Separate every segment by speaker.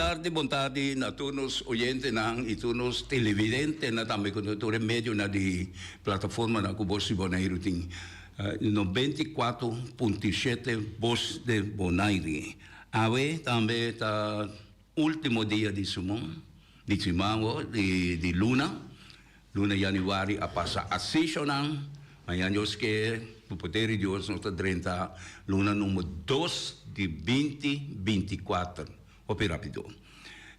Speaker 1: tardi, bon tardi na tur nos oyentenan y tur nos televidentenan tambe cu tur e medionan di plataformanan cu Bos di Boneiru tin. 94.7 Bos de Bonaire. Awe tambe ta ultimo dia di sumon, di siman ho, di di luna. Luna januari a pasa asishonan, mañan Dios ke, ku poder di Dios nos ta drenta luna number dos di binti 24, hopi rapido.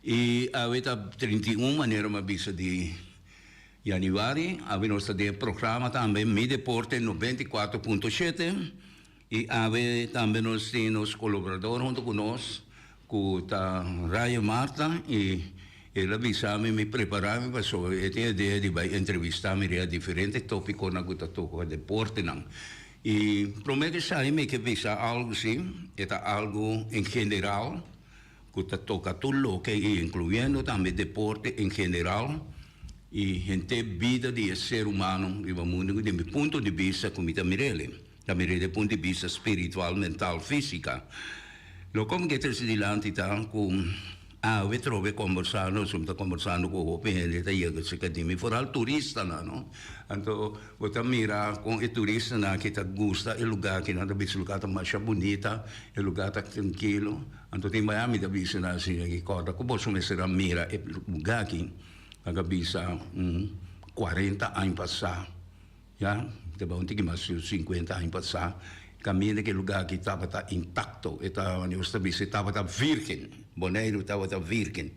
Speaker 1: I awe ta 31 manera mi a bisa di januari, awe nos ta den e programa tambe Mi Deporte 94.7. I awe tambe nos tin nos kolaborador huntu ku nos ku ta Ryan Marta i el a bisa mi mi prepará mi pasobra e tin idea di bai entrevistá mi riba diferente tópikonan ku ta toka deportenan. I promé di esei mi ke bisa algu si, e ta algu en general ku ta toka tur loke i inkluyendo tambe deporte en general i henter bida di e ser humano riba mundu di mi punto di bista ku mi ta mir'el. Ta mira di punto di bista spiritual, mental, fisica. Loke mi ke trese dilanti ta ku awe trobe kombersando, nos ta kombersando ku hopi hende ta yega serka di mi, foral turistanan no. Anto bo ta mira kon e turistanan aki ta gusta e lugar aki, nan ta bisa e lugar ta masha bunita, e lugar ta trankilo. Anto tin baya mi ta bisa nan asina aki, kòrda ku boso mester a mira e lugar aki, nan ta bisa un kuarenta aña pasá. Ya, ta bai un tiki mas di sinkuenta aña pasá, kaminda ku e lugá aki tabata intakto, e ta, nos ta bisa e tabata vírgen, Boneiru tabata vírgen.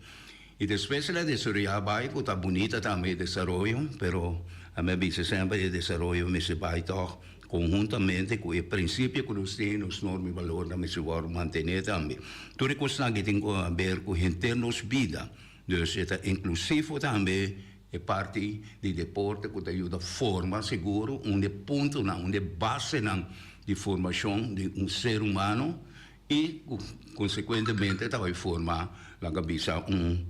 Speaker 1: I despues el a desaroyá bai, ku ta bunita tambe e desaroyo, pero ami a bisa semper e desaroyo mester bai tòg konhuntamente ku e prinsipio ku nos tin, nos norma i balornan mester wòrdu mantené tambe. Tur e kosnan aki tin ku haber ku henter nos bida, dus e ta inklusivo tambe. E parti di deporte ku ta yuda forma seguro un di e puntonan, un di e basenan di formashon di un ser humano i ku konsekuentemente ta bai forma laga bisa un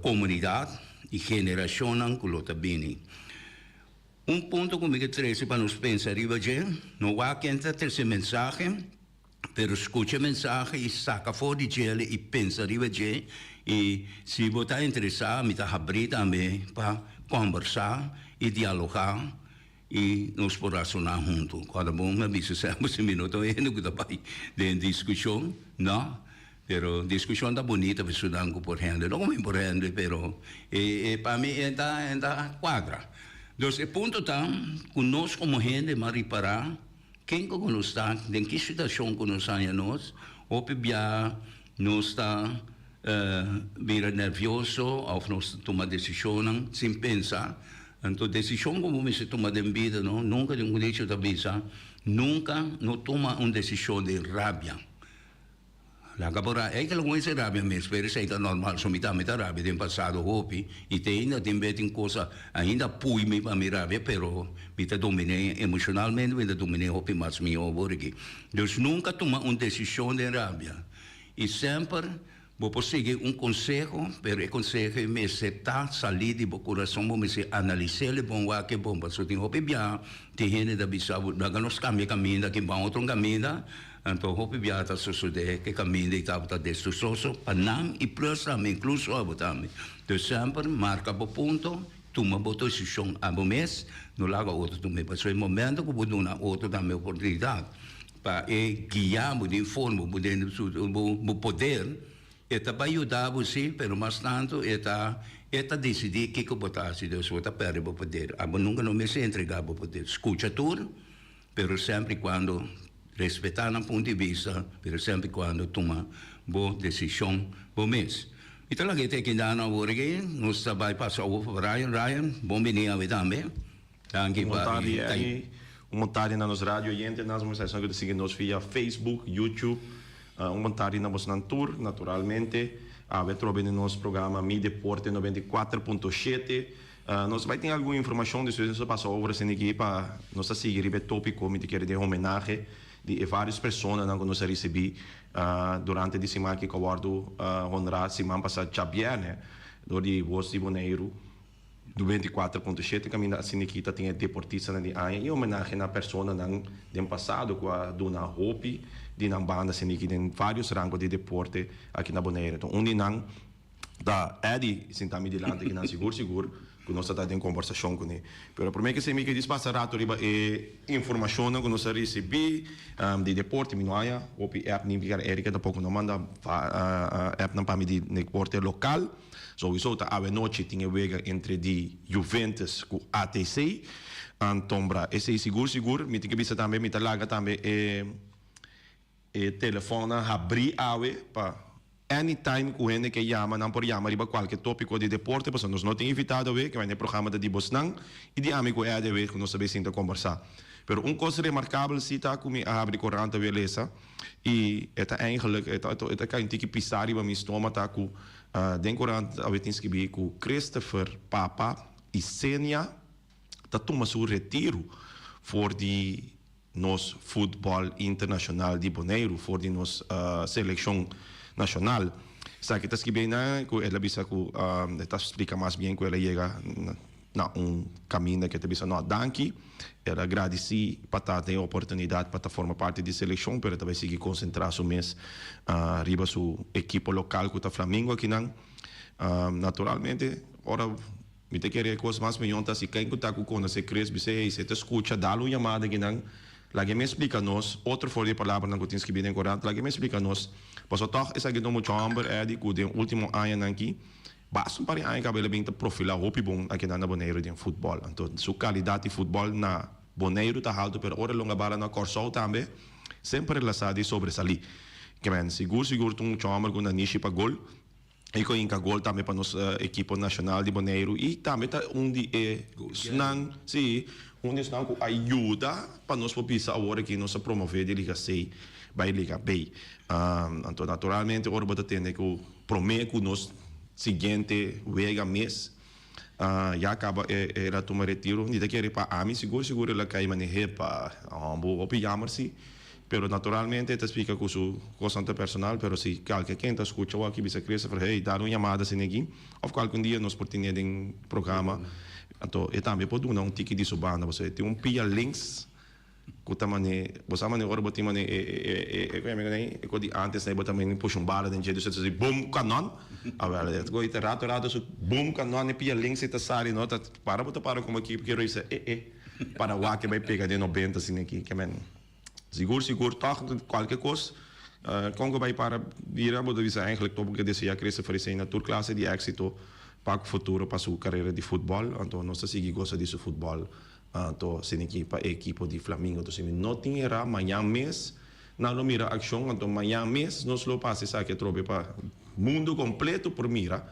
Speaker 1: komunidat i generashonnan ku lo ta bini. Un punto ku mi ke trese pa nos pensa riba dje, no wak ken ta trese mensahe. Pero scucha e mensahe y saca for di djele y pensa riba dje y si bo ta interesa mi ta habri tambe pa combersa y dialoga y nos por razona hunto. Cuando bo mi a bisa semper si mi no ta un hende cu ta bay den discusion no, pero discusion ta bunita pasobra esnan cu por hende no cu mi por hende pero e pa mi e ta e ta cuadra. Entonces e punto ta cu nos como hende mas ripara. Ken ku nos ta, den ki situashon ku nos haña nos, hopi bia nos ta bira nervioso òf nos ta tuma desishonnan sin pensa. Anto desishon ku bo mester tuma den bida no, nunka den un dicho ta bisa, nunka no tuma un desishon den rabia. Laga bo rabia. Ei ta loke mester rabia mes, pero esei ta normal. So mi tambe ta rabia den pasado hopi i te ainda tin bes tin cosa ainda pui mi pa mi rabia, pero mi ta dominé emocionalmente, mi ta dominé hopi mas mihó awor aki. Dus nunca tuma un decision den rabia i semper bo por sigui un conseho, pero e conseho ei mester ta salí di bo curason, bo mester analis'el bon, wak e bon, pasobra tin hopi biaha tin hende ta bisa bo laga nos cambia caminda aki ban otro caminda. Anto hopi biaha ta sosodé ku e kaminda ei tabata destrusoso pa nan i plus tambe inkluso abo tambe. Dus semper marka bo punto, tuma bo desishon abo mes, no laga otro tum'é. Pasobra e momento ku bo duna otro tambe oportunidat pa e guia bo den forma bo den bo poder, e ta bai yuda bo si, pero mas tantu e ta e ta disidí kiko bo ta hasi. Dus bo ta pèrdè bo poder. Abo nunka no mester entregá bo poder. Skucha tur. Pero semper y cuando respeta nan punto di bista, pero semper y cuando tuma bo decision bo mes. Mi ta laga e teken dano awor aki, nos ta bay pasa over pa Ryan. Ryan, bon bini awe tambe. Danki
Speaker 2: pa e tay. Un bon tardi na nos radio oyentenan, nos esnan cu ta sigui nos via Facebook, YouTube. Un bon tardi na bosnan tur, naturalmente. Awe trobe den nos programa Mi Deporte 94.7. Nos bai tin algun informashon despues nos ta pasa over esei aki pa nos ta sigui riba e topiko mi ta kere den homenahe di e varios personanan ku nos a risibí durante di siman aki ku a wòrdu honrá siman pasá djabièrnè dor di Voz di Boneiru. 94.7 kaminda asina aki ta tin e deportistanan di aña i homenahe na personanan den pasado ku a duna hopi di nan banda asina aki den varios rango di deporte aki na Bonaire. Un di nan ta Eddy sinta mi dilanti aki nan sigur sigur ku nos ta ta den kombersashon kuné. Pero promé ke esei mi ke djis pasa rato riba e informashonnan ku nos a risibí di deporte. Mi no haña hopi app ni Erika tampoko no manda appnan pa mi di deporte lokal. Souiso ta awe nochi tin e wega entre di Juventus ku ATC. Anton bra esei sigur sigur. Mi tin ke bisa tambe mi ta laga tambe e e telefonnan habrí awe pa anytime ku hende ke yama nan por yama riba kualke topiko di deporte pasobra nos no tin invitado awe ke wende e programa ta di bosnan i di ami ku Eddy awe ku nos ta bay sinta kombersá. Pero un kos remarkabel si ta ku mi a habri korant awe lesa. I e ta eigenlijk, e ta e ta kai un tiki pisá riba mi stoma ta ku den korant awe tin skibí ku Christopher Papa Isenia ta tuma su retiru for di nos futbòl internashonal di Boneiru, for di nos selekshon nashonal. Esaki ta skibí einan ku el a bisa ku e ta splika mas bien ku el a yega Na un kaminda ke ta bisa no danki. El a gradisí pa ta den e oportunidat pa ta forma parti di selekshon, pero e ta bai sigui konsentrá su mes riba su ekipo lokal ku ta Flamingo akinan. Naturalmente, ora mi ta kere e kos mas miyon ta si ken ku ta ku konosé Chris bis'é, hey, si e ta skucha, dal un yamada akinan, laga e mes splika nos, otro for di e palabranan ku tin skibí den korant, laga e mes splika nos. Pasobra tòg esaki ta un mucha hòmber, Eddy, ku den último añanan aki, Basta un par di aña kaba el a bin ta profilá hopi bon akinan na Boneiru den futbòl. Anto su kalidat di futbòl na Boneiru ta haltu pero ora e longa bala na Kòrsou tambe semper el a sa di sobresalí. Ke men sigur sigur ta un chòmber ku nanishi pa gol i ku a hinka gol tambe pa nos ekipo nashonal di Boneiru i tambe ta un di e esnan si un di esnan ku a yuda pa nos por bisa awor aki nos a promové di Liga C bai Liga B. Anto naturalmente ora bo ta tende ku Promé ku nos siguiente wega mes ya kaba el a tuma retiro. Mi ta kere pa ami sigur sigur el a kai maneh'é pa bo hopi yammer si. Pero naturalmente e ta splika ku su kosnan ta personal pero si kalke ken ta skucha wak bisa Christopher hey dal un yamada asina aki of kalke un dia nos por tene den programa anto e tambe por duna un tiki di su banda pasobra e tin un pia links. Ku ta mane, bo sa mane ora bo tin mane e e e e ku nei e ko di antes nei bo ta mane pusha un bala den dje dus ta si bum kanon awel e ko ta rato rato su bum kanon e pia links e ta sali no ta para bo ta para komo aki kero bisa e e para wak e bai pega den nobenta asina aki ke men sigur sigur tòg kualke kos kon ku bai para bira bo ta bisa eigenlijk topo ke desea Christopher esei na tur klase di éksito pa ku futuro pa su karera di futbòl anto nos ta sigui gosa di su futbòl. Anto sini ki pa e ekipo di Flamingo. Anto si mi no tin erá, mañan mes nan lo mira akshon. Anto mañan mes nos lo pasa esaki atrobe pa mundu kompleto por mira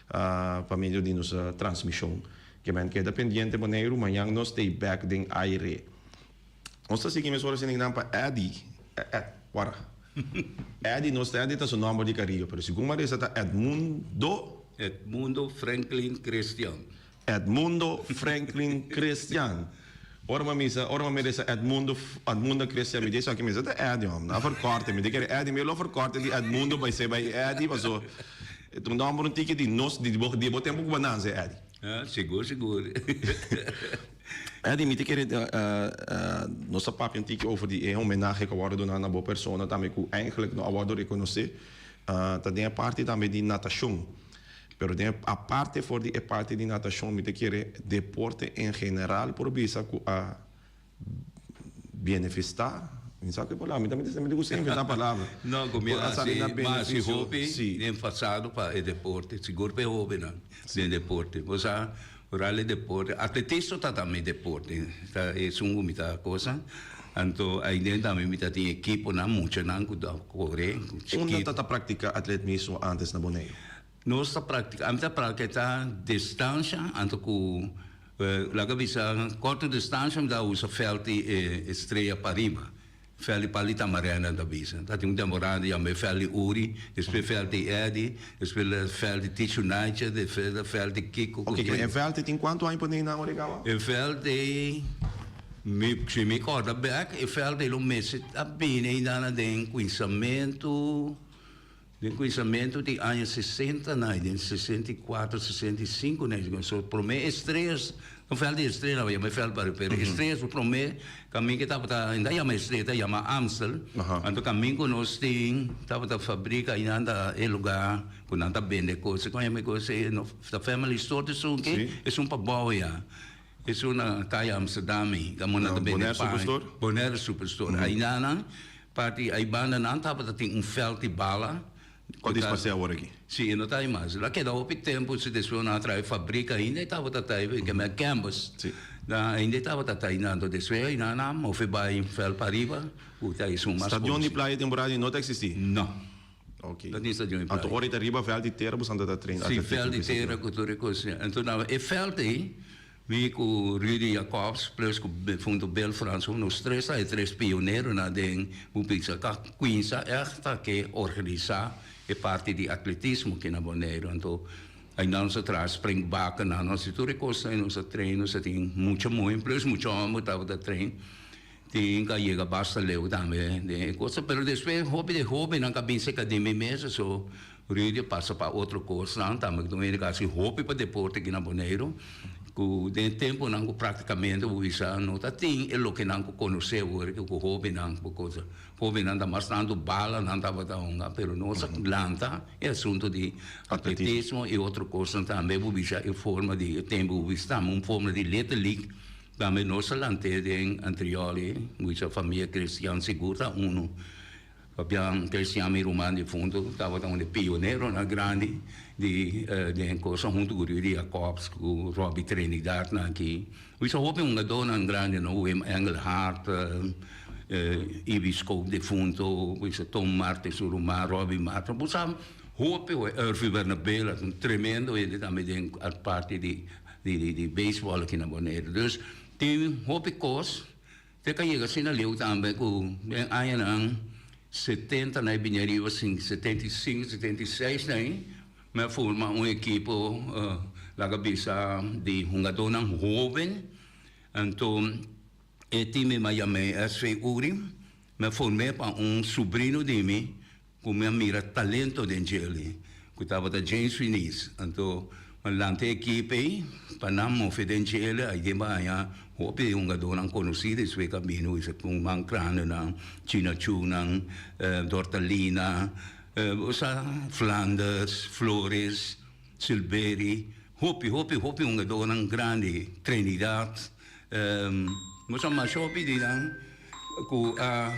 Speaker 2: pa medio di nos transmishon. Ke men keda pendiente Boneiru, mañan nos stay bèk den aire. Nos ta sigui mesora sini nan pa Eddy, Ed, wara. Eddy, nos ta Eddy ta su nòmber di kariño, pero segun Marisa ta Edmundo.
Speaker 1: Edmundo Franklin Christian.
Speaker 2: Edmundo Franklin Christian. Ora mi a misa, ora mi a mira esa Edmundo, Edmundo Christian, mi di esaki mester ta Eddy hòm. Nan a verkòrte, mi di kere Eddy, mi lo verkòrte di Edmundo bai ser bai Eddy, paso e ta un nòmber un tiki di nos, di bo, di bo tempu ku bo a nase, Eddy.
Speaker 1: Ah, sigur, sigur.
Speaker 2: Eddy, mi ta kere nos a papia un tiki over di e homenahe ku a wòrdu duna na bo persona tambe ku eigenlijk no a wòrdu rekonosé, ta den e parti tambe di natashon. Pero den aparte for di e parti di natashon mi ta kere deporte en general por bisa ku a bienefistá, mi sa ku e palabra, mi ta mi ta gusta inventá palabra.
Speaker 1: No, ku mi a hasi mas i hopi den pasado pa e deporte, sigur pa e hobennan den deporte. Bo sa, oral e deporte, atletismo ta tambe deporte, ta esun ku mi ta kosa. Anto aiden tambe mi ta tin ekiponan, muchanan ku ta kore,
Speaker 2: chikito. Unda ta ta praktiká atletmismo antes na Boneiru?
Speaker 1: Nos ta practica, ami ta practica distancia, anto cu laga bisa corto distancia mi ta usa veld di Estrella pariba, veld di Palita Amarena ta bisa. Ta tin un temporada yama e veld di Uri, despues veld di Eddy, despues veld di Ticho Naicha, despues veld di Kiko.
Speaker 2: Ok, e veld tin cuanto aña pone nan ora e caba?
Speaker 1: E veld ei, mi, si mi corda bek, e veld ei lo mester a bini einan den cuinsamento. Den kuminsamentu di aña sesenta na den 64, 65 na so promé Estrellas, no vèlt di Estrella tabata yama e vèlt bario, pero Estrellas su promé kamin ke tabata ainda yama Estrella ta yama Amstel, anto kamin ku nos tin tabata fabrika einan ta e lugá ku nan ta bende kos, kon yama e kos ei no ta family store ta esun ke esun pabou ya. Esun na Kaya Amsterdam ei, kaminda nan ta bende
Speaker 2: Bonaire
Speaker 1: pan.
Speaker 2: Superstore?
Speaker 1: Bonaire Superstore. Einan parti ei banda nan tabata tin un veld di bala.
Speaker 2: Kua disparsé awor aki?
Speaker 1: Si, e no ta ei mas. El a keda hopi tempu, si despues nan a traha e fabrika ainda e tabata ta ei, ke men canvas. Nan ainda e tabata ta einan. Anto despues einan nan a move bai veld pariba ku ta esun mas
Speaker 2: Stadion di
Speaker 1: konosí.
Speaker 2: Playa temporada ei no ta eksistí?
Speaker 1: No.
Speaker 2: Ok.
Speaker 1: No tin stadion di playa.
Speaker 2: Anto ora ei ta riba veld di tera boso ta train
Speaker 1: Si,
Speaker 2: atletismo
Speaker 1: veld di
Speaker 2: ku esei
Speaker 1: tera ku tur e kos. Anto nan e veld ei Mi ku Rudy Jacobs plus ku defunto Bill Franso nos tres ta e tres pioneronan den Bupitsa ta kuinsa ègt ta ke organisá e parti di atletismo aki na Boneiru. Anto ainda nos a traha springbakennan, nos hasi tur e kosnan ei, nos a train, nos a tin mucha muhé plus mucha hòmber tabata train. Tin ka yega basta leu tambe den e cosa, pero despues hopi di hobennan ka bin serka di mi mes, so Rudy a pasa pa otro cosnan tambe, ku ta hasi hopi pa deporte aki na Boneiru, ku den e temponan ku praktikamente bo bisa no ta tin e loke nan ku konosé awor ku hobennan ku cosa. Hobennan ta mas tantu bala nan tabata hunga, pero nos a lanta e asunto di atletismo i otro cosnan tambe, bo bisa e forma di e tempo bo bisa tambe un forma di Little League. Tambe nos a lant'é den Antrioli, mucha famia cristian sigur ta uno. Fabian Cristian, mi ruman difunto, tabata un di pioneronan grandi di den cosa hunto cu Rudy Jacobs, cu Robbie Trinidad nan aki. Mucha hopi hungadornan grandi no, Wim Engelhard, Ibi Scope difunto, mucha Tom Martin su ruman, Robbie Martin. Bo sa hopi, Ervie Bernabela, un tremendo hende tambe den parti di. Di beisbòl aki na Boneiru. Dus tin hopi kos te ka yega asina leu tambe ku den añanan 70 nan e bini ariba 75, 76 nan mi a forma un ekipo laga bisa di hungadónan hóben. Anto e tim mi a yam'é SV Uri. Mi a form'é pa un subrino di mi Ku mi a mira talento den djeli, ku tabata James Finis. Anto mi a lanta e ekip ei pa nan move den djele. Ai den baña hopi hungadónan konosí den su e kamino, bisa ku Man Krandenan, China Chunan, Dortalina, osea Flanders, Flores, Silberi, hopi, hopi, hopi hungadónan grandi, Trinidad. Nos a masha hopi di nan ku a.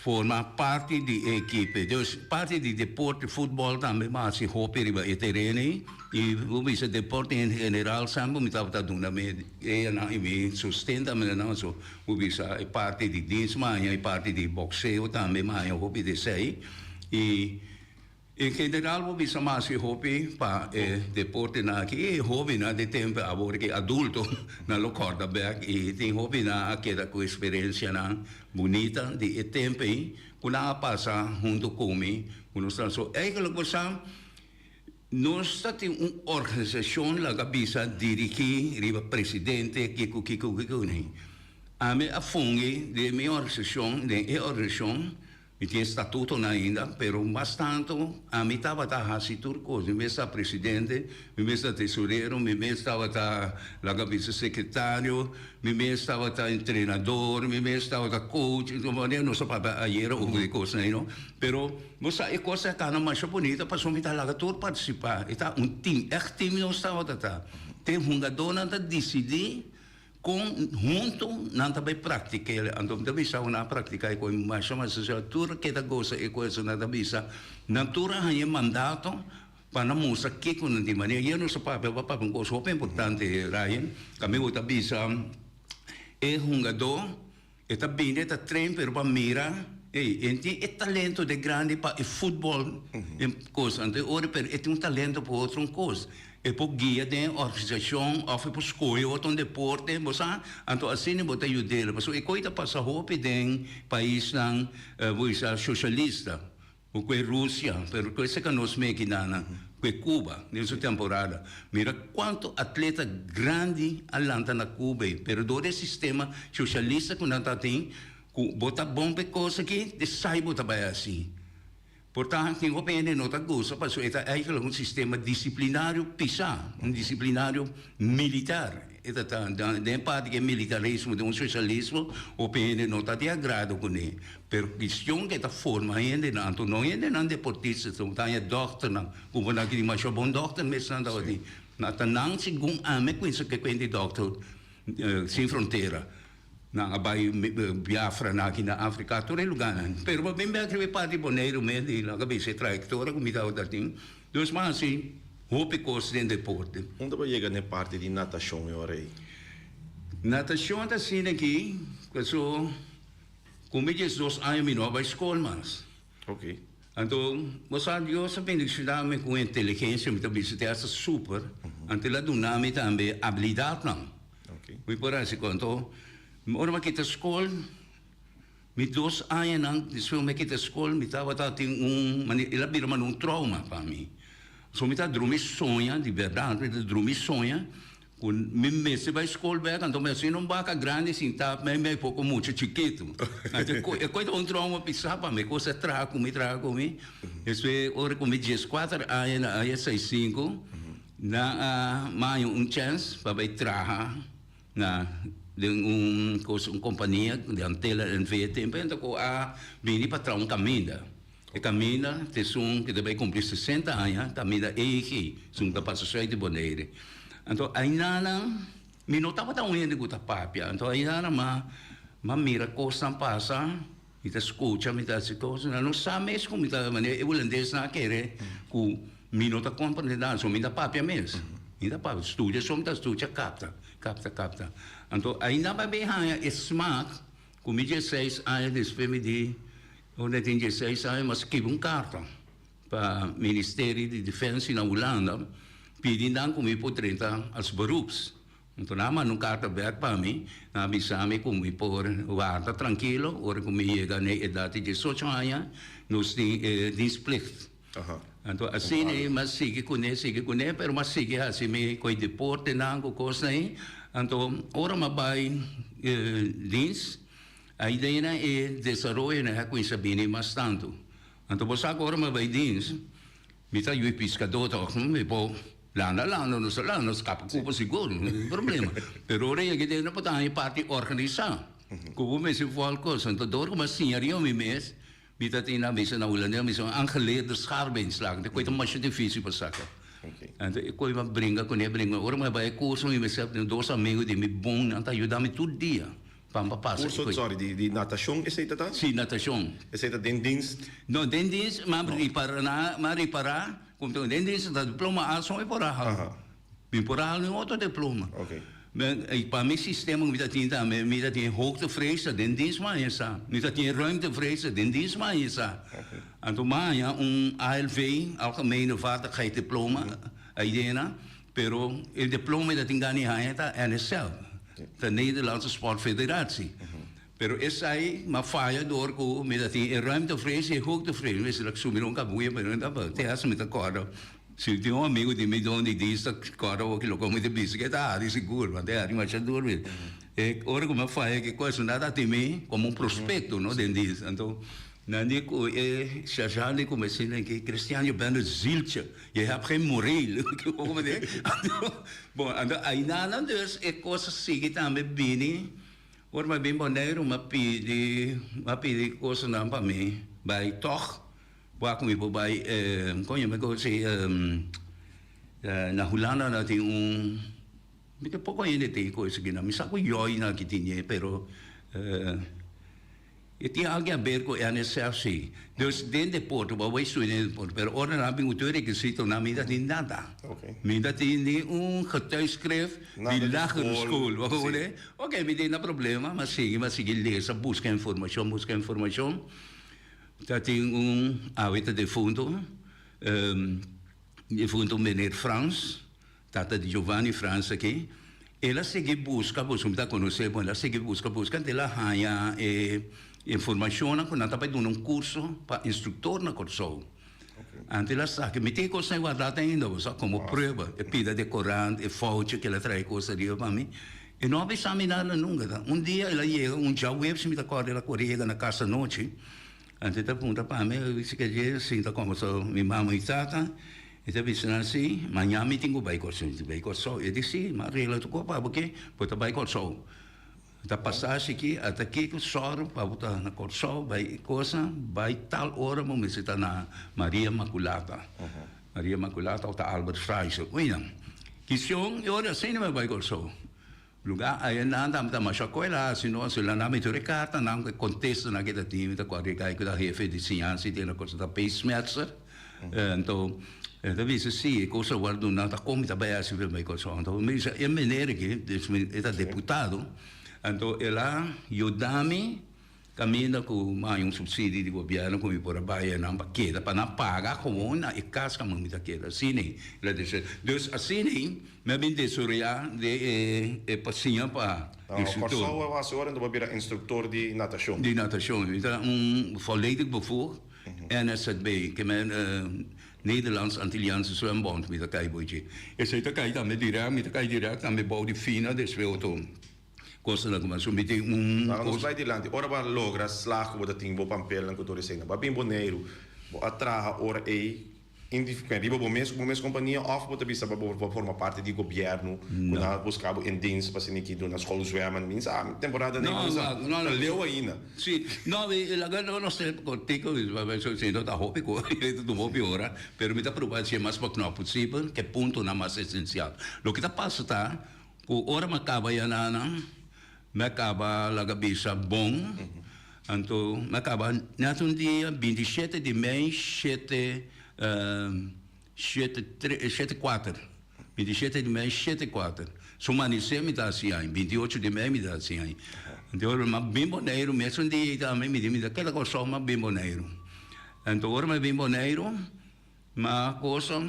Speaker 1: Forma parti di e ekipe. Dus parti di deporte, futbòl tambe mi a hasi hopi riba e tereno ei i bo bisa deporte en general semper mi tabata duna mi eanan i mi sosten tambe na nan. So bo bisa e parti di dins mi a haña, e parti di bokseo tambe mi a haña hopi di esei i. En general bo bisa mas e hopi pa e deportenan aki e hobennan di tempo awor ki adulto nan lo corda bek y tin hobennan a keda cu experiencianan bunita di e tempo ey cu nan a pasa hunto cu mi cu nos ta so eigenlijk bo sa nos ta tin un organisacion laga bisa dirigi riba presidente kico kico kico ami a fungi den mi organisacion den e organisacion. Mi tin e statutonan ainda, pero mas tantu ami tabata hasi tur kos. Mi mes ta presidente, mi mes ta tesorero, mi mes tabata laga bisa sekretario, mi mes tabata entrenador, mi mes tabata coach. Manera nos a papia ayera over di kosnan ei no. Pero bo sa e kos a kana masha bunita pasobra mi ta laga tur partisipá. E ta un team, ègt team nos tabata ta. Te hungadónan ta disidí. Kon huntu nan ta bai praktik'é? Anto mi ta bisa ku nan a praktiká e kos masha masha sosial. Tur ke ta gosa e kos nan ta bisa nan tur a haña e mandato pa nan mustra kiko nan tin. Manera ayer nos a papia, bo a papia un kos hopi importante, Ryan, kaminda bo ta bisa e hungadó E ta bini, e ta train, pero pa mira, ey, e tin e talento de grandi pa e futbol en cos. Anto e ora, pero e tin un talento pa otro un cos. E por guia den e organisacion of e por scoge otro un deporte, bo sa? Anto asina bo ta yud'el. Pasobra e coy ta pasa hopi den paisnan, bo bisa, socialista. Ku kue Rusia, pero kue seka nos meki nana, kue Cuba den su temporada. Mira kuantu atleta grandi a lanta na Cuba ei, pero dor e sistema shoshalista ku nan ta tin, ku bo ta bon p'e kos aki, di sai bo ta bai hasi. Por ta tin hopi hende no ta gusta pasobra e ta eigenlijk un sistema disiplinario pisá, un disiplinario militar. E ta ta den e parti ku e militarismo den un sosialismo hopi hende no ta di agrado kuné. Pero kistion ku e ta forma hendenan, anto no hendenan deportista, sino ta haña dòkternan, ku bo nan ki di masha bon dòkter mes nan tabatin. Nan ta nan segun ami kuinsa ke kuenta di dòkter sin frontera. Nan a bai Biafra nan aki na Afrika, tur e lugánan. Pero bo bin bek riba e parti Boneiru mes di laga bisa e trayektoria ku mi tabata tin. Dus mi a hasi hopi kos den deporte.
Speaker 2: Unda bo a yega na e parti di natashon e ora ei?
Speaker 1: Natashon ta asina aki, paso ku mi diesdos aña mi no a bai skol mas.
Speaker 2: Ok.
Speaker 1: Anto bo sa Dios a bendiciona mi cu inteligencia, mi ta bisa te hasta super, anto el a duna mi tambe habilidadnan.
Speaker 2: Ok.
Speaker 1: Mi por haci cu anto ora mi a kita scol, mi dos añanan despues mi a kita scol mi tabata tin un mane el a bira mane un trauma pa mi. So mi ta drumi soña di berdad mi ta drumi soña Ku mi mester bai skol bek, anto mi a sina un baka grandi sintá mei mei poko mucha chikitu. Anto e koi ta un trauma pisá pa mi, e kos a traha ku mi, traha ku mi. Despues ora ku mi dieskuater aña na aña seisinku, nan a maña un chèns pa bai traha na den un kos un kompania di Antela NV. Tempu e anto ku a bini pa traha un kaminda. E kaminda ta esun ku ta bai kumpli sesenta aña, kaminda EG, esun ku ta pasa sùit di Bonaire. Anto ainanan mi no tabata un hende ku ta papia, anto ainanan m'a m'a mira kosnan pasa, mi ta skucha, mi ta hasi kos, nan no sa mes ku mi ta manera e hulandesnan a kere ku mi no ta komprende nada, so mi ta papia mes, mi ta papia, studia so mi ta studia kapta, kapta, kapta. Anto ainan mi a bin haña e smak ku mi dieseis aña despues mi di. Ora tin dieseis aña mi a skibi un karta pa Ministerio di Defensie na Hulanda pidi nan ku mi por drenta als beroeps. Anto nan a manda un karta bèk pa mi, nan a bisa mi ku mi por warda trankilo ora ku mi yega na e edat di diesocho aña nos tin e dienstplicht. Anto asina ei mi a sigui kuné, sigui kuné, pero mi a sigui hasi mi koe deportenan ku kosnan ei. Anto ora mi a bai dienst. A idea e desaroyonan a cuminsa bini mas tanto. Anto bo sa cu ora mi bay dins, mi ta yui piscador toch, mi por landa landa, nos ta landa, nos capa cupa sigur, no tin problema. Pero ora yega den no por ta haña parti organisa, cu bo mester volg cos. Anto dor cu mi a siña riba mi mes, mi ta tin na bisa na Hulandes, mi bisa un aangeleerde schaarbeenslag, di cu ta masha dificil pa saca. Anto e coy mi a bringa cune, bringa, ora mi a bay e curso mi mester a tin dos amigo di mi bon, nan ta yuda mi tur dia. Pan pa pasa.
Speaker 2: Curso, sorry, di di natacion esey ta ta?
Speaker 1: Si, natacion.
Speaker 2: Esey ta den dienst?
Speaker 1: No, den dienst, m'a ripara na, m'a ripara, como te den dienst ta diploma A so mi por a haal. Mi por a haal un otro diploma.
Speaker 2: Ok.
Speaker 1: Ben, y pa mi sistema cu mi ta tin tambe, mi ta tin hoogtevrees ta den dienst m'a haña sa. Mi ta tin ruimtevrees ta den dienst m'a haña sa.
Speaker 2: Ok.
Speaker 1: Anto m'a haña un ALV, Algemene Vaardigheid Diploma, ayena, pero e diploma mi ta tin gana di haña ta NSL. Ta Nederlandse Sport Federatie. Pero esai m'a faya door cu mi ta tin e ruimtevrees y e hoogtevrees. Mi mester a sumi un cabuya pero no ta te hasta mi ta corda. Si tin un amigo di mi don di dienst ta corda hoki loke mi ta bisa ke ta hari sigur want e hari masha duro. E ora cu mi a faya ki cos nan ta tin mi como un prospecto no den dienst. Anto nan di cu e sergeant di cu mi asina ki Christian je bent een zieltje. Je hebt geen moreel. Bon, anto ainanan dus e kos a sigui tambe bini. Ora mi a bin Boneiru mi a pidi, mi a pidi kosanan pa mi bai tòg. Wak mi por bai, koño mi kosi na Hulanda nan tin un, mi ta poko hende tin kos aki nan. Mi sa ku yòi nan aki tin e, pero. E tin algu haber ku NSF si. Dus den deporte, bo a bai studia den deporte, pero ora nan a bin ku tur e rekisitonan mi ta tin nada. Mi ta tin ni un getuigschrift di lagere school. Bo hoor? Ok, mi tin na problema, mi a sigui, mi a sigui lesa, buska informashon, buska informashon. Ta tin un awe ta defunto, defunto meneer Frans. Tata di Giovanni Frans aki, el a sigui buska, boso mi ta konosé bon, el a sigui buska, buska, anto el a haña e informashonnan ku nan ta bai duna un kurso pa instruktor na Kòrsou. Anto el a saka, mi tin e kosnan guardá te ainda, bo sa, komo prueba, e pida di e korant, e fouchi ku el a trae kos ariba pa mi. E no a bisa mi nada nunka. Un dia el a yega, un djaweps mi ta kòrda el a kore yega na kas anochi. Anto e ta puntra pa mi, e bisa ke dje sinta kombersa mi mama i tata, e ta bisa nan si, mañan mi tin ku bai Kòrsou. Mi bai Kòrsou? E di si, mi a regla tur kos pa bo ke bo ta bai Kòrsou. Ta pasashi aki, ata kiko sòru pa bo ta na Kòrsou, bai kosa, bai tal ora bo mester ta na Maria Makulata. Maria Makulata òf ta Albert Schweitzer. Oinan, kishon e ora asina mi bai Kòrsou. Lugá aya nan tambe ta masha koe la hasi no, si nan mi tur e kartanan ku e kontestanan ke ta tin, mi ta kòrda e kai ku ta hefe di siñansa i tin e kosa ta Pace Schmetzer. Anto e ta bisa si e kos a wòrdu duna ta kon mi ta bai hasi pa bai Kòrsou. Anto mi bisa e meneer aki, e ta deputado, anto el a yuda mi Caminda cu mi haña un subsidio di gobierno cu mi por a bay nan pa keda, pa nan paga gewoon na e cas caminda mi ta keda. Asina ei el a deci. Dus asina ei mi a bin desaroya den e e pasiña pa instructor.
Speaker 2: Kòrsou a hasi ora bo a bira instructor di natacion.
Speaker 1: Di natacion. Mi ta un volledig bevoegd NSZB, ke men Nederlands Antilliaanse Zwembond mi ta kai bo dje. Esei ta kai tambe direct, mi ta kai direct tambe bou di FINA despues otro. Kosanan ku mas mi tin un
Speaker 2: Laga nos bai dilanti. Ora bo a logra slag ku bo ta tin bo pampelnan ku tur eseinan, bo a bin Boneiru, bo a traha ora ei riba bo mes ku bo mes kompania òf bo ta bisa bo bo forma parti di gobièrnu ku nan a buska bo in dienst pa asina ki duna schoolzwemmen? Mi sa temporada nei ku sa ta leu ainda.
Speaker 1: Si, no, laga nos ta kortiku, si no ta hopi ku e ta tuma hopi ora, pero mi ta proba hasi e mas baknòp posibel, ke puntonan mas esensial. Loke ta pasa ta Ku ora mi a kaba yanana, mi a kaba laga bisa bon, anto mi a kaba net un dia 27 di mei shete shete tre shete kuater, 27 di mei shete kuater, su manisé mi ta hasi aña, 28 di mei mi ta hasi aña. Anto ora mi a bin Boneiru mesun dia ei tambe mi di mi ta keda Kòrsou mi a bin Boneiru. Anto ora mi a bin Boneiru. Ma cosa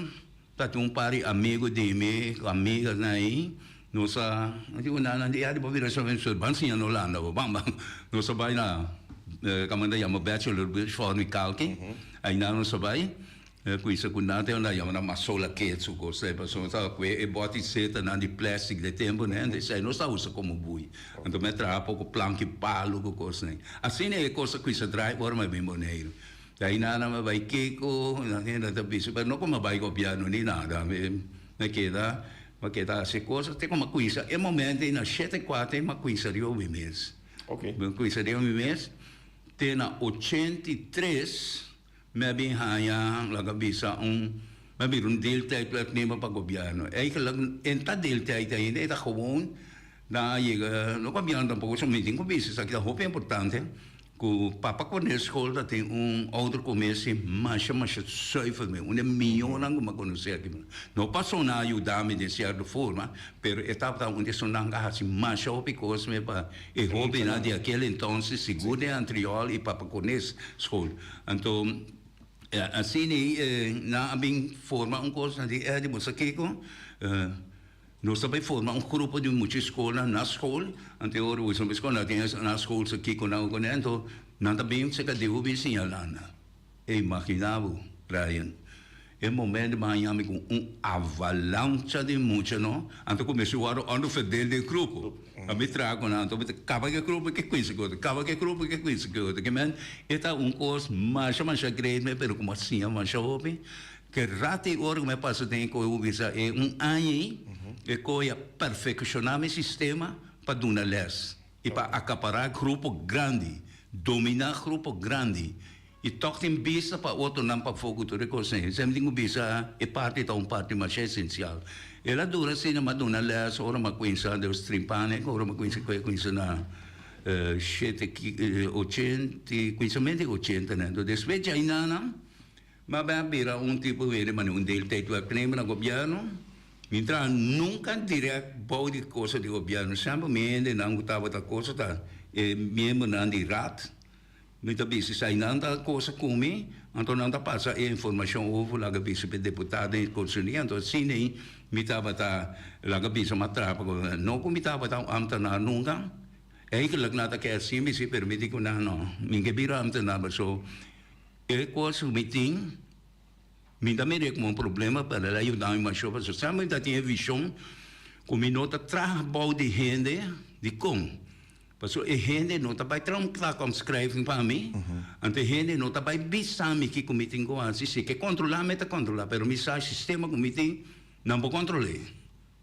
Speaker 1: ta tin un par di amigo di mi cu amigasnan ayi, nos a dico nan, nan di ya di bo bira soort ban siña no landa bo, ban ban. Nos a bay na caminda yama Bachelor Beach for mi kalki, ayinan nos a bay, cuinsa cu nan te unda yama nan masola kids cu cos ei, pasobra nos a cue e boti setanan di plastic de tempo ne, esei nos ta usa como bui. Anto mi a traha poco planki palo cu cosnan. Asina e cos a cuinsa draai ora mi a bin Boneiru. Dai nana mi bai kiko, nan hende ta bisa, pero no ku mi bai gobièrnu ni nada, mi mi keda, mi keda hasi kos te ku mi a kuminsá e momento ei na shete kuater mi a kuminsá riba mi mes. Mi a kuminsá riba mi mes te na 83 mi a bin haña laga bisa un, mi a bira un deeltijdwerknemer pa gobièrnu. Eigenlijk e ta deeltijd ainda, e ta gewoon nan a yega, no gobièrnu tampoko, so mi tin ku bisa esaki ta hopi importante. Ku papa Cornelsschool ta tin un oudercommissie masha masha zuiver mee, un di e miyonan ku mi a konosé aki. No pasobra nan a yuda mi den sierto forma, pero e tabata un di esunnan ku a hasi masha hopi kos mee pa e hobennan di akel entonces, sigur den Antriol i Papa Cornelsschool. Anto asina ei nan a bin forma un kos, nan di, Eddy bo sa kiko? Nos ta bay forma un grupo di mucha scolnan na school, anto e ora bo skol nan tin na school sa kico nan cu nan, anto nan ta bin cerca di bo bin siña landa. E imagina bo, Brian, e momento bo haña mi cu un avalancha di mucha no, anto cu mester worde onderverdeel den grupo, pa mi traha cu nan, anto mi ta caba cu e grupo ke cuinsa cu otro, caba cu e grupo ke cuinsa cu otro, kimen e ta un cos masha masha great me, pero como a siña masha hopi. Ke rato i ora ku mi a pasa den e koe bo bisa e un aña ei, e koe a perfekshoná mi sistema pa duna lès i pa akapará grupo grandi, dominá grupo grandi i tòg tin bista pa otronan pafó ku tur e kos ei. Esei mi tin ku bisa e parti ta un parti masha esensial. El a dura asina, mi a duna lès ora mi a kuminsá Deus trimpane, ora mi a kuminsá koe a kuminsá na shete ochenta, kuminsamentu di ochentanan. Enton despues djainana. Ma ben a bira un tipo hende manera un deeltijdwerknemer na gobierno. Mi traha nunca direct bou di cosa di gobierno. Semper mi hendenan cu tabata cosa ta e miembronan di raad. Mi ta bisa esai nan ta cosa cu mi, anto nan ta pasa e informacion over laga bisa p'e deputado en concerni. Anto asina ei mi tabata laga bisa mi a traha pa gobierno. No cu mi tabata un ambtenaar nunca. Eigenlijk nan ta ke haci mi si, pero mi di cu nan no. Mi ke bira ambtenaar paso. E kos ku mi tin, mi ta mir'é komo un problema, pero el a yuda mi masho pasobra semper mi ta tin e vishon ku mi no ta traha bou di hende. Dikon? Pasobra e hende no ta bai traha un takomschrijving pa mi, anto e hende no ta bai bisa mi kiko mi tin ku hasi. Si ke kontrolá mi ta kontrolá, pero mi sa e sistema ku mi tin, nan por kontrol'é.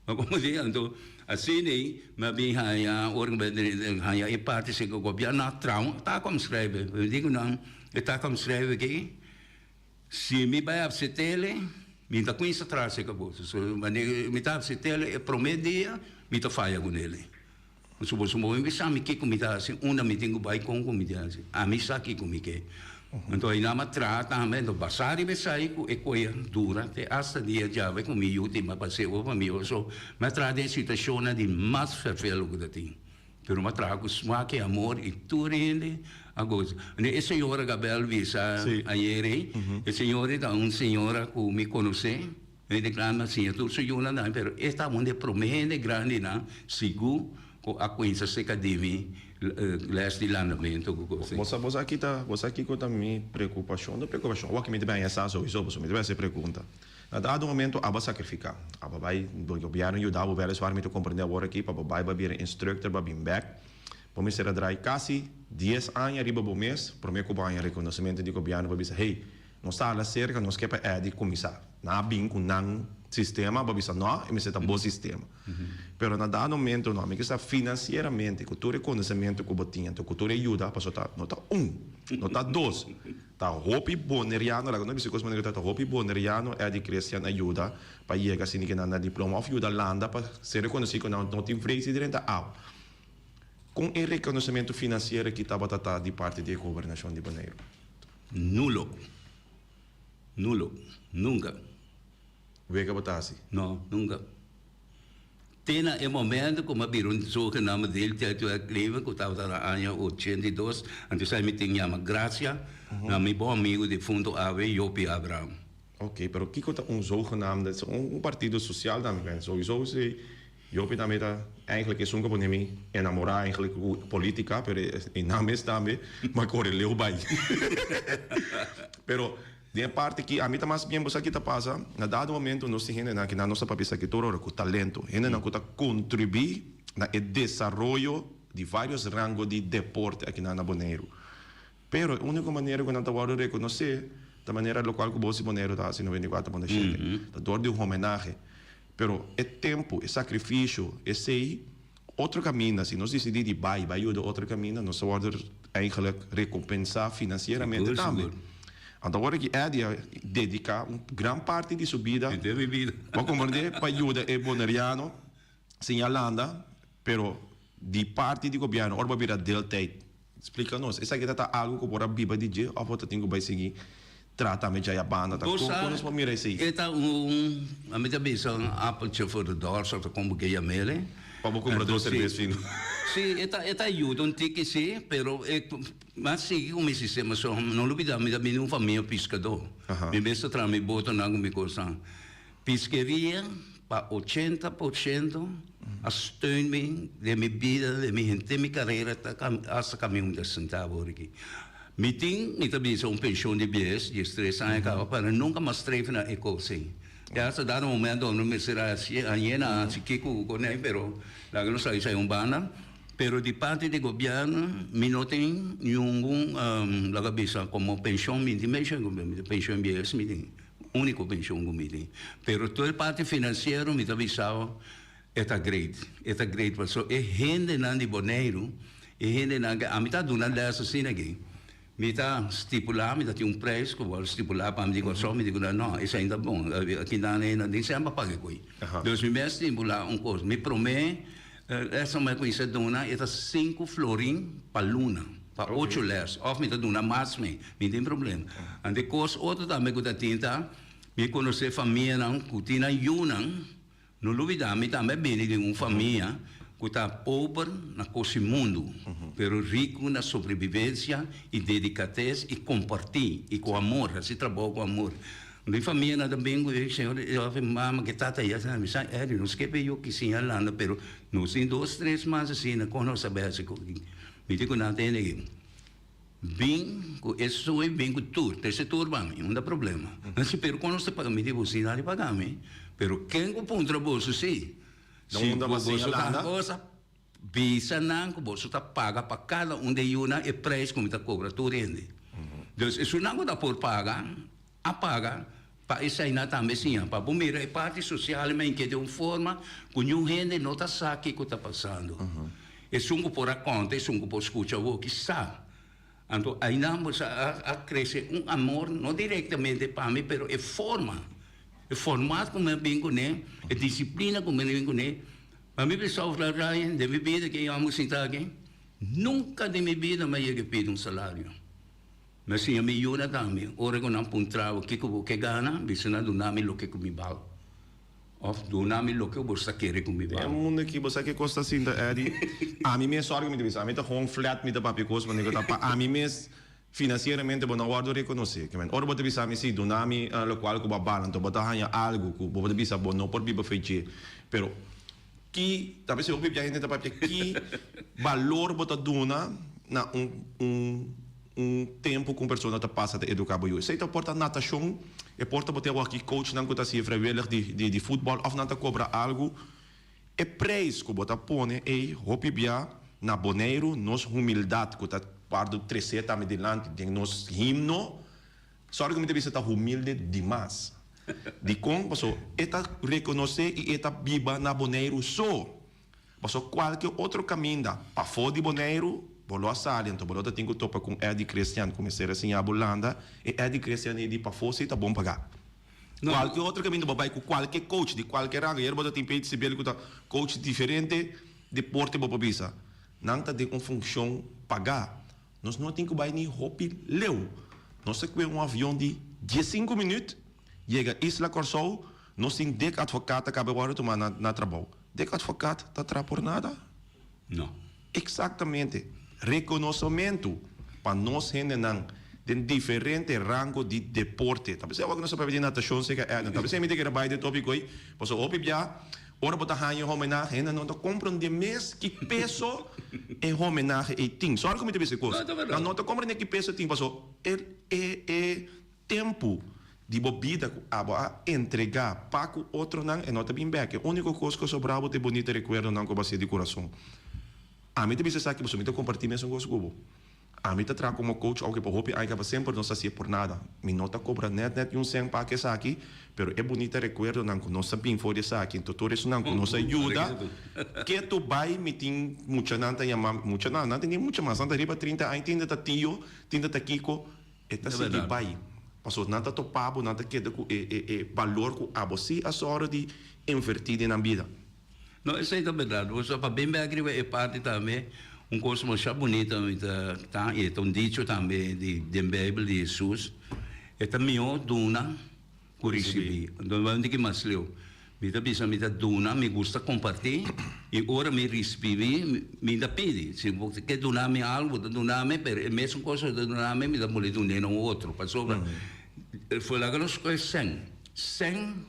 Speaker 1: Ma komo di? Anto asina ei mi a bin haña, ora ku mi a haña e parti si ku gobièrnu a traha un takomschrijving. Mi di ku nan, e takomschrijving aki, Si mi bai apsetele, mi ta cuminsa traha cerca boso. So, wanneer mi ta apsetele e prome dia, mi ta faya cu nele. So boso moe bisa mi kico mi ta haci, unda mi tin cu bai, con cu mi tin haci. Ami sa kico mi ke. Anto ayina mi a traha tambe, anto basa riba esai cu e coya dura te hasta dia djawe cu mi yu tin pa paseo pa mi. So, mi a traha den situacionnan di mas vervelo cu ta tin. Pero mi a traha ku smak i amor i tur hende a gosa. Anto e señora Gabel bisa ayer ei, e señora ei ta un señora ku mi konosé, hende grandi a siña tur su yunan tambe, pero e ta un di e promé hende grandinan sigur ku a kuinsa serka di mi les di landamentu ku kos.
Speaker 2: Bo sa bo sa kita bo sa kiko ta mi preokupashon? No preokupashon, awor ki mi ta bin haña sa souiso pasobra mi ta bin hasi e pregunta. Na dado momento abo a sacrifica, abo a bay, bo gobierno yuda bo weliswaar mi ta comprende awor aki pa bo bay bo a bira instructor bo a bin bek, bo mester a draai casi dies aña riba bo mes prome cu bo haña reconocimento di gobierno pa bisa hey, nos ta hala cerca nos ke pa Eddy cuminsa. Nan a bin cu nan sistema bo a bisa no e mester ta bo sistema. Pero na dado momento no, mi ke sa financieramente cu tur e conocimento cu bo tin anto cu tur e yuda pasobra ta no ta un, no ta dos. Ta hopi boneriano, laga nos bisa cos manera ta hopi boneriano Eddy Christian a yuda pa yega asina ke nan na diploma of yuda landa pa ser reconoci cu nan no tin vrees di drenta awa. Con e reconocimento financiero aki tabata ta di parti di e gobernacion di Boneiru?
Speaker 1: Nulo. Nulo. Nunca.
Speaker 2: Wega bo ta haci?
Speaker 1: No, nunca. Te na e momento ku mi a bira un zogenaamde deeltijdwerknemer, ku tabata na aña 82, anto esei mi tin yama gracia na mi bon amigu difunto awe, Jopie Abraham.
Speaker 2: Ok, pero kiko ta un zogenaamde? Un partido social tambe, ben, souiso si Jopie tambe ta eigenlijk esun ku a pone mi enamora eigenlijk ku politica, pero e nan mes tambe mi a kore leu bai. Pero Den e parti aki, ami ta mas bien bo sa ki ta pasa, na dado momento nos tin hendenan ki nan nos ta papia esaki tur ora ku talento, hendenan ku ta kontribuí na e desaroyo di varios rango di deporte akinan na Boneiru. Pero e úniko manera ku nan ta wòrdu rekonosé ta manera lokual ku Bos di Boneiru ta hasi 94.7, ta dor di un homenahe. Pero e tempu, e sakrifisio, esei otro kaminda, si nos disidí di bai, bai yuda otro kaminda, nos ta wòrdu eigenlijk rekompensá finansieramente tambe. Anto awor aki Eddie a dediká un gran parti di su bida, bo a komprendé, pa yuda e boneriano siña landa, pero di parti di gobièrnu ora bo a bira deeltijd. Splika nos, esaki ta ta algu ku bo por a biba di dje òf bo ta tin ku bai sigui traha tambe djaya banda? Ta kon kon nos por mira esei?
Speaker 1: E ta un, ami ta bisa un appeltje voor de dorst òf ta kon bo ke yam'el.
Speaker 2: Pa bo kumpra dos serbes fino.
Speaker 1: Si, e ta e ta yuda un tiki si, pero e mi a sigui ku mi sistema so no lubida mi ta bini un famia piskadó. Mi mes ta traha mi botonan ku mi kosnan. Piskeria pa 80% a steun mi den mi bida, den mi henter mi carera ta hasta cami un ta senta awor aki. Mi tin, mi ta bisa un pension di bies, diestres aña caba, pero nunca mas streef na e cos ei. Te hasta dado momento no mester a haci, a yena haci kico cu con ei, pero laga nos laga esai un banda. Pero di parti di gobierno mi no tin ningun, laga bisa como pension, mi tin pension, mi tin pension bies mi tin. Unico pension cu mi tin. Pero tur e parti financiero mi ta bisao e ta great. E ta great pasobra e hendenan di Boneiru, e hendenan ke ami ta duna les asina aki, mi ta stipula, mi ta tin un prijs cu worde stipula pa mi di Corsou, mi di cu nan no, esei ta bon, aki nan e nan tin semper paga e koe. Dus mi mes stipula un cos. Mi prome les cu mi a cuminsa duna e ta cinco florin pa luna. Pa ocho les, of mi ta duna mas mi, mi tin problema. Anto e kos otro tambe ku ta tin ta, mi konosé famianan ku tin nan yunan, no lubidá mi tambe a bini di un famia ku ta pober na kosi mundu, pero riku na sobrebibensia i dedikates i kompartí i ku amor, hasi trabou ku amor. Mi famianan ta bin ku e señor, e mama ku e tata ya sa, mi sa Eddie, nos ke pa e yu kisiña landa, pero nos tin dos tres mas asina, kon nos a bai hasi ku. Mi di ku nan tende aki, Bin ku e soy, bin ku tur, trese tur pa mi, unda problema. Nan si, pero kon nos ta paga? Mi di, Bo sin nada di paga mi, pero ken ku puntra boso si?
Speaker 2: Si
Speaker 1: boso ta cosa. Bisa nan ku boso ta paga pa kada un di e yunan e preis ku mi ta kobra tur hende. Dus esunnan ku ta por paga, a paga pa eseinan tambe siña. Pa bo mira e parti sosial men ke den un forma ku niun hende no ta sa kiko ta pasando. Esun ku por a konta, esun ku por skucha awor ki sa. Anto ainan bo sa a krese un amor, no direktamente pa mi, pero e forma, e format ku mi a bin kuné, e disiplina ku mi a bin kuné. Pa mi bisa of la Ryan, den mi bida ke amo sinta aki, nunka den mi bida mi a yega pidi un salario. Mi a siña mi yunan tambe, ora ku nan puntra bo kiko bo ke gana, bisa nan duna mi loke ku mi bal. Of duna mi loke bo sa kere ku mi bal.
Speaker 2: Den mundu aki bo sa ke kos ta sinta Eddy? Ami mes sorry ku mi ta bisa, ami ta gewoon flat mi ta papia kos pasobra ta pa ami mes financieramente bo no wordo reconoce. Ke men ora bo ta bisa mi si duna mi locual cu bo a bala anto bo ta haya algo cu bo ta bisa bo no por biba fe dje. Pero ki ta bisa hopi bia hende ta papia ki balor bo ta duna na un un un tempo cu un persona ta pasa ta educa bo yu. Esey ta por ta natacion, e por ta bo tin awor aki coachnan cu ta haci vrijwillig di di di futbol of nan ta cobra algo. E prijs cu bo ta pone ey hopi bia na Boneiru, nos humildad cu ta wardo trece tambe dilanti den nos himno, sorry cu mi ta bisa ta humilde dimas. Dicon? Paso e ta reconoce y e ta biba na Boneiru so. Paso cualke otro caminda pafo di Boneiru bo lo a sali anto bo lo ta tin cu topa cu un Eddy Christian cu mester a siña bo landa, e Eddy Christian ey di pafo si ta bon paga. Kualke otro kaminda bo bai ku kualke coach di kualke rango, ayer bo ta tin Peter Sibel ku ta coach diferente deporte bo por bisa, nan ta den un funcion pagá. Nos no tin ku bai ni hopi leu. Nos ta kue un avion di diesinku minuut yega Isla Kòrsou, nos tin Dick Advocaat ta kaba e wòrdu tuma na na trabou. Dick Advocaat ta traha por nada?
Speaker 1: No.
Speaker 2: Exactamente. Reconocimento pa nos hendenan den diferente rango di deporte. Ta pesey awor cu nos ta papia di natacion seca Edna. Ta pesey mi ta kere bay den topico ey. Pasobra hopi bia ora bo ta haña e homenahe hende no ta comprende mes ki peso e homenahe ey tin. Sorry cu mi ta bisa e cos. Nan no ta comprende ki peso e tin pasobra e e e Tempu di bo bida ku abo a entregá pa ku otronan e no ta bin bèk. E úniko kos ku a sobrá bo ta e bunita rekuerdonan ku bo a hasi di kurason. Ami ta bisa esaki pasobra mi ta kompartí mesun kos ku bo. Ami ta traha komo coach ounke pa hopi aña kaba semper nos ta hasié por nada. Mi no ta kobra nèt nèt ni un sèn pa esaki, pero e bunita rekuerdonan ku nos ta bin for di esaki, anto tur esunnan ku nos a yuda, ketu bai mi tin muchanan ta yama mi, muchanan, nan ta ni mucha mas, nan ta riba trinta aña, tin ta tio, tin ta kiko. E ta sigui bai. Pasobra nan ta topa bo, nan ta keda ku e e e balor ku abo sí a sòru di invertí den nan bida.
Speaker 1: No, esei ta bèrdat. Bo sa, pa bin bèk riba e parti tambe, un kos masha bunita mi ta ta, i e ta un dicho tambe di den Beibel di Hesus, e ta mihó duna ku risibí. Anto mi bai un mas leu. Mi ta bisa mi ta duna, mi gusta kompartí, i ora mi risibí mi ta pidi. Si bo ke duna mi algu, bo ta duna mi, pero e mesun kos ku bo ta duna mi, mi ta moli dun'é na un otro. Pasobra for laga nos kohe sèn. Sèn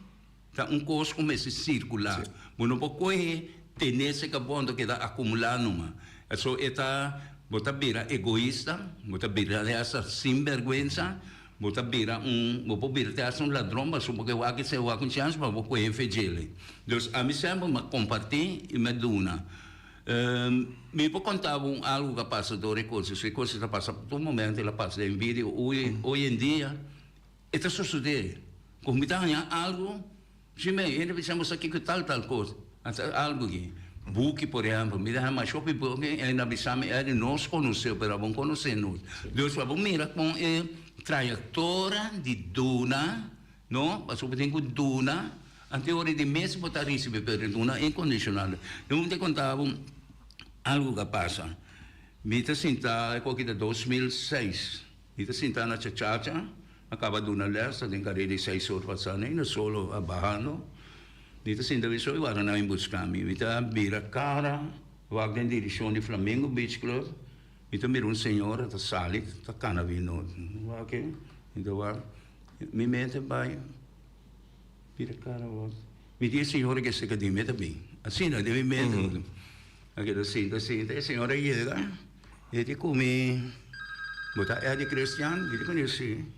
Speaker 1: ta un kos ku mester sirkulá. Bo no por kohe ten'é serka bo anto keda akumulá numa. So e ta, bo ta bira egoista, bo ta bira hasta sinbèrgwensa. Bo ta bira un, bo por bira te hasta un ladron pasobra bo ke wak esei wak un chans pa bo kohe fedjele. Dus ami semper mi a kompartí i mi a duna. Mi por konta bo un algu ku a pasa dor e kos, e kos ta pasa tur momento el a pasa den bida i hoy en dia e ta sosodé ku mi ta haña algu. Si me hende bisa bo sa kiko tal tal kos, ata algu aki. Buki por ehempel, mi ta haña masha hopi buki i nan bisa mi Eddy nos konosé pero abo no konosé nos. Dus abo mira kon e trayektoria di duna, no, pasobra bo tin ku duna ante ora di mes bo ta risibí pero duna inkondishonal. Mi ta konta bo algu ku a pasa. Mi ta sinta e koki ta 2006. Mi ta sinta na chachacha, a caba duna les, ta den careda di seis or pasa ne, na solo a bahando. Mi ta sinta mi so y wara nan a busca mi. Mi ta bira cara wak den direccion di Flamingo Beach Club, mi ta mira un señora ta sali ta cana bin no. Wak e, mi ta wak, mi mente bay bira cara wak. Mi di e señora ke cerca di mi ta bin. Asina den mi mente. A keda sinta sinta, e señora yega. E di ku mi, Bo ta Eddie Christian? Mi di kuné si.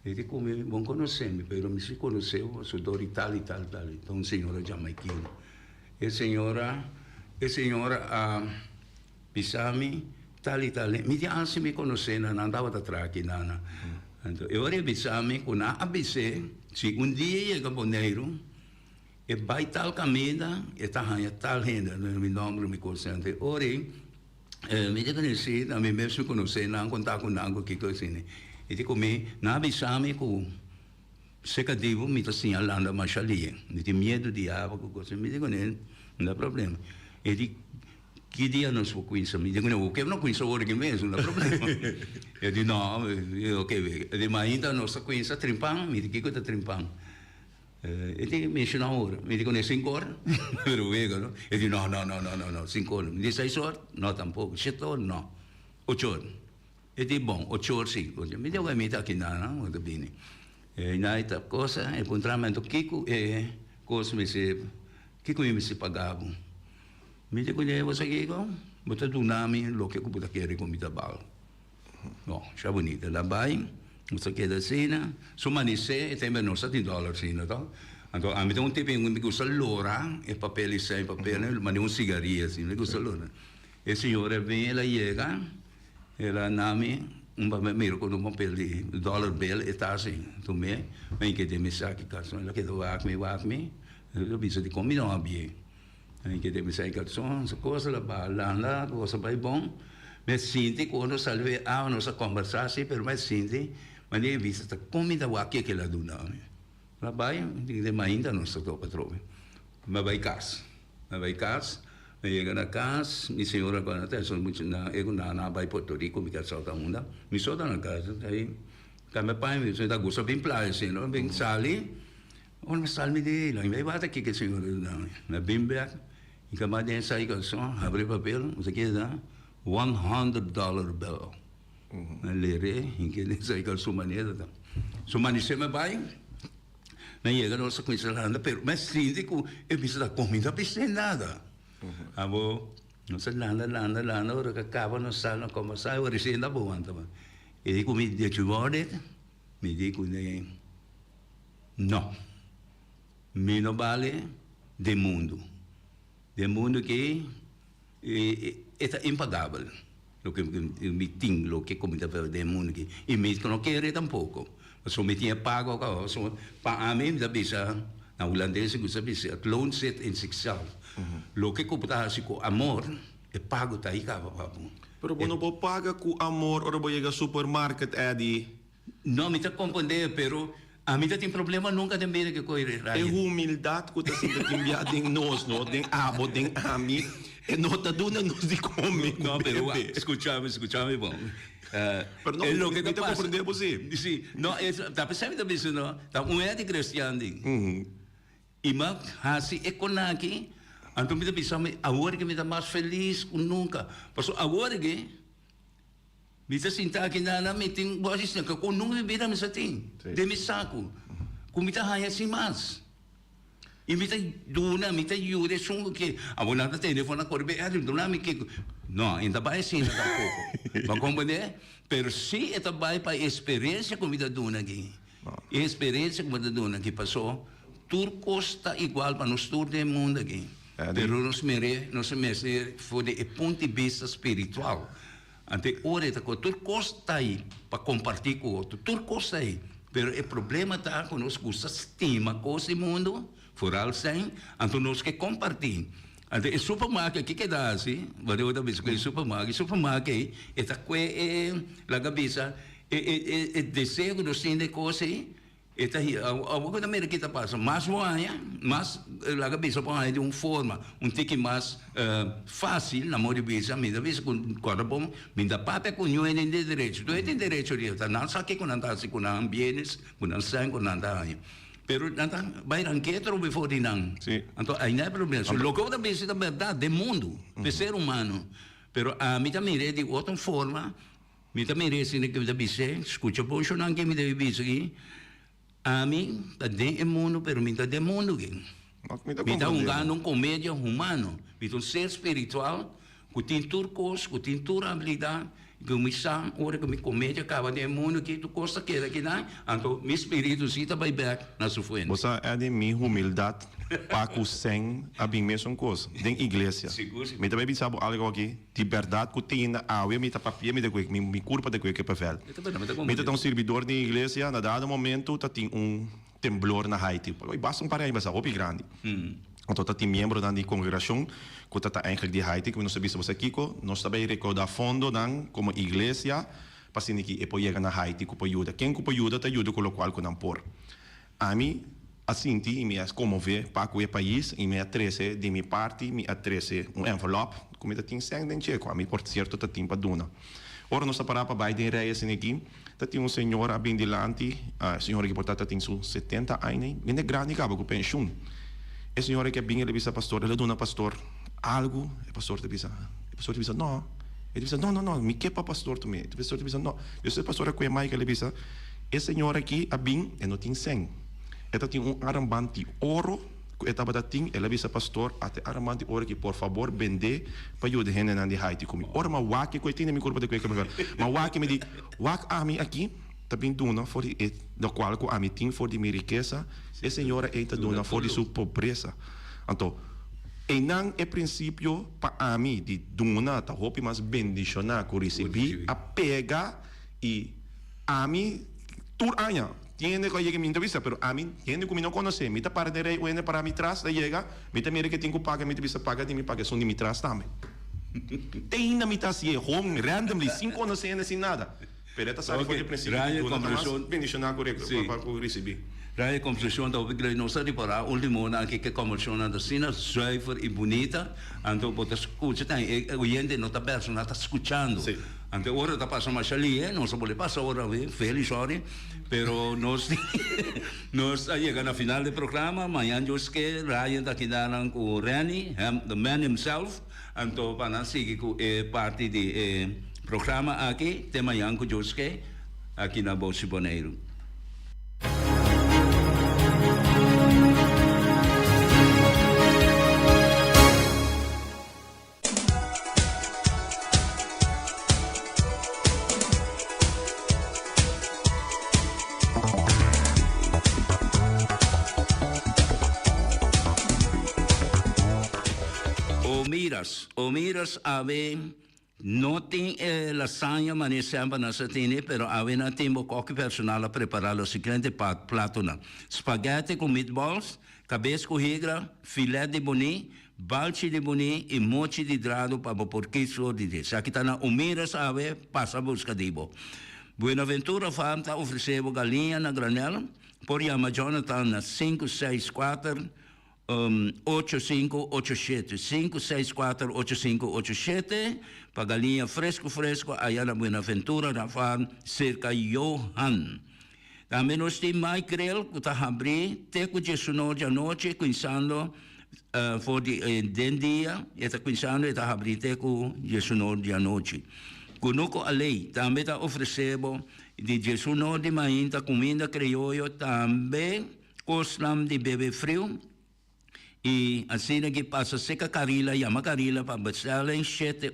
Speaker 1: E di ku mi, Bo no konosé mi, pero mi si konosé bo, pasobra dor di tal i tal tal. Ta un señora jamaikino. E señora E señora a bisa mi tal y tal. Mi di ansi mi conoce nan, nan tabata traha aki nan. Anto e ora e bisa mi cu nan a bis'é si un dia yega Boneiru e bai tal caminda e ta haña tal hende. Mi nomber mi cosa. Anto e ora ei mi di cu si, ami mes mi conoce nan, conta cu nan cu kico asina. E di cu mi, nan a bisa mi cu. Seka dibo mi ta siña landa masha lie. Mi tin miedu di awa ku kos. Mi di kuné, no ta problema. E di, ki dia nos por kuinsa? Mi di kuné, bo ke no kuinsa ora aki mes, no ta problema. E di, no, oke. E di, ma ainda nos ta kuinsa trimpan. Mi di, kiko ta trimpan? E di, menshoná ora. Mi di kuné, sinku ora? Pero wega, no? E di, no, no, no, no, no, sinku ora. Mi di, seis ora? No, tampoko. Shete ora? No. Ocho ora. E di bon, ochor si. Mi di awor mi ta aki nan, bo ta bini. E na e ta cosa, e puntra mi anto kiko e cos mester, kiko mi mester paga bo? Mi di kuné, bo sa kiko? Bo ta duna mi loke ku bo ta kere ku mi ta bal. Bon, sha bunita. El a bai, nos a keda asina. Su manisé, e tempo nos ta tin dòler asina to. Anto ami ta un tipo mi gusta lora e papel i sèn papel, manera un sigaria asina, mi gusta lora. E señora bin, el a yega. El a na mi un papel, mira con un papel di dollar bill e ta así. Tumé, mi a keda mi saki calzón. El a keda wak mi, wak mi. El a bisa dikon mi no a bie. Mi a keda mi saki calzón, su cosa la baha landa, cosa bai bon. Mi a sinti cu ora nos sali e awa nos a combersa así, pero mi a sinti manera e bisa ta con mi ta wak kico el a duna mi. El a bai, mi di mainta nos ta topa atrobe. Mi a bai cas. Mi a bai cas, mi a yega na cas, mi señora cu a ta mucha na e cu nan a bai Puerto Rico, mi casa ta unda, mi so ta na cas, ahí cambia paña, mi ta gusta bin playa asina, no, bin sali, ora mi sali mi di, mi bai wak aki cu e señora duna mi, mi a bin bek, mi cama den esaki calzon, habri e papel, mi sa keda 100 dollar bill, mi a lere, mi keda den esaki calzon manera ta, su manisé mi a bai. Mi a yega nos a cuminsa landa pero mi a sinti cu e bisa ta con mi no a bisa nada. Abo nos a landa landa landa ora cu a caba nos sal nos combersa y recién ta bo wanta. E di cu mi did you want it? Mi di cu ne no mi no bale den mundo. Den mundo aki e ta impagabel loke mi tin loke ku mi ta bebe den mundu aki i mi no kere tampoko pasobra mi tin e pago kaba pasobra pa ami mi ta bisa na hulandes mi gusta bisa het loon zit in zichzelf loke ku bo ta hasi ku amor e pago ta ahi kaba pa bo.
Speaker 2: Pero bo no por paga ku amor ora bo yega supermarket Eddy.
Speaker 1: No, mi ta comprende, pero ami ta tin problema nunca den bida ke koe
Speaker 2: E humildad ku ta sinta tin bia den nos, no? Den abo, den ami, e no ta duna nos di come ku
Speaker 1: No, pero
Speaker 2: bebe.
Speaker 1: scuchami, scuchami bon.
Speaker 2: Pero no,
Speaker 1: E loke
Speaker 2: mi
Speaker 1: ta
Speaker 2: ta
Speaker 1: pasa.
Speaker 2: comprende bo si.
Speaker 1: Si, no, es, ta pesey mi ta bisa no, ta un hende cristian di. I mi a hasi e konaki, anto mi ta bisa mi, awor ke mi ta mas felis ku nunca. Pasobra awor ke. Mi ta sinta aki nana mi tin bo asisten ku nunka mi bida mi sa tin den mi saku ku mi ta haña sin mas i mi ta duna mi ta yuda esun ku ke abo nan ta tende for nan kore bay Edwin duna mi kiko no e ta bay asina tampoco bo a comprende pero si e ta bay pa e experiencia ku mi ta duna aki e experiencia ku mi ta duna aki paso tur kos ta igual pa nos tur den mundo aki pero nos mere nos mester for di e punto di bista spiritual. Anto e ora e ta kohe tur kos ta ei pa kompartí ku otro, tur kos ta ei. Pero e problema ta ku nos gusta stima kos di mundu, foral sèn, anto nos ke kompartí. Anto e supermarket kiko e ta hasi? Bo ta bisa ku e supermarket, e supermarket ei e ta kue e laga bisa e e e deseo ku nos tin di e kos ei. E ta hi, awor ku ta mira ki ta pasa, mas bo haña, mas laga bisa bo haña di un forma un tiki mas fácil, na modo di bisa, mi ta bisa ku kòrda bon, mi ta papia ku niun hende tin derecho, tur hende tin derecho riba, ta nan sa kiko nan ta hasi ku nan bienes, ku nan sèn ku nan ta haña. Pero nan ta bai rankia atrobe for di nan. Anto ainda e problema. So loke bo ta bisa ta bèrdat den mundu, den ser humano, pero ami ta mir'é di otro forma. Mi ta mira esina ke mi ta bis'é, skucha bon shonnan ke mi debe bisa aki, ami ta den e mundu pero mi ta den mundu aki. Mi ta hungando un komedia humano, mi ta un ser spiritual ku tin tur kos, ku tin tur abilidat. Ku mi sa ora ku mi komedia kaba den e mundu aki tur kos ta keda akinan, anto mi spiritu si ta bai bek na su fuente.
Speaker 2: Bo sa Eddie, mi humildat pa ku sèn a bin mesun kos den iglesia.
Speaker 1: Sigur, sigur.
Speaker 2: Mi ta bai bisa bo algo aki di bèrdat ku te ainda awe mi ta papia mi ta kue mi kurpa ta kue kippenvel.
Speaker 1: Mi ta bèrdat, mi ta
Speaker 2: Mi ta ta un sirbidor den iglesia, na dado momento ta tin un temblor na Haiti. Basta un par di aña pasá, hopi grandi. Anto ta tin miembronan di kongregashon ku ta ta enklik di Haiti ku nos ta bisa boso kiko, nos ta bai rekoudá fondonan komo iglesia pa asina ki e por yega na Haiti ku por yuda. Ken ku por yuda ta yuda ku lokual ku nan por. Ami a sinti i mi a konmové pa ku e pais i mi a trese di mi parti mi a trese un envelòp ku mi ta tin sèn den dje ku ami por sierto ta tin pa duna. Ora nos ta pará pa bai den rei asina aki ta tin un señora a bin dilanti, e señora aki por ta ta tin su setenta aña, hende grandi kaba ku penshun. E señora aki a bin el a bisa pastor, el a duna pastor algu, e pastor ta bisa, e pastor ta bisa no, e ta bisa no no no mi ke pa pastor tuma, e pastor ta bisa no, despues e pastor a kue Mike el a bisa e señora aki a bin e no tin sèn, e ta tin un armband di oro ku e tabata tin, el a bisa pastor ate armband di oro aki por fabor bend'é pa yuda hendenan di Haiti ku mi. Ora mi a wak ku e tin den mi kurpa ta kue kebra, mi a wak mi di wak ami aki. Ta bin duna for di e lokual ku ami tin for di mi rikesa, e señora ei ta duna for di su pobresa. Anto, einan e prinsipio pa ami di duna ta hopi mas bendishoná ku risibí a pega i ami tur aña tin hende ku a yega mi entrevista pero ami hende ku mi no konosé mi ta para den rei un hende para mi tras ta yega mi ta mira ke tin ku paga mi ta bisa paga di mi paga esun di mi tras tambe. Te ainda mi ta hasié hon randomly sin konosé hende sin nada. Pero e ta sali for di prinsipio di duna ta mas bendishoná ku ku risibí.
Speaker 1: Raya konflushon ta hopi grei. Nos a ripará último nan aki ku e kòmbershonnan ta asina zuiver i bunita, anto bo ta skucha ta e oyente no ta bèrsho, nan ta skuchando. Anto e ora ta pasa masha lihe, nos a bolbe pasa ora awe, feli sòri, pero nos nos a yega na final di e programa. Mañan Dios ke, Ryan ta keda nan ku Renny, hem, the man himself. Anto pa nan sigui ku e parti di e programa aki te mañan ku Dios ke aki na Bosi Boneiru. O miras, o miras awe no tin e lasaña manera semper nan sa tene, pero awe nan tin bo koki personal a prepara lo siguiente platonan, spaghetti ku meatballs, kabes ku higra, filet di boni, balchi di boni i mochi di drado pa bo por kis for di dje. Esaki ta na O Miras awe, pasa buska di bo. Buenaventura Farm ta ofresé bo galiña na granel, por yama Jonathan na 564 8587, 564 8587, pa galiña fresco fresco aya na Buenaventura na farm cerca Johan. Tambe nos tin Mike Grill cu ta habri te cu diesunor di anochi cuinsando for di den dia e ta cuinsando e ta habri te cu diesunor di anochi. Cunuco Aley tambe ta ofrece bo di diesunor di mainta cuminda crioyo tambe cosnan di bebe friu. I asina ki pasa seka Carila, yama Carila pa bestelling shete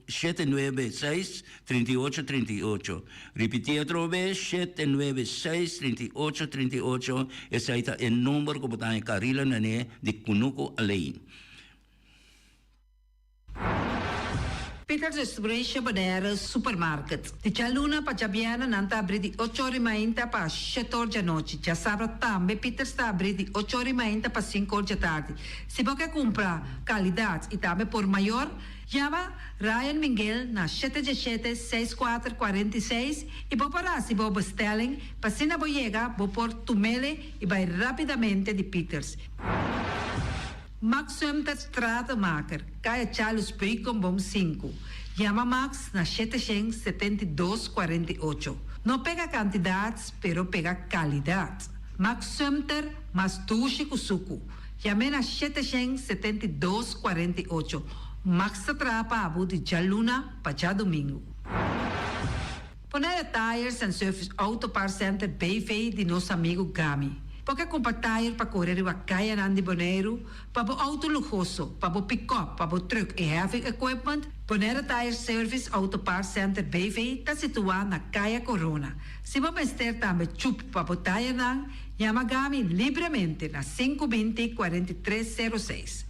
Speaker 1: 796 38 38. Ripití atrobe, 796 38 38, esei ta e number ku bo ta haña Carila Nene di Kunuku Alei.
Speaker 3: Peter Distribution Bonaire Supermarket. Di djaluna pa djabièrnè nan ta abrí di ocho or i mainta pa shete or djanochi. Djasabra tambe Peters ta abrí di ocho or i mainta pa sinku or djatardi. Si bo ke kumpra kalidat i tambe por mayor, yama Ryan Minguel na shete djeshete seis kuater 46 i bo por hasi bo bestelling pa asina bo yega bo por tumele i bai rapidamente di Peters. Max Sumter Stratenmaker, Kaya Charles Beukenboom sinku. Yama Max na 772 48. No pega kantidat, pero pega kalidat. Max Sumter mas dushi ku suku. Yam'é na 772 48. Max ta traha pa bo di djaluna pa djadumingu. Bonaire Tires and Service Auto Parts Center BV di nos amigu Gami. Bo ke kumpra tire pa kore riba kayanan di Boneiru, pa bo outo luhoso, pa bo pikòp, pa bo trùk i heavy equipment? Bonaire Tire Service Auto Parts Center BV ta situá na Kaya Corona. Si bo mester tambe chup pa bo tayernan, yama Gami libremente na 520 4306.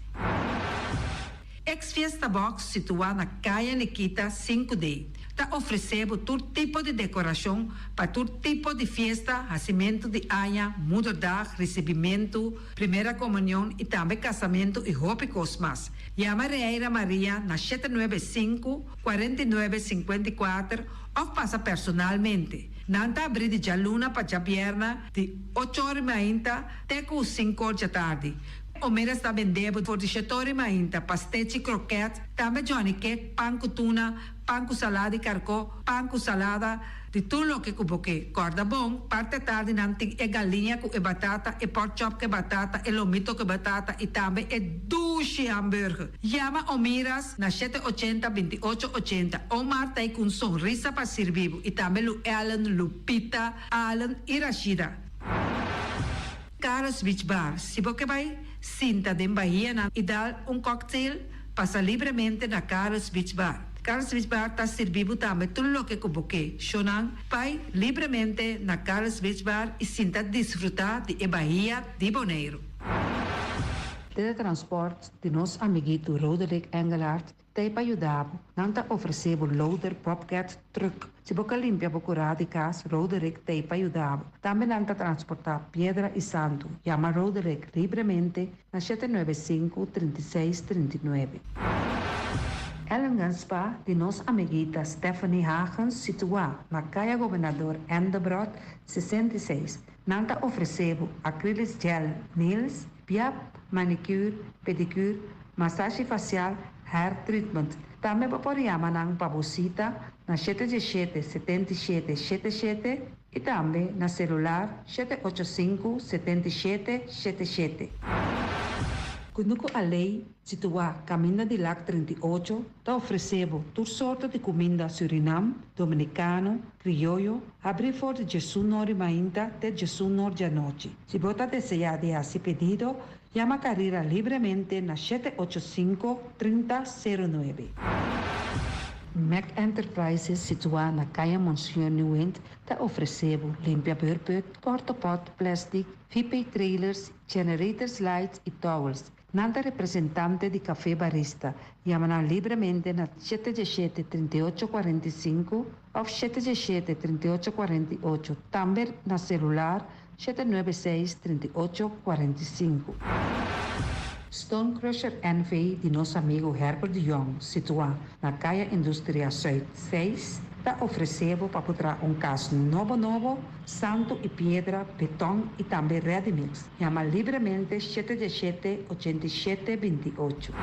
Speaker 3: Ex Fiesta Box situá na Kaya Nikita 5D ta ofresé bo tur tipo di dekorashon pa tur tipo di fiesta, hasimentu di aña, moederdag, risibimentu, primera komunion i tambe kasamentu i hopi kos mas. Yama Reira Maria na 795 49 54 òf pasa personalmente. Nan ta abrí di djaluna pa djabièrnè di ocho or i mainta te ku sinku or djatardi. Omeras ta bendé bo for di shete or i mainta pastechi, krokèt, tambe johnny cake, pan ku tuna, pan ku salada di karkó, pan ku salada, di tur loke ku bo ke. Kòrda bon, parti atardi nan tin e galiña ku e batata, e pork chop ku e batata, e lomito ku e batata i tambe e dushi hamburger. Yama Omiras na 780 28 80. Omar ta ei ku un sonrisa pa sirbi bo i tambe Lu Ellen, Lupita, Allen i Rashida. Carlos Beach Bar, Si bo ke bai sinta den bahianan i dal un cocktail, pasa libremente na Carlos Beach Bar. Carlos Beach Bar ta sirbi bo tambe tur loke ku bo ke. Shownan, bai libremente na Carlos Beach Bar i sinta disfrutá di e bahia di Boneiru.
Speaker 4: Teletransport di nos amiguito Roderick Engelhardt T'ei pa yuda bo. Nan ta ofresé bo loader, bobcat, truck. Si bo ka limpia bo kurá di kas, Roderick t'ei pa yuda bo. Tambe nan ta transportá piedra i santu. Yama Roderick libremente na 795, 36, 39. Ellingham Spa di nos amiguita Stephanie Hagens situá na Kaya Gobernador Endebrot 66. Nan ta ofresé bo acrylic gel nails, piap, manicure, pedicure, masashi fasial, hair treatment. Tambe bo por yama nan pa bo sita na 717 77 77 i tambe na selular 785 77 77. Kunuku Alei, situá Kaminda di Lak 38, ta ofresé bo tur sorto di kuminda Surinam, Dominikano, Krioyo, habrí for di 11 or di mainta te 11 or di anochi. Si bo ta deseá di hasi pedido, yama Carira libremente na 785 3009. Mac Enterprises, situá na Kaya Monsieur Nieuwind, ta ofresé bo limpia beurput, porta-pot, plastic, VP trailers, generators lights i towels. Nan ta representante di Café Barista. Yama nan libremente na 717 38 45 òf 717 38 48. Tambe na selular 796 38 45. Stone Crusher NV di nos amigu Herbert de Jong, situá na Kaya Industria Zuid 6, ta ofresé bo pa traha un kas nobo nobo, santu i piedra, beton i tambe ready mix. Yama libremente 717 87 28.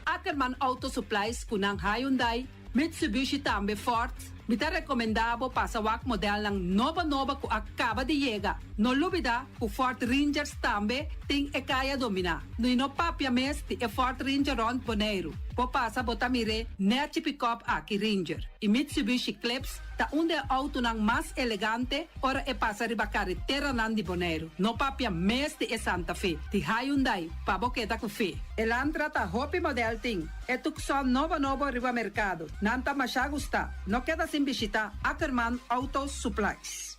Speaker 3: Ackerman Auto Supplies ku nan Hyundai, Mitsubishi tambe Ford. Mi ta rekomendá bo pasa wak modelnan nobo nobo ku a kaba di yega. No lubidá ku Ford Rangers tambe tin e kaya dominá. No no papia mes di e Ford Ranger rònt Boneiru. Bo pasa bo ta mir'é nèchi pick-up aki Ranger. I Mitsubishi Eclipse ta un di e outonan mas elegante ora e pasa riba kareteranan di Boneiru. No papia mes di e Santa Fe, di Hyundai, pa bo keda ku fe. Elantra ta hopi model tin. E Tucson nobo nobo riba merkado. Nan ta masha gustá. No keda sin bishitá Ackerman Auto Supplies.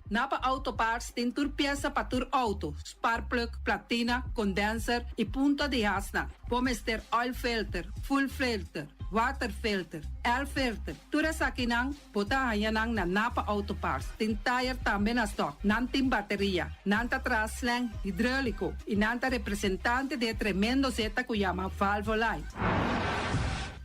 Speaker 3: Napa Auto Parts tin tur piesa pa tur outo, sparkplug, platina, condenser i punta di hasnan. Bo mester oil filter, fuel filter, water filter, air filter. Tur esakinan bo ta haña nan na Napa Auto Parts. Tin tire tambe na stock. Nan tin bateria. Nan ta traha slang hidráuliko i nan ta representante di e tremendo zeta ku yama Valvoline.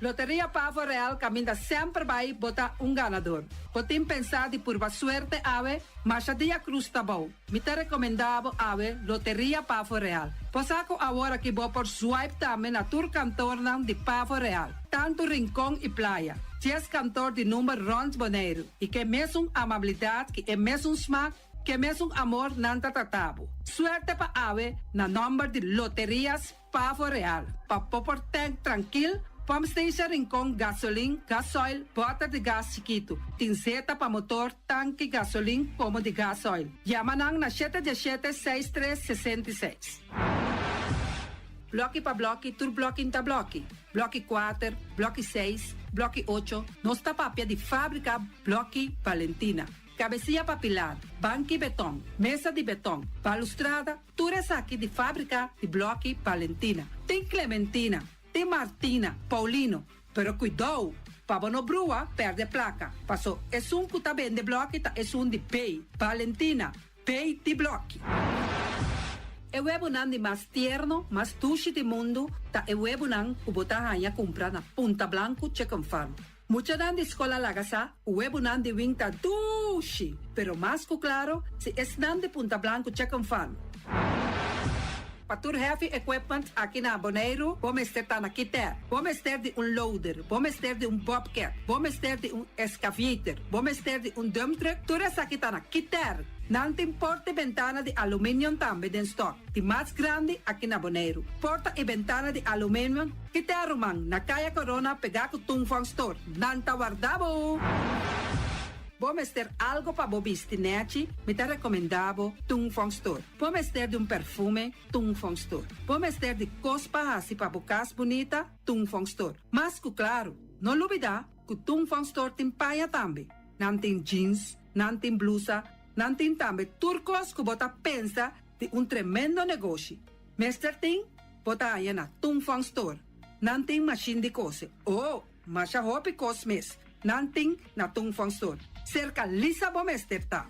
Speaker 3: Loteria Pavo Real kaminda semper bai bo ta un ganador. Bo tin pensá di purba suerte awe, masha dia krus ta bou. Mi ta rekomendá bo awe Loteria Pavo Real. Bo sa ku awor aki bo por swipe tambe na tur kantornan di Pavo Real, tantu Rincon i Playa. 10 kantor di number rònt Boneiru i ke mesun amabilidat ki e mesun smak, ke mesun amor nan ta trata bo. Suerte pa awe na nòmber di Loterias Pavo Real. Pa bo por tank trankil, pump station Rincon gasolin, gasoil, bòter di gas chikitu. Tin zeta pa motor, tanki gasolin komo di gasoil. Yama nan na 717 63 66. Blòki pa blòki, tur blòki n'ta blòki. Blòki kuater, blòki seis, blòki ocho, nos ta papia di fábrika Blòki Valentina. Kabesia pa pilar, banki beton, mesa di beton, balustrada, tur esaki di fábrika di Blòki Valentina. Tin Clementina, tin Martina, Paulino, pero kuidou pa bo no brua pèrdè plaka, paso esun ku ta bende blòki ta esun di B, Valentina. Pei di blòki. E webunan di mas tierno, mas dushi di mundu ta e webunan ku bo ta haña kumpra na Punta Blanku Chicken Farm. Muchanan di skol a laga sa ku webunan di win ta dushi, pero mas ku klaro si esnan di Punta Blanku Chicken Farm. Pa tur heavy equipment aki na Boneiru bo mester ta na Kiter. Bo mester di un loader, bo mester di un bobcat, bo mester di un excavator, bo mester di un dump truck, tur esaki ta na Kiter. Nan tin porta y bentana di aluminium tambe den stock, di mas grandi aki na Boneiru. Porta y bentana di aluminium, Kiter ruman, na Kaya Corona pegá ku Tung Fong Store. Nan ta warda bo! Bo mester algo pa bo bisti nèchi? Mi ta rekomendá bo Tung Fong Store. Bo mester di un perfume? Tung Fong Store. Bo mester di kos pa hasi pa bo kas bunita? Tung Fong Store. Mas ku klaru, no lubidá ku Tung Fong Store tin paña tambe. Nan tin jeans, nan tin blusa, nan tin tambe tur kos ku bo ta pensa di un tremendo negoshi. Mester tin? Bo ta haña na Tung Fong Store. Nan tin mashin di kose. Oh! Masha hopi kos mes nan tin na Tung Fong Store. Serka Lisa bo mester ta.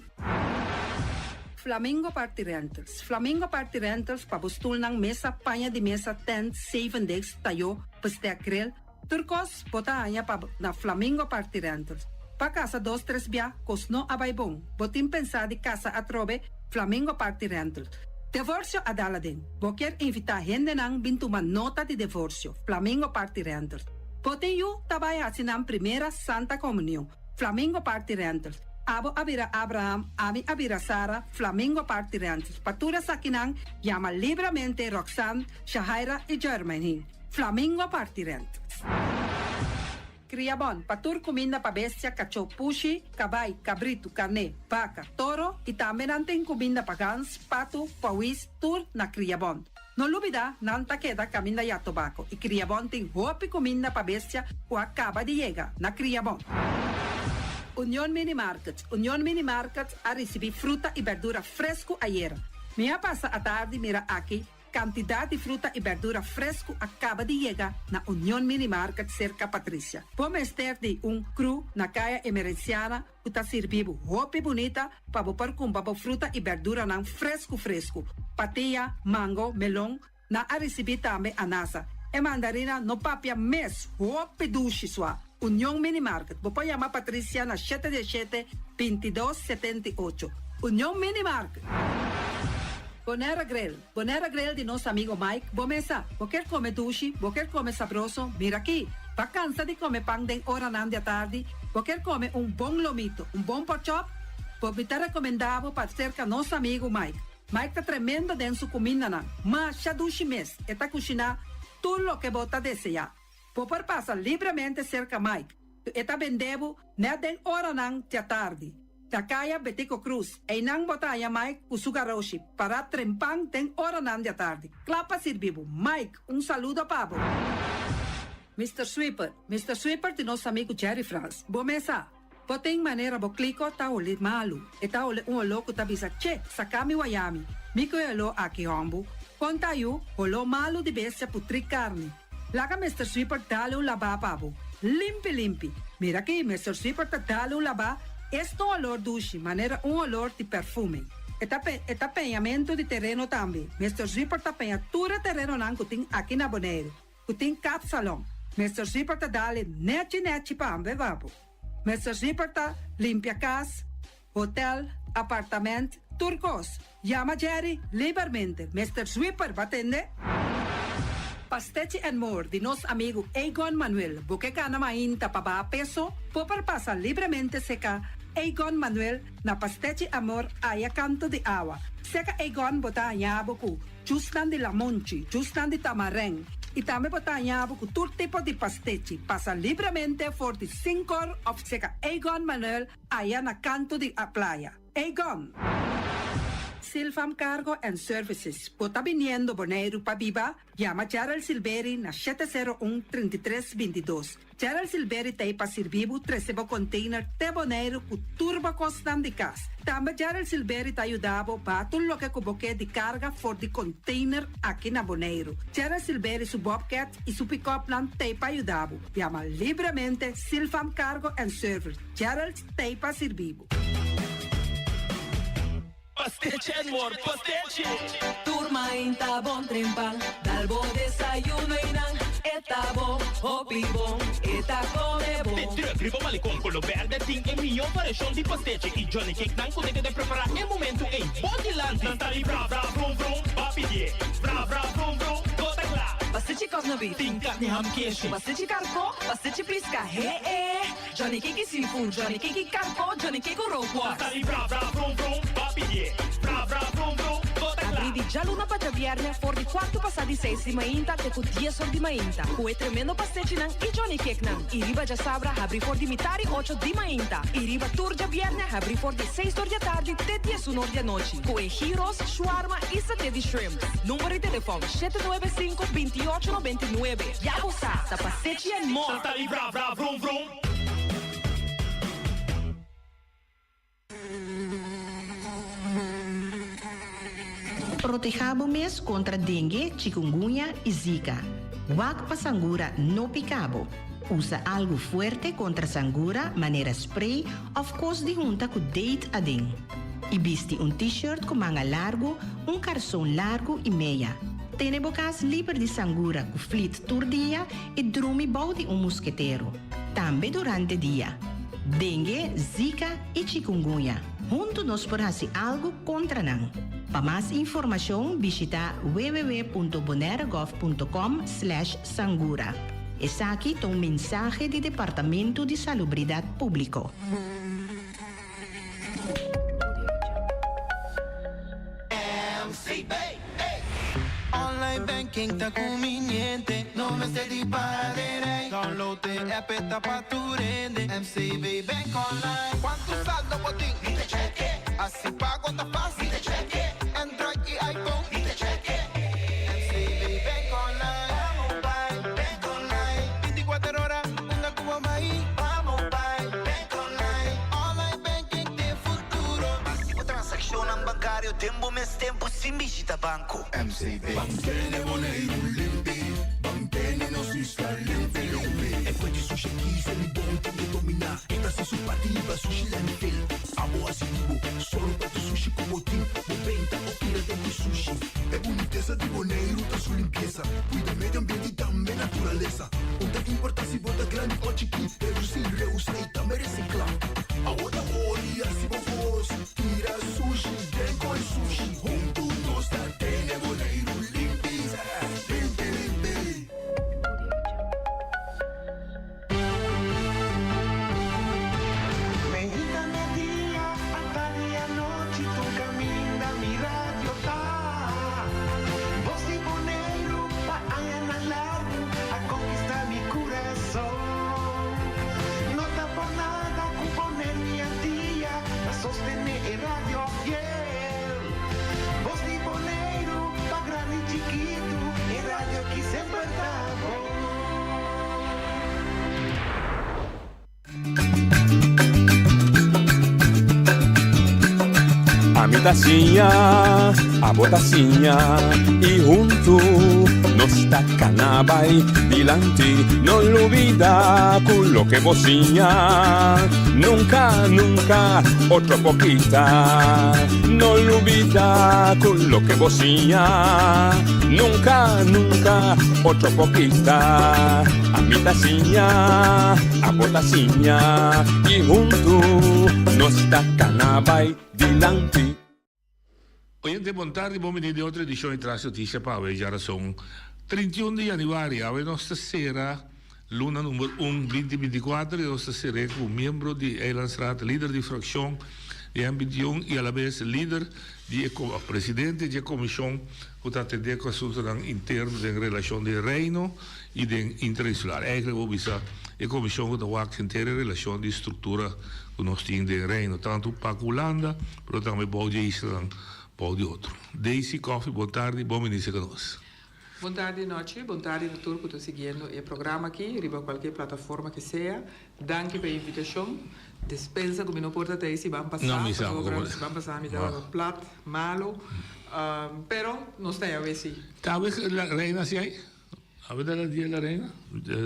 Speaker 3: Flamingo Party Rentals Flamingo Party Rentals pa bo stulnan, mesa, paña di mesa, tent, zevendegs, tayó, bestek, grill, tur kos bo ta haña pa na Flamingo Party Rentals. Pa kasa dos tres bia kos no a bai bon, bo tin pensá di kasa atrobe? Flamingo Party Rentals. Devorsio a dal aden. Bo kier invitá hendenan bin tuma nota di devorsio? Flamingo Party Rentals. Bo tin yu ta bai hasi nan primera Santa Comunion. Flamingo Party Rentals. Abo a bira Abraham, ami a bira Sara, Flamingo Party Rentals. Pa tur esakinan, yama libramente Roxanne, Shahaira y Jermaine. Flamingo Party Rentals. Kriabon, pa tur kuminda pa bestia, kachó, pushi, kabai, kabritu, karné, baka, toro i tambe nan tin kuminda pa gans, patu, pawis, tur na Kriabon. No lubidá, nan ta keda kaminda ya tobako i Kriabon tin hopi kuminda pa bestia ku a kaba di yega na Kriabon. Union Mini Market, Union Mini Market a risibí fruta i bèrdura fresku ayera. Mi a pasa atardi mira aki Kantidat di fruta i bèrdura fresku a kaba di yega na Union Mini Market serka Patricia. Bo mester di un kru na Kaya Emerenciana ku ta sirbi bo hopi bunita pa bo por kumpra bo fruta i bèrduranan fresku fresku. Patia, mango, melon, nan a risibí tambe anasa. E mandarina no papia mes, hopi dushi sua. Union Mini Market, bo por yama Patricia na shete diesshete, bintidos, 78. Union Mini Market. Bonera Grill, Bonera Grill di nos amigo Mike, bo mesa, bo kier come dushi, bo kier come sabroso, mira aki, ba cansa di come pan den oranan di atardi, bo kier come un bon lomito, un bon pork chop, bo mi ta recomenda bo pa cerca nos amigo Mike. Mike ta tremendo den su cumindanan, masha dushi mes, e ta cushina tur loke bo ta desea. Bo por pasa libremente serka Mike, ku e ta bende bo nèt den oranan djatardi. Na Kaya Betico Cruz, einan bo ta haña Mike ku su garoshi pará trempan den oranan djatardi, kla pa sirbi bo. Mike, un saludo pa bo! Mister Sweeper, Mister Sweeper di nos amigu Jerry Frans. Bo mesa, bo tin manera bo kliko ta holi malu. E ta holi un oló ku ta bisa, Che, saka mi wayami. Mi ku e oló aki hòmbu. Kon ta yu, holó malu di bestia putrí karni. Laga Mister Sweeper dale un labá pa bo. Limpi limpi. Mira aki, Mister Sweeper ta dale un labá, es ta un olor dushi, manera un olor di perfume. E ta pe, e ta peñamentu di tereno tambe. Mister Sweeper ta peña tur e terenonan ku tin aki na Boneiru, ku tin kapsalon. Mister Sweeper ta dale nechi nechi pa ambe pa bo. Mister Sweeper ta limpia kas, hotel, apartament, tur kos. Yama Jerry libermente. Mister Sweeper, bo a tende? Pastechi and More di nos amigu Egon Manuel. Bo ke gana mainta pa baha peso? Bo por pasa libremente seka Egon Manuel na Pastechi Amor aya kanto di awa. Seka Egon bo ta haña bo ku jusnan di lamonchi, jusnan di tamarèn i tambe bo ta haña bo ku tur tipo di pastechi. Pasa libremente for di sinkor òf seka Egon Manuel aya na kanto di playa. Egon! Silvam Cargo and Services. Bo ta biniendo Boneiru pa biba? Yama Gerald Silberi na 701 33 22. Gerald Silberi ta ei pa sirbi bo trese bo container te Boneiru ku tur bo kosnan di kas. Tambe Gerald Silberi ta yuda bo baha tur loke ku bo ke di karga for di container aki na Boneiru. Gerald Silberi su bobcat i su pick-upnan ta ei pa yuda bo. Yama libremente Silvam Cargo and Service. Gerald ta ei pa sirbi bo.
Speaker 5: Pastechi and more, pastechi!
Speaker 6: Tur mainta bon trempan, dal bo desayuno y nan e ta bo, hopi bon, e ta come bon.
Speaker 5: De truck riba Malecon Colo Berde tin e mihó variashon di pastechi y Johnny Cake nan cu ta keda prepara e momento ey bo dilanti. Nan ta di bra bra vrum vrum, ba pidié bra bra vrum vrum, bo ta cla.
Speaker 6: Pastechi cosna beef.
Speaker 5: Tin carni ham keshi.
Speaker 6: Pastechi carco, pastechi pisca, he e. Johnny Cake seafood, Johnny Cake carco, Johnny Cake rookworst.
Speaker 5: Ta di bra bra vrum vrum, ba pidié. Bra bra vrum vrum, bo ta kla.
Speaker 6: Abrí di djaluna pa djabièrnè for di kuartu pasá di seis di mainta te ku dies or di mainta, ku e tremendo pastechinan i Johnny Cakenan. I riba djasabra habrí for di mitá di ocho di mainta. I riba tur djabièrnè habrí for di seis or di atardi te diesun or di anochi, ku e gyros, shawarma i saté di shrimp. Number di telefòn, 795 28 99. Ya bo sa, ta pastechi and more!
Speaker 5: Ta di bra bra vrum vrum.
Speaker 7: Protehá bo mes kontra dengue, chikungunya i zika. Wak pa sangura no pika bo. Usa algu fuerte kontra sangura manera spray òf kos di hunta ku date aden. I bisti un t-shirt ku manga largu, un karson largu i meya. Tene bo kas liber di sangura ku flit tur dia i drumi bou di un musketero. Tambe durante dia. Dengue, Zika i Chikungunya. Huntu nos por hasi algu kontra nan. Pa mas informashon bishita www.bonairegov.com slash sangura. Esaki ta un mensahe di Departamento di Salubridat Públiko.
Speaker 8: MCB, ey! Online banking ta conveniente, no mester di para den rij. Download e app e ta pa tur hende, MCB Bank Online. Cuanto saldo bo tin? Mi ta check e. Haci pago ta facil? Mi ta check e. Android y iPhone? Mi ta check e. MCB Bank Online. Vamos bay, Bank Online. Binticuater ora, unda cu bo bay. Vamos bay, Bank Online. Online banking t'e futuro.
Speaker 9: Haci bo transaccionnan bancario den bo mes tempo sin bishita banco.
Speaker 8: MCB.
Speaker 10: Ban tene Boneiru limpi, ban tene nos isla limpi limpi. E kue di sushi kis e libon tin ke dominá, e ta hasi su parti liba sushi landfill. Abo hasi di bo, sòru pa tur sushi ku bo tin, bo benta o tira den di sushi. E bunitesa di Boneiru ta su limpiesa, kuida medio ambiente i tambe naturalesa. Un ta importá si bo ta grandi o chikí, redusí, reusá i tambe resiklá. Awor ta ora di hasi bo kos, tira sushi den koi sushi. Huntu nos ta tene Boneiru limpi, limpi limpi.
Speaker 8: Meinta media, atardi anochi, tur caminda mi radio ta. Voz di Boneiru pa añanan largu a conquista mi curason. No ta por nada cu Boneiru y Antia ta sostene e radio fiel. Voz di Boneiru pa grandi y chikitu, e radio ki semper ta bon.
Speaker 11: Ami ta siña, abo ta siña y huntu nos ta cana bay dilanti. No lubida cu loke bo siña nunca, nunca otro por kita. No lubida cu loke bo siña nunca, nunca otro por kita. Ami ta siña, abo ta siña y huntu nos ta cana bay dilanti.
Speaker 12: Oyente bon tardi, bon bini den otro edicion di Tras Noticia pa awe djarason 31 di januari. Awe nos ta cera luna number un binti 24 y nos ta cere cu miembro di Eilandsraad, lider di fraccion di M21 y alabes lider di e of presidente di e comision cu ta atende cu asuntonan interno den relacion di Reino y den interinsular. Eigenlijk bo bisa e comision cu ta wak henter e relacion di structura cu nos tin den Reino, tanto pa cu Hulanda, pero tambe bou di e islanan. Bou di otro. Daisy Coffie, bon tardi, bon bini serka nos.
Speaker 13: Bon tardi nochi, bon tardi na tur ku ta siguiendo e programa aki riba kualke plataforma ke sea. Danki pa e invitashon. Despensa ku mi no por ta tei si ban pasá, pasobra si ban pasá mi tabata plat, malo. Pero nos ta awe si.
Speaker 12: Ta awe la reina si ai? Awe ta la dia la reina?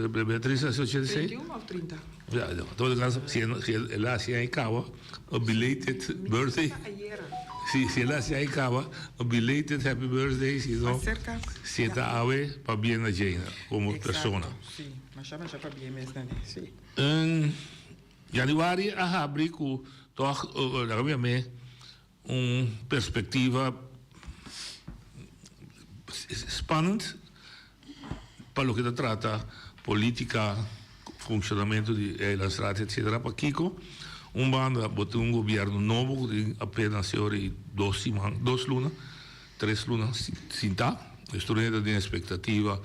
Speaker 12: Beatriz a hasi 86?
Speaker 13: 31 of 30?
Speaker 12: Ya, en todo caso, si el a hasi ai caba, a belated birthday. Si, si el a hasi ai caba, a belated happy birthday, si no, si ta awe, pabien na Jane como persona.
Speaker 13: Exacto, si. Masha, masha pabien mes na ne, si.
Speaker 12: En januari a habri cu toch, laga mi yam'e, Un perspectiva spannend pa loke ta trata politica, funcionamento di eilandsraad etc. Pakico un banda bo tin un gobierno nobo cu tin apenas e ora y dos siman, dos luna, tres luna sinta. Esto ta den expectativa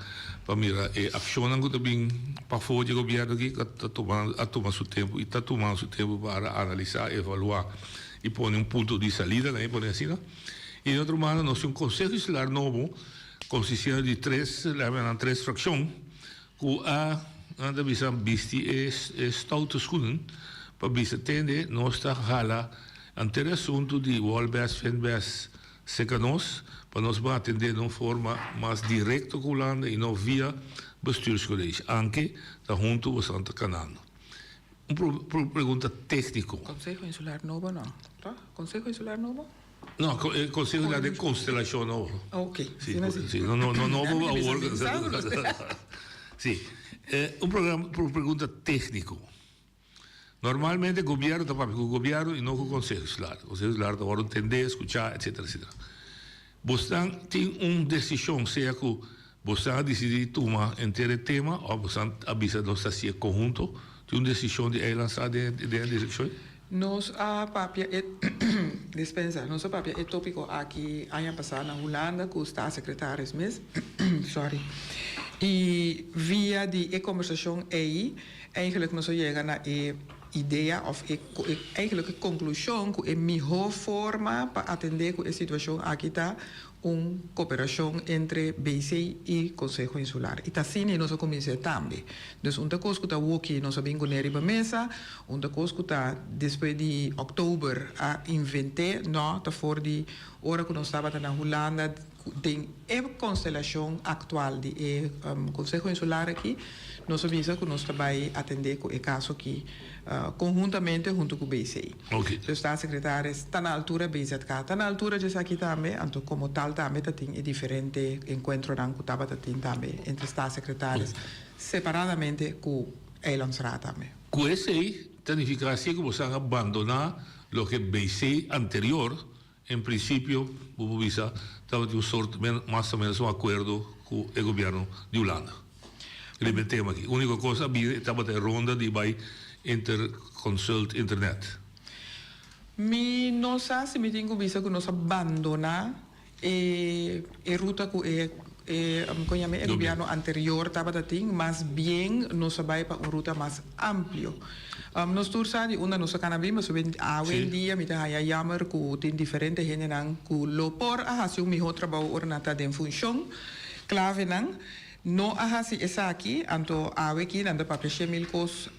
Speaker 12: pa mira e accionnan cu ta bin pafo dje gobierno aki cu ta tuma a tuma su tempo y ta tuma su tempo para analisa, evalua y pone un punto di salida nan e pone asina. Y den otro banda nos tin un Conseho Insular nobo consistiendo di tres laga nan tres fraccion cu a nan ta bisa bisti e stoute schoenen pa bisa tende nos ta hala ante e asunto di Wolbes, Finbes, Seca nos pa nos por atendé den un forma mas directo cu Hulanda y no via Bestuurscollege, anke ta hunto bosan ta canando. Un pregunta tecnico.
Speaker 13: Conseho Insular nobo no, toch? Conseho Insular nobo?
Speaker 12: No, e Conseho Insular den constelacion nobo.
Speaker 13: Ok,
Speaker 12: Si, si, no, no, no nobo awor. Si, un pregunta tecnico. Normalmente gobierno ta papia cu gobierno y no cu conseho insular. Conseho insular ta worde tende, scucha, etcetera, etcetera. Bosnan tin un decision, sea cu bosnan a dicidi tuma enter e tema of bosnan a bisa nos ta haci e conhunto, tin un decision di eilandsraad den den e direccion?
Speaker 13: Nos a papia e dispensa, nos a papia e topico aki aña pasa na Hulanda cu staatssecretaris mes, sorry, y via di e conversacion ey Eigenlijk nos a yega na e idea of e eigenlijk e conclusion cu e miho forma pa atende cu e situacion aki ta un cooperacion entre BC y Conseho Insular. Y ta asina nos a cuminsa tambe. Dus un ta cos cu ta awoki nos a bin cune riba mesa, un ta cos cu ta despues di october a invente, no, ta for di ora cu nos tabata na Hulanda, Den e konstelashon aktual di e Konseho Insular aki, nos a bisa ku nos ta bai atendé ku e kaso aki konhuntamente huntu ku BC. Dus Staatssecretaris ta na altura, BZK ta na altura dje esaki tambe, anto komo tal tambe ta tin e diferente enkuentronan ku tabata tin tambe entre Staatssecretaris separadamente ku Eilandsraad tambe.
Speaker 12: Ku esei ta nifiká si ku boso a bandoná loke BC anterior En principio, bo por bisa, tabatin un sort, mas o menos un acuerdo cu e gobierno di Hulanda riba e tema aki. Unico cos a bini tabata e ronda di bay interconsult internet.
Speaker 13: Mi no sa si mi tin cu bisa cu nos a bandona e e ruta cu e e con yama e gobierno anterior tabata tin, mas bien nos a bay pa un ruta mas amplio. Nos tur sa di unda nos a cana bin, pasobra awe en dia mi ta haya jammer cu tin diferente hendenan cu lo por a haci un miho trabou ora nan ta den funcion. Clavenan no a haci esaki, anto awe ki nan ta papia shemil cos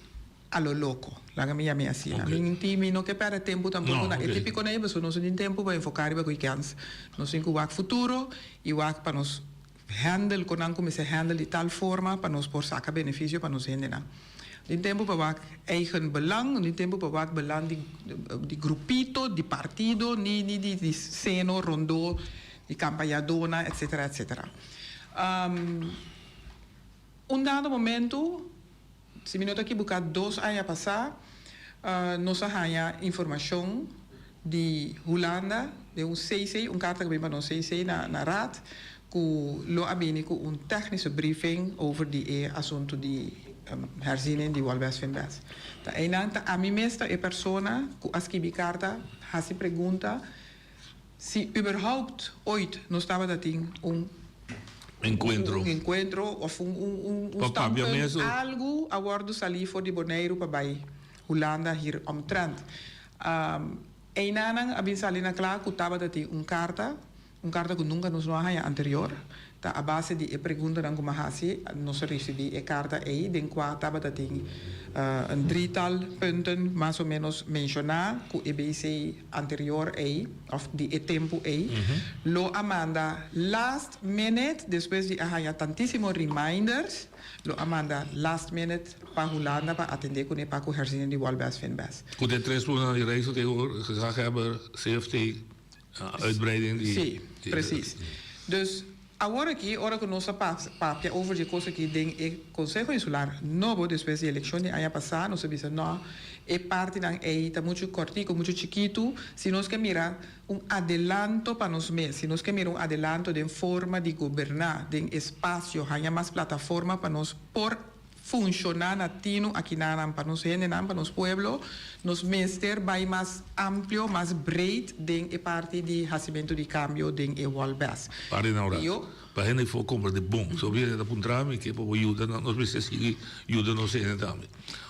Speaker 13: a lo loco, laga mi yam'e asina. Mi minti, mi no ke perde tempu tampoco na e tipiconan ei, pasobra nos no tin tempu pa enfoca riba weekends. Nos tin cu wak futuro y wak pa nos Handle ku nan kuminsá handle di tal forma pa nos por saka benefisio pa nos hendenan. Tin tempu pa wak eigen belang, no tin tempu pa wak belang di di grupito, di partido, ni ni di di seno rondó di kampañadónan etsetera etsetera. Un dado momentu, si mi no ta kibuká dos aña pasá, nos a haña informashon di Hulanda den un CC, un karta ku a bini pa nos CC na na Raad, ku lo a bini ku un technische briefing over di e asuntu di herziening di Wolbes Finbes. Ta einan ta ami mes ta e persona ku a skibi karta, hasi pregunta si überhaupt ooit nos tabata tin un
Speaker 12: Enkuentro.
Speaker 13: un enkuentro of un un un un
Speaker 12: Pa papia
Speaker 13: standpunt,
Speaker 12: mes o.
Speaker 13: algu a wòrdu salí for di Boneiru pa bai Hulanda hier omtrent. Einanan a bin sali na kla ku tabata tin un karta, un karta ku nunka nos no a haña anterior. Ta a base di e preguntanan ku mi a hasi, nos a risibí e karta ei den kua tabata tin un drietal punten mas o ménos menshoná ku e BC anterior ei òf di e tempu ei lo a manda last minute despues di a haña tantísimo reminders lo a manda last minute pa Hulanda pa atendé kuné pa ku herziening di Wolbes Finbes.
Speaker 12: Ku den tres lunanan di reis lo tin gezaghebber CFT uitbreiding di.
Speaker 13: Sí, precies. Dus awor aki ora ku nos a papia over di e kos aki den e Konseho Insular nobo despues di elekshon di aña pasá nos a bisa no e partinan ei ta muchu kòrtiku, muchu chikitu si nos ke mira un adelanto pa nos mes, si nos ke mira un adelanto den forma di goberná, den espasio, haña mas plataforma pa nos por funshoná na tinu akinanan pa nos hendenan, pa nos pueblo, nos mester bai mas amplio, mas breed den e parti di hasimentu di kambio den e Wolbes.
Speaker 12: Pari na ora.
Speaker 13: Yo.
Speaker 12: Pa hende for kompra di bon. So bo hende ta puntra mi ke pa bo yuda nan, nos mester sigui yuda nos hende tambe.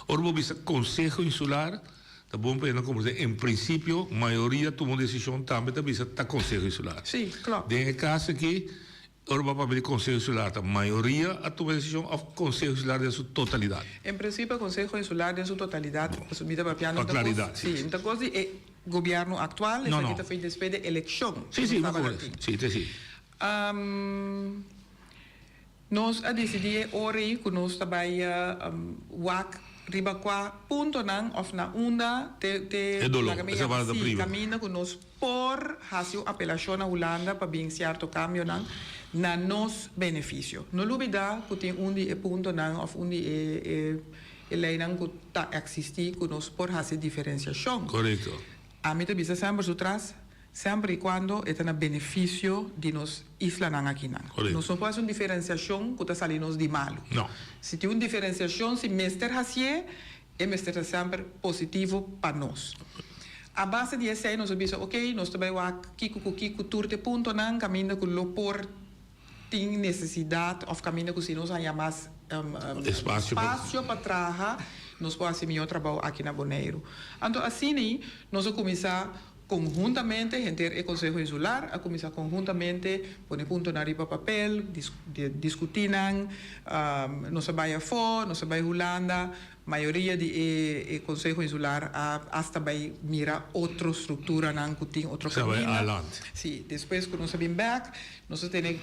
Speaker 12: Ora bo bisa Konseho Insular, ta bon pa hende komprende en prinsipio mayoria tuma un desishon tambe ta bisa ta Konseho Insular.
Speaker 13: Sí, klòp.
Speaker 12: Den e kaso aki Ora bo a papia di Konseho Insular ta mayoria a tuma e desishon òf Konseho Insular den su totalidat?
Speaker 13: En prinsipio Konseho Insular den su totalidat, pasobra mi ta papiando
Speaker 12: Pa klaridat,
Speaker 13: si. Sí, ta kos di e gobièrnu aktual,
Speaker 12: No, no.
Speaker 13: esaki ta fei despues di elekshon
Speaker 12: Sí, sí, mi kore. Sí, te sí.
Speaker 13: Nos a disidí e ora ei ku nos ta bai wak riba kua puntonan òf na unda te te
Speaker 12: E doló,
Speaker 13: laga mi
Speaker 12: esa
Speaker 13: yama
Speaker 12: palabra ta
Speaker 13: sí,
Speaker 12: priva.
Speaker 13: kaminda ku nos por hasi un apelashon na Hulanda pa bin sierto kambionan na nos benefisio. No lubidá ku tin un di e puntonan òf un di e e leinan ku ta eksistí ku nos por hasi diferensiashon.
Speaker 12: Korekto.
Speaker 13: Ami ta bisa semper su tras, semper i kuando e ta na benefisio di nos islanan akinan.
Speaker 12: Korekto.
Speaker 13: Nos no por hasi un diferensiashon ku ta sali nos di malu.
Speaker 12: No.
Speaker 13: Si tin un diferensiashon si mester hasié, E mester ta semper positivo pa nos. A base di esei nos a bisa ok, nos ta bai wak kiko ku kiko tur t'e puntonan kaminda ku lo por tin nesesidat òf kaminda ku si nos haña mas
Speaker 12: Espasio pa.
Speaker 13: espasio pa traha nos por hasi mihó trabou aki na Boneiru. Anto asina nos a kuminsá konhuntamente, henter e Konseho Insular a kuminsá konhuntamente pone puntonan riba papel, diskutí nan, nos a bai afó, nos a bai Hulanda, mayoria di e Konseho Insular a asta bai mira otro strukturanan ku tin otro kaminda. Sí, despues ku nos a bin bèk, nos a tene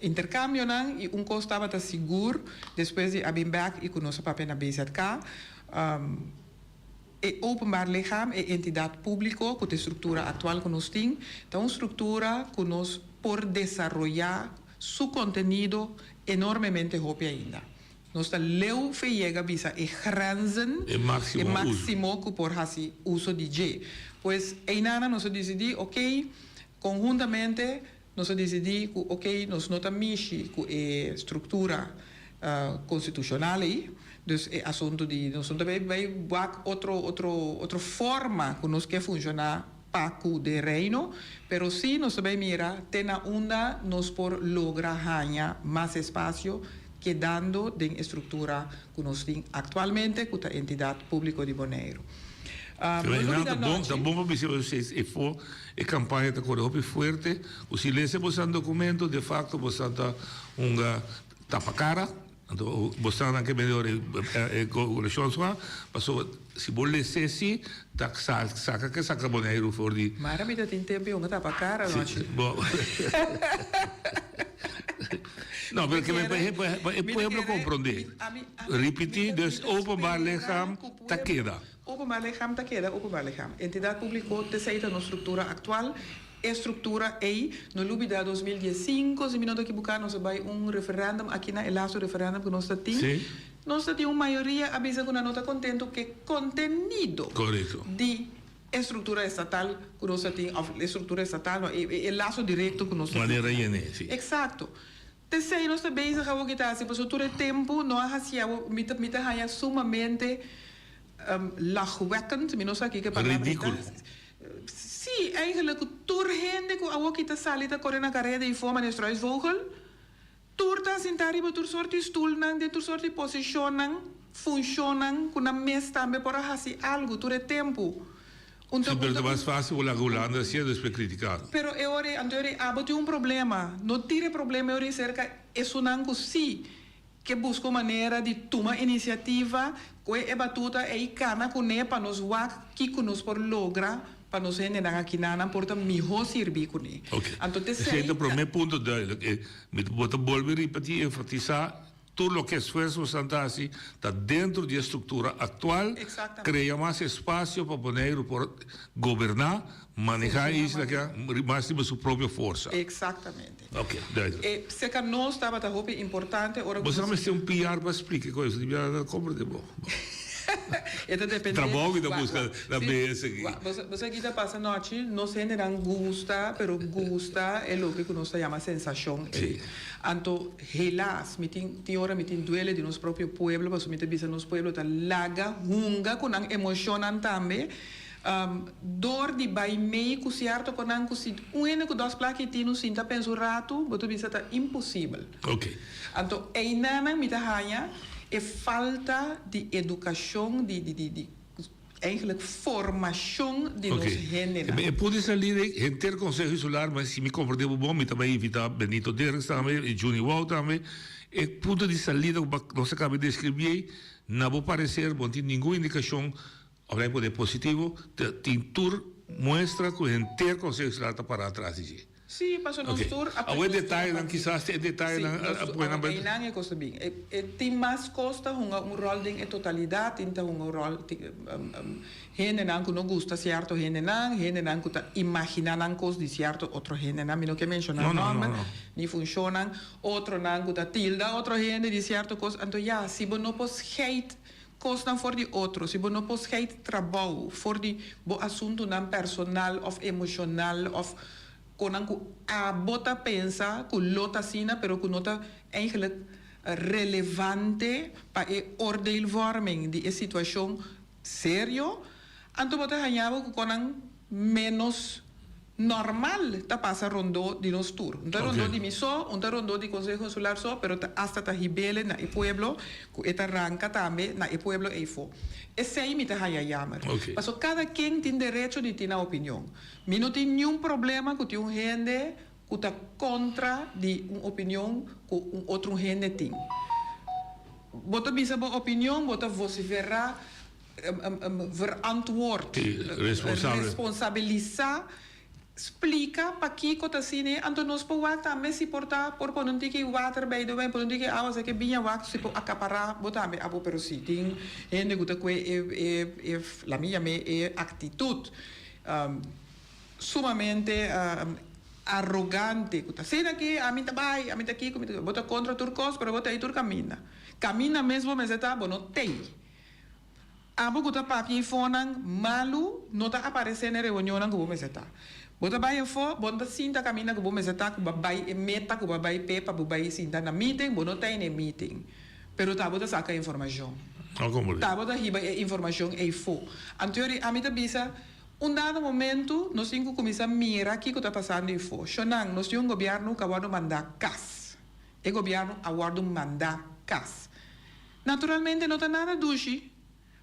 Speaker 13: interkambionan i un kos tabata sigur despues di a bin bèk i ku nos a papia na BZK, E openbaar lichaam, e entidat públiko ku ta e struktura aktual ku nos tin, ta un struktura ku nos por desaroyá su kontenido enormemente hopi ainda. Nos ta leu fe yega bisa e grenzen,
Speaker 12: E máksimo
Speaker 13: e
Speaker 12: uso.
Speaker 13: máksimo ku por hasi uso di dje. Pues einana nos a disidí, oké, konhuntamente nos a disidí ku oké, nos no ta mishi ku e struktura konstitushonal ei, dus e asuntu di nos no ta bai bai wak otro otro otro forma ku nos ke funshoná pa ku den Reino, pero sí nos ta bai mira te na unda nos por logra haña mas espasio kedando den e struktura ku nos tin aktualmente ku ta Entidat Públiko di Boneiru.
Speaker 12: Pero
Speaker 13: No lubida
Speaker 12: ta bon,
Speaker 13: nochi.
Speaker 12: ta bon pa bisa e fo e kampaña ta kore hopi fuerte ku si lesa boso dokumento de fakto boso ta hunga Tapa cara, anto bo sa nan ke medio ora e coalicion sua, pasobra si bo lese si, ta saca ke saca Boneiru for di.
Speaker 13: Mara mi ta tin tempo yonga tapa cara nochi.
Speaker 12: Bo No, pero ke pa e pueblo comprende. Ripiti, dus openbaar lichaam ta keda.
Speaker 13: Openbaar lichaam ta keda openbaar lichaam. Entidad publico t'esey ta nos structura actual. E struktura ei, no lubida 2015, si mi no ta ekibuká, nos a bai un referèndum aki na e lastu referèndum ku nos ta tin. Nos ta tin un mayoria a bisa ku nan no ta kontentu ku e kontenido di e struktura estatal ku nos ta tin, òf e struktura estatal no, e laso direkto ku nos ta tin.
Speaker 12: Manera yene, si.
Speaker 13: Eksakto. P'esei nos ta bezig awor kita hasi, pasobra tur e tempu no a hasi awor, mi ta mi ta haña sumamente lachwekkend, mi no sa kiko e palabra ta.
Speaker 12: Ridíkulo.
Speaker 13: Sí, eigenlijk ku tur hende ku awor kita sali ta kore na kareda i for manera struisvogel, tur ta sinta riba tur sorti stulnan, den tur sorti posishonnan, funshonnan ku nan mes tambe por a hasi algu tur e tempu. Un ta
Speaker 12: Sí, pero
Speaker 13: un
Speaker 12: ta
Speaker 13: ta
Speaker 12: mas fácil bo laga Hulanda hacié despues criticá.
Speaker 13: Pero e ora ei, anto e ora ei abo tin un problema. No tira e problema e ora ei serka esunnan ku sí ke buska un manera di tuma inisiativa, kue e batuta ei kana kuné pa nos wak kiko nos por logra pa nos hendenan akinan por ta mihó sirbí kuné.
Speaker 12: Ok.
Speaker 13: Anto
Speaker 12: Esei
Speaker 13: t'esei
Speaker 12: ta
Speaker 13: ta.
Speaker 12: promé punto duidelijk. E, mi ta, bo ta bolbe ripetí, enfatisá Tur loke esfuersonan ta hasi ta dentro di e struktura aktual, krea mas espasio pa Boneiru por goberná, manehá e isla aki mas riba su propio forsa.
Speaker 13: Eksaktamente.
Speaker 12: Ok, duidelijk.
Speaker 13: E seka nos tabata hopi importante ora ku
Speaker 12: Bo sa
Speaker 13: nos.
Speaker 12: mester un PR pa splika e kos, di bia ta komprende bo.
Speaker 13: E ta depende.
Speaker 12: Trabou mi ta buska na BS aki.
Speaker 13: Bo sa ki ta pasa nochi? Nos hendenan gusta, pero gusta e loke ku nos ta yama sensashon ei. Anto helaas mi tin tin ora mi tin duele di nos propio pueblo pasobra mi ta bisa nos pueblo ta laga hunga ku nan emoshonnan tambe dor di bai mei ku sierto konan ku si un hende ku dos plaki tinu sinta pensa un ratu bo ta bisa ta imposibel. Anto einanan mi ta haña e falta di edukashon di di di Eigenlijk formashon di nos hendenan.
Speaker 12: E punto di salida ei, henter Konseho Insular, ma si mi komprende bo bon, mi ta bai invitá Benito Derks tambe i Juni Wou tambe. E punto di salida ku nos a kaba di deskribí ei, na bo pareser bo no tin ningun indikashon, òf nan e pone positivo, tin tur muestra ku henter Konseho Insular ta pará atras di dje.
Speaker 13: Sí, paso nos
Speaker 12: Ok.
Speaker 13: tur a
Speaker 12: Awe
Speaker 13: nos tur a
Speaker 12: detayenan,
Speaker 13: parti.
Speaker 12: kisas e
Speaker 13: Sí,
Speaker 12: detayenan
Speaker 13: nos
Speaker 12: a
Speaker 13: tur,
Speaker 12: pone nan
Speaker 13: awe
Speaker 12: bai.
Speaker 13: einan e kos ta bin. E e tin mas kos ta hunga un ròl den e totalidat, tin ta hunga un ròl tin hendenan ku no gusta sierto hendenan, hendenan ku ta imaginá nan kos di sierto otro hendenan, mi no ke menshoná
Speaker 12: No, no, no,
Speaker 13: nòmber
Speaker 12: no.
Speaker 13: ni funshonnan, otronan ku ta tilda otro hende di sierto kos. Anto ya, si bo no por scheid kosnan for di otro, si bo no por scheid trabou for di bo asuntunan personal òf emoshonal òf Konan ku abo ta pensa ku lo ta asina pero ku no ta eigenlijk relevante pa e oordeelvorming di e situashon serio, anto bo ta haña bo ku konan menos normal ta pasa rondó di nos tur. Un ta rondó di mi so, un ta rondó di Konseho Insular so, pero ta asta ta hibele na e pueblo ku e ta ranka tambe na e pueblo eifó. Esei mi ta haña yamer. Paso kada ken tin derecho di tin nan opinion. Mi no tin niun problema ku tin un hende ku ta kontra di un opinion ku un otro hende tin. Bo ta bisa bo opinion, bo ta vosiferá, verantwoord, responsabilisá, splika pakiko ta asina, anto nos por wak tambe si por ta por pone un tiki water bij de wijn, pone un tiki awa sa ke biña wak si por akapará bo tambe abo, pero si tin hende ku ta kue e e la mi yam'é e aktitut. Sumamente arogante ku ta asina aki, ami ta bai, ami ta kiko, mi ta bo ta kontra tur kos, pero bo ta ei tur kaminda. Kaminda mes bo mester ta, bo no tei. Abo ku ta papia ifonan malu no ta aparesé na e reunionnan ku bo mester ta. Bo ta bai afó, bo no ta sinta kaminda ku bo mester ta, ku bo a bai e meta ku bo a bai p'e pa bo bai sinta na meeting, bo no ta ei na e meeting. Pero ta bo ta saka informashon. Ta bo ta hiba e informashon eifó. Anto yori ami ta bisa, Un dado momento nos tin ku kuminsá mira kiko ta pasando eifó. Shonnan, nos tin un gobièrnu ku a wòrdu mandá kas. E gobièrnu a wòrdu mandá kas. Naturalmente no ta nada dushi.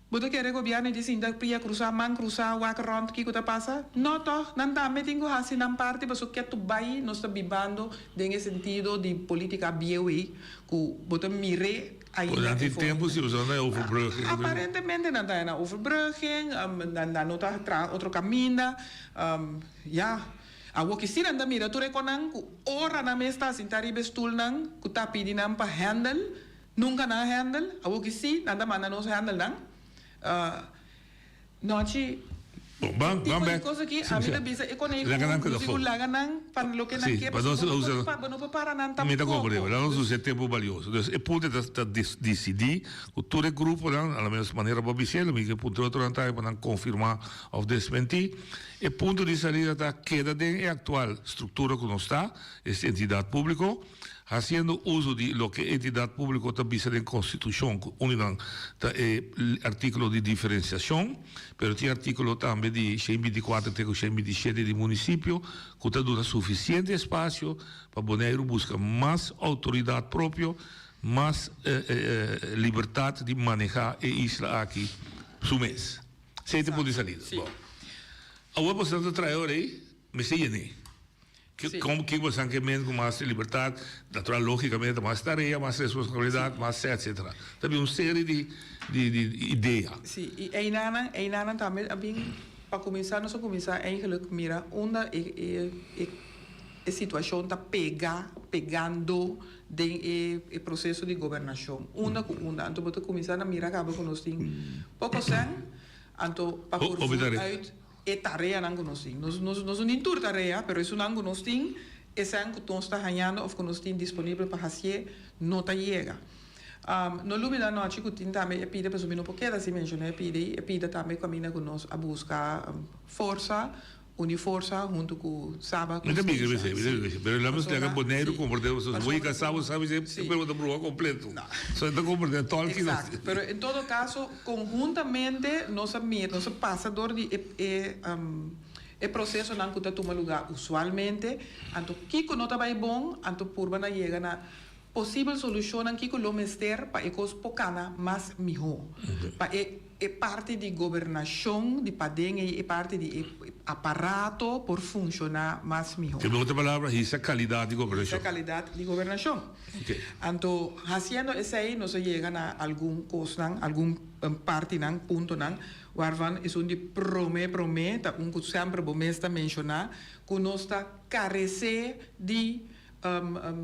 Speaker 13: Bo ta kere gobièrnu di sinta pia krusá, man krusá, wak rònt kiko ta pasa? No tòg, nan tambe tin ku hasi nan parti pasobra ketu bai nos ta bibando den e sentido di polítika bieu ei ku bo ta mir'é
Speaker 12: Bo
Speaker 13: ainda
Speaker 12: nan tin
Speaker 13: e
Speaker 12: tempu si boso na e overbrugging.
Speaker 13: Aparentemente nan ta na overbrugging, nan no ta traha otro kaminda, ya. Awor ki si nan ta mira tur e konan ku ora nan mes ta sinta riba e stulnan ku ta pidi nan pa handle, Nunka nan a handle, awor ki si, nan ta manda nos handle nan. Nochi,
Speaker 12: Bon, ban,
Speaker 13: e
Speaker 12: ban
Speaker 13: tipo di
Speaker 12: bek.
Speaker 13: kos aki, ami ta bisa e konei
Speaker 12: Laga nan
Speaker 13: ku
Speaker 12: keda
Speaker 13: nos
Speaker 12: fo.
Speaker 13: ku laga nan pa loke nan
Speaker 12: Si,
Speaker 13: ke,
Speaker 12: pa nos
Speaker 13: pasobra bo no
Speaker 12: usa.
Speaker 13: por, bo no por para nan
Speaker 12: Mi ta komprende,
Speaker 13: tampoco.
Speaker 12: laga nos usa e tempu balioso. Dus e punto ta ta disidí ku tur e gruponan, a lo menos manera bo a bis'é, lo mi ke puntra otronan tambe pa nan konfirmá òf desmentí. E punto di salida ta keda den e aktual struktura ku nos ta, es entidat públiko. Hasiendo uso di loke e entidat públiko ta bisa den Konstitushon, ku un di nan ta e artíkulo di diferensiashon, pero tin artíkulo tambe di shen binti kuater te ku shen binti shete di munisipio ku ta duna sufisiente espasio pa Boneiru buska mas outoridat propio, mas libertat di manehá e isla aki su mes. Esei ta e punto di salida.
Speaker 13: Sí.
Speaker 12: Bon. Awor boso ta trae ora ei, mester yen'é. Ke kon ke boso ke men ku mas libertat, natural logikamente mas tarea, mas responsabilidat, mas etsetera. Ta bin un serie di di di idea.
Speaker 13: Sí, i einanan, einanan tambe a bin, pa kuminsá nos a kuminsá eigenlijk mira unda e e e e situashon ta pega, pegando den e e proseso di gobernashon. Unda ku unda. Anto bo ta kuminsá na mira kaba ku nos tin poko sèn, anto pa por vooruit e tareanan ku nos tin. Nos nos nos no tin tur tarea, pero esunnan ku nos tin, esnan ku nos ta hañando òf ku nos tin disponibel pa hasié, no ta yega. No lubida anochi ku tin tambe e pida, pasobra mi no por keda sin menshoná e pida ei, e pida tambe kaminda ku nos a buska forsa, uni forsa huntu ku Saba ku
Speaker 12: Mi ta biga
Speaker 13: Stacia.
Speaker 12: mi ta biga esei, pero lamis
Speaker 13: Pasobra
Speaker 12: laga Boneiru
Speaker 13: si,
Speaker 12: komprendé, pasobra si bo
Speaker 13: pasobra
Speaker 12: yega Saba, Saba esei
Speaker 13: si.
Speaker 12: pero bo ta bruha kompleto. So e ta komprendé tòlki nos.
Speaker 13: Exacto, pero en todo caso conhuntamente nos a mira, nos a pasa dor di e e e procesonan cu ta tuma lugar usualmente, anto kico no ta bay bon, anto purba na yega na posibel solucionnan kico lo mester pa e cos por cana mas miho, pa e e parti di gobernacion di paden ey, e parti di e aparato por funciona mas miho.
Speaker 12: Cu otro palabra, hisa calidad di gobernacion.
Speaker 13: Hisa calidad di gobernacion. Anto, haciendo esey nos a yega na algun cosnan, algun partinan, puntonan, waarvan esun di prome prome ta un cu semper bo mes ta menciona, cu nos ta carece di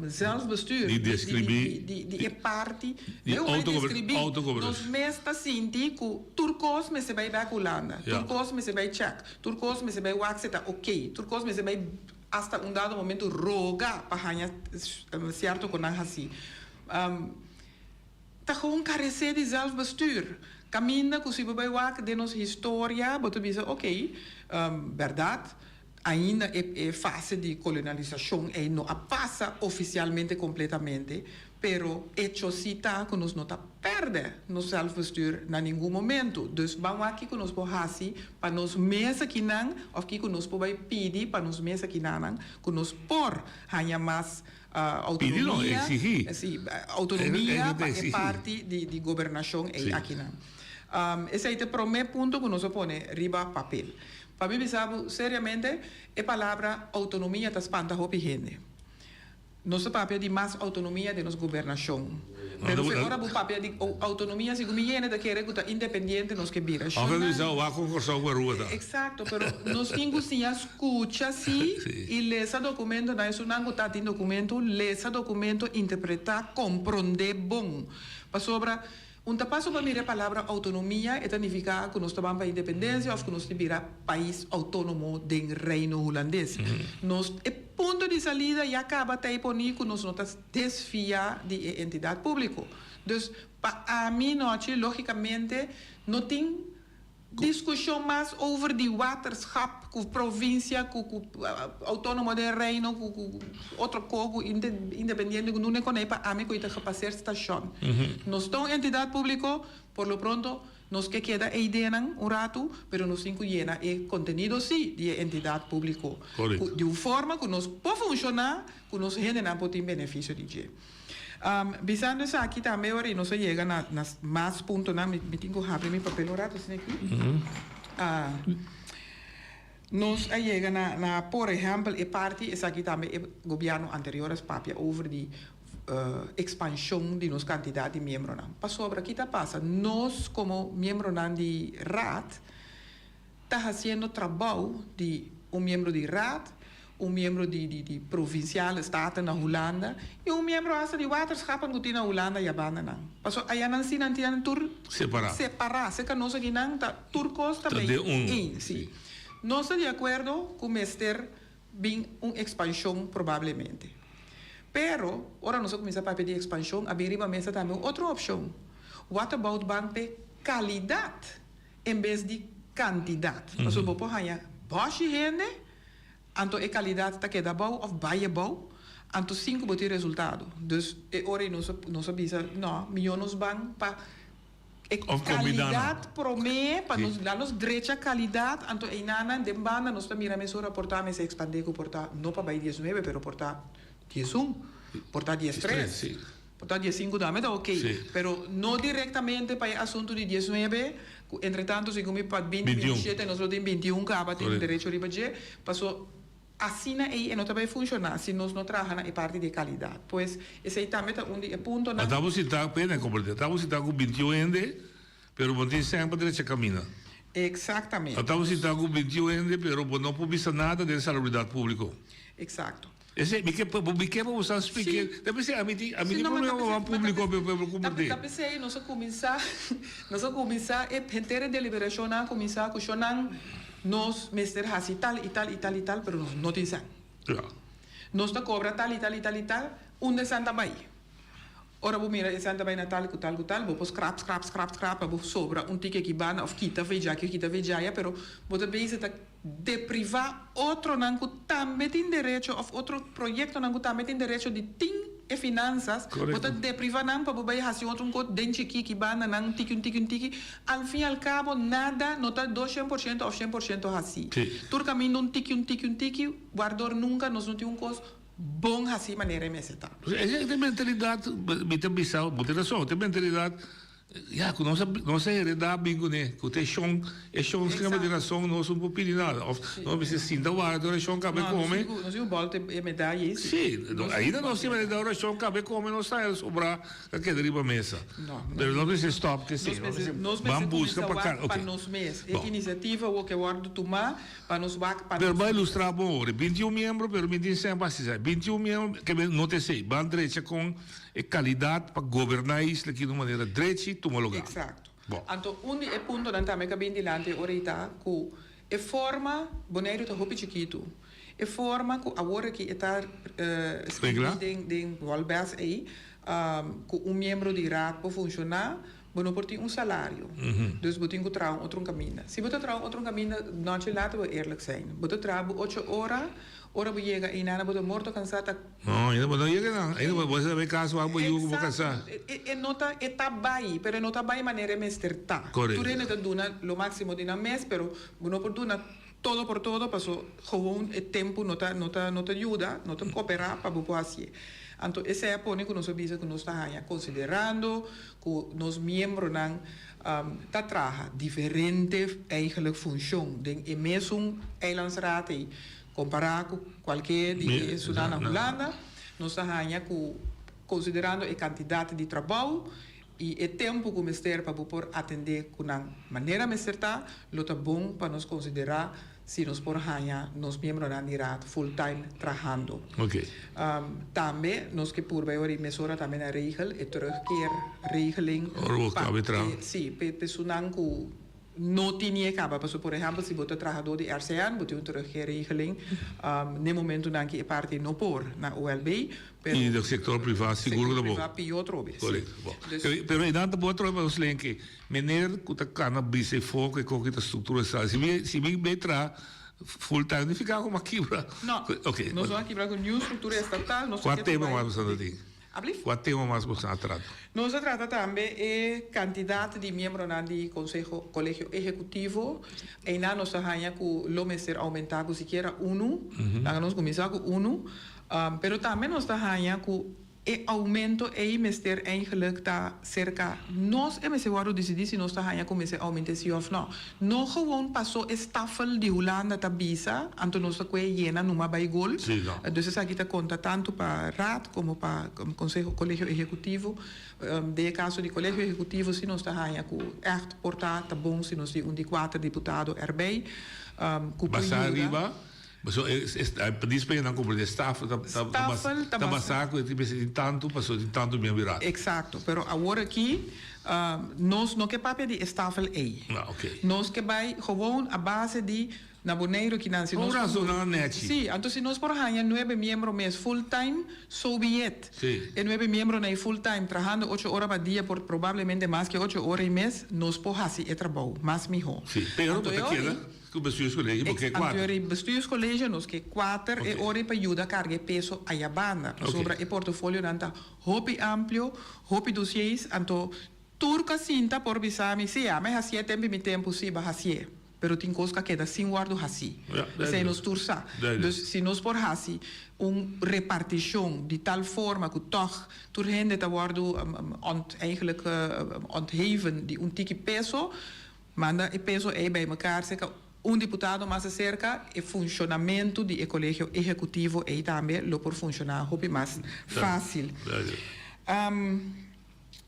Speaker 13: zelfbestuur,
Speaker 12: Di describi,
Speaker 13: di di e parti,
Speaker 12: di
Speaker 13: eu bai describi,
Speaker 12: autogobernacion.
Speaker 13: nos mes ta sinti cu tur cos mester bai bek Hulanda, tur cos mester bai check, tur cos mester bai wak si ta ok, tur cos mester bai hasta un dado momento roga pa haña cierto cu nan haci. Ta gewoon carecé di zelfbestuur. Caminda cu si bo bai wak den nos historia bo ta bisa ok, berdad ainda e e fase di kolonialisashon ei no a pasa ofisialmente kompletamente, pero echo si ta ku nos no ta pèrdè nos sèlfbestuur na ningun momentu. Dus ban wak kiko nos por hasi pa nos mes akinan òf kiko nos por bai pidi pa nos mes akinanan ku nos por haña mas
Speaker 12: Pidi no,
Speaker 13: outonomia,
Speaker 12: eksigí.
Speaker 13: si, outonomia pa e
Speaker 12: Eksigí.
Speaker 13: parti di di gobernashon ei
Speaker 12: Si.
Speaker 13: akinan. Esei ta e promé punto ku nos a pone riba papel. Pa mi bisa bo seriamente, e palabra outonomia ta spanta hopi hende. Nos ta papia di mas outonomia den nos gobernashon. Pero fe ora bo papia di outonomia, segun mi hende ta kere ku ta independiente nos ke bira.
Speaker 12: Òf ta bisa wak kon Kòrsou ku Aruba ta.
Speaker 13: Eksakto, pero nos tin ku siña skucha si i lesa dokumentonan. Esunnan ku ta tin dokumento, lesa dokumento, interpretá, komprondé bon. Pasobra Un ta paso pa mira e palabra autonomia, e ta nifiká ku nos ta ban pa independensia òf ku nos ta bira pais outónomo den Reino Hulandes. Nos e punto di salida ya kaba ta e poní ku nos no ta desfiá di e entidat públiko. Dus pa ami nochi lógikamente no tin Diskushon mas over di waterschap ku provinsia ku ku outónomo den Reino ku ku otro ko ku independiente ku nunde konei pa ami ku i ta gepaseer stashon. Nos ta un entidat públiko, por lo pronto nos ke keda e ideanan un ratu, pero nos tin ku yena e kontenido sí di e entidat públiko ku di un forma ku nos por funshoná ku nos hendenan por tin benefisio di dje. Bisando esaki tambe ora y nos a yega na na mas puntonan, mi mi tin cu habri mi papel un rato asina aki. Nos a yega na na por ehempel e parti esaki tambe e gobierno anterior a papia over di expansion di nos cantidad di miembronan. Pasobra ki ta pasa? Nos como miembronan di Raad ta haciendo trabou di un miembro di Raad, un miembro di di di Provinciale Staten na Hulanda y un miembro hasta di Waterschappen cu tin na Hulanda y a banda nan. Paso aya nan si nan tin nan tur
Speaker 12: Separa.
Speaker 13: separa. Cerca nos aki nan ta tur cos ta
Speaker 12: Ta
Speaker 13: bay
Speaker 12: den un.
Speaker 13: een, si. Nos ta di acuerdo cu mester bin un expansion probablemente. Pero ora nos a cuminsa papia di expansion a bin riba mesa tambe un otro opcion. What about ban p'e calidad? En bes di kantidat. Pasobra bo por haña bòshi hende, anto e kalidat ta keda abou òf bai abou, anto sin ku bo tin resultado. Dus e ora ei nos nos a bisa, nò, mihó nos ban pa e kalidat promé, pa nos laat nos drecha kalidat, anto einanan den banda nos ta mira mesora por ta mester ekspandé ku por ta no pa bai diesnuebe pero por ta diesun, por ta diestres. Por ta diesinku tambe ta ok, pero no directamente pa e asunto di diesnuebe, cu entretanto segun mi pa binti bintishete nos lo tin bintiun caba tin derecho riba dje, paso asina ey e no ta bay funciona si nos no traha na e parti di e calidad. Pues esey tambe ta un di e puntonan.
Speaker 12: Ma ta bo sinta, pena comprende, ta bo sinta cu bintiun hende, pero bo no tin sèn pa drecha camina.
Speaker 13: Exactamente.
Speaker 12: Ta bo sinta cu bintiun hende, pero bo no por bisa nada den salubridad publico.
Speaker 13: Exacto.
Speaker 12: Esei, mi ke pa mi ke pa bo sa splike. Ta p'esei ami tin ami tin problema pa ban publico pa e pueblo komprendé.
Speaker 13: Ta p'esei nos a kuminsá nos a kuminsá e henter e deliberashonnan a kuminsá ku shonnan nos mester hasi tal i tal i tal i tal pero nos no tin sèn. Nos ta kobra tal i tal i tal i tal unda e sèn ta bai? Ora bo mira e sèn ta bai na tal ku tal ku tal bo por skrap skrap skrap skrap pa bo sobra un tiki aki banda òf kita veja aki òf kita veja aya pero bo ta bezig ta deprivá otronan ku tambe tin derecho òf otro proyektonan ku tambe tin derecho di tin e finansas, bo ta deprivá nan pa bo bai hasi otro un kos den chikí ki banda nan tiki un tiki un tiki, al fin al kabo nada no ta dos shen por shento òf shen por shento hasí. Tur kaminda un tiki un tiki un tiki, wardor nunka nos no tin un kos bon hasí manera e mester ta.
Speaker 12: Esei ta e mentalidat, mi ta bisa, bo tin rason, ta e mentalidat Ya, ku nos a nos a heredá bin kuné, ku ta e shon, e shon skema di rason nos no por pidi nada. Òf nos mester sinta warda ora e shon kaba e kome.
Speaker 13: No, nos tin un bòlta e medaya ei
Speaker 12: si. Sí, ainda nos tin medaya ora e shon kaba e kome nos ta sobrá ta keda riba mesa. Pero nos mester stòp ku esei.
Speaker 13: Nos mester
Speaker 12: Ban buska
Speaker 13: kuminsá
Speaker 12: pa
Speaker 13: wak pa
Speaker 12: oke.
Speaker 13: nos mes. E
Speaker 12: Bon.
Speaker 13: inisiativa wou ke wòrdu tumá pa nos wak pa
Speaker 12: Pero
Speaker 13: nos
Speaker 12: ban
Speaker 13: mes.
Speaker 12: ilustrá bon ora. Bintiun miembro, pero mi tin sèn pa hasi esei. Bintiun miembro, ke men no ta esei. Ban drecha kon. E kalidat pa goberná e isla aki di un manera drechi tuma lugá.
Speaker 13: Eksakto.
Speaker 12: Bon.
Speaker 13: Anto un di e puntonan tambe ku a bin dilanti e ora ei ta ku e forma, Boneiru ta hopi chikitu, e forma ku awor aki e ta
Speaker 12: Regla.
Speaker 13: skibí den den Wolbes ei, ku un miembro di raad por funshoná, bo no por tin un salario. Dus bo tin ku traha un otro kaminda. Si bo ta traha un otro kaminda, nochi later bo eerlijk zijn. Bo ta traha bo ocho ora, ora bo yega einana bo ta morto kansá ta.
Speaker 12: No, ainda bo no yega nan. Ainda bo bo sa bay cas wak bo yu ku bo casá.
Speaker 13: Exacto. E e no ta e ta bay, pero e no ta bay manera e mester ta.
Speaker 12: Correcto.
Speaker 13: Tur hende ta duna lo maximo di nan mes, pero bo no por duna todo por todo paso gewoon e tempo no ta no ta no ta yuda, no ta cooperá pa bo por hacié. Anto esei a pone ku nos a bisa ku nos ta haña considerando ku nos miembronan ta traha diferente eigenlijk funcion den e mesun eilandsraad ei. Kompará ku kualke di e sunan na Hulanda, nos ta haña ku konsiderando e kantidat di trabou i e tempu ku mester pa bo por atendé ku nan manera mester ta, lo ta bon pa nos konsiderá si nos por haña nos miembronan di raad full time trahando. Tambe nos ke purba e ora i mesora tambe na regel e terugkeerregeling pa e, sí, pa e sunan ku. No tin ni e caba, pasobra por ehempel si bo ta trahador di RCN bo tin un terugkeerregeling n'e momentonan ki e parti no por na OLB, pero
Speaker 12: I den sector priva sigur ku ta bo.
Speaker 13: Sector priva pior trobe, si.
Speaker 12: Correcto, bo. Pero einan ta bo trobe pa nos leen ke meneer ku ta kana bisa e foco e koki ta structura sa si mi si mi bay traha full time no nifica ku mi a kibra.
Speaker 13: No,
Speaker 12: Ok.
Speaker 13: nos no a kibra ku niun structura estatal, nos
Speaker 12: Kua
Speaker 13: ke
Speaker 12: tema
Speaker 13: bay
Speaker 12: mas bo sa ta tin?
Speaker 13: Ablief?
Speaker 12: Kua tema mas boso a trata?
Speaker 13: Nos a trata tambe e kantidat di miembronan di Konseho Kolegio Ehekutivo. Einan nos ta haña ku lo mester oumentá ku sikiera unu. Laga nos kuminsá ku unu. Pero tambe nos ta haña ku e oumento ei mester eigenlik ta serka nos e mester wòrdu disidí si nos ta haña ku mester oument'é si òf nò. No gewoon paso e stafel di Hulanda ta bisa, anto nos ta kue yena numa bai gol. Dus esaki ta konta tantu pa Raad komo pa Konseho, Kolegio Ehekutivo. Den e kaso di Kolegio Ehekutivo si nos ta haña ku ègt por ta ta bon si nos tin un di kuater diputado erbij ku por
Speaker 12: Basá
Speaker 13: yuda.
Speaker 12: riba, paso e p'dis pa nan komprende stafel ta
Speaker 13: Stafel ta
Speaker 12: ta
Speaker 13: basá.
Speaker 12: basá ku e tin mester tin tantu paso tin tantu miembro di Raad.
Speaker 13: Eksakto, pero awor aki Nos no ke papia di e stafel ei. Nos ke bai gewoon a base di na Boneiru kinan si nos
Speaker 12: Un razonnan nechi.
Speaker 13: Sí, anto si nos por haña nuebe miembro mes full time, so be it.
Speaker 12: Sí.
Speaker 13: E nuebe miembronan ei full time trahando ocho ora pa dia por probablemente mas ke ocho ora i mes, nos por hasi e trabou mas miho.
Speaker 12: Sí, pero
Speaker 13: Anto
Speaker 12: bo
Speaker 13: e
Speaker 12: ta
Speaker 13: ora
Speaker 12: keda
Speaker 13: ei.
Speaker 12: ku bestuurscollege bo ke kuater.
Speaker 13: Anto e bestuurscollege nos ke kuater e ora ei pa yuda karga e peso ayabanda, pasobra e portofolionan ta Hopi amplio, hopi dosies, anto tur ku a sinta por bisa mi, sí, ami hacié tempi mi tempu, sí, bo hacié. pero tin kos ku a keda sin wòrdu hasí. Esei nos tur sa. Dus si nos por hasi un repartishon di tal forma ku tòg tur hende ta wòrdu ont eigenlijk ontheven di un tiki peso, manda e peso ei bai mekaar serka un diputado mas aserka, e funshonamentu di e kolegio ehekutivo ei tambe lo por funshoná hopi mas fásil.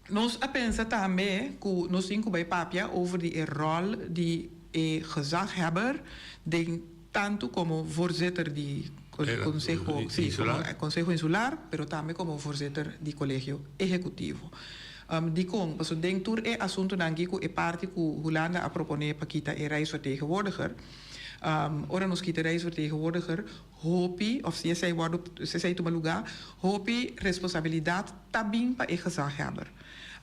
Speaker 13: Nos a pensa tambe ku nos tin ku bai papia over di e ròl di e gezaghebber den tantu komo voorzitter di Konseho, sí, komo Konseho Insular, pero tambe komo voorzitter di Kolegio Ehekutivo. Dikon? Pasobra den tur e asuntunan aki ku e parti ku Hulanda a proponé pa kita e Rijksvertegenwoordiger, ora nos kita e Rijksvertegenwoordiger, Hopi, of si esei wordo, si esei tuma luga, hopi responsabilidad ta bin pa e gezaghebber.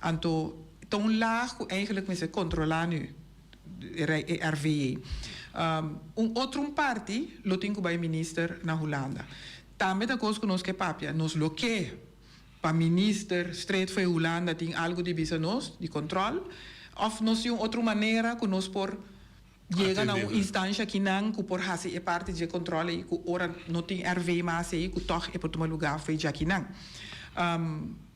Speaker 13: Anto, ta un laag cu eigenlijk mester controla nu, e RVJ. Un otro un parti lo tin cu bay minister na Hulanda. Tambe ta cos cu nos ke papia, nos lo ke pa minister straight fo'i Hulanda tin algo di bisa nos, di control, of nos tin un otro manera cu nos por Yega na un instansha kinan ku por hasi e parti dje kontrol ei ku ora no tin RV mas ei ku tòg e por tuma lugá fo'i djakinan.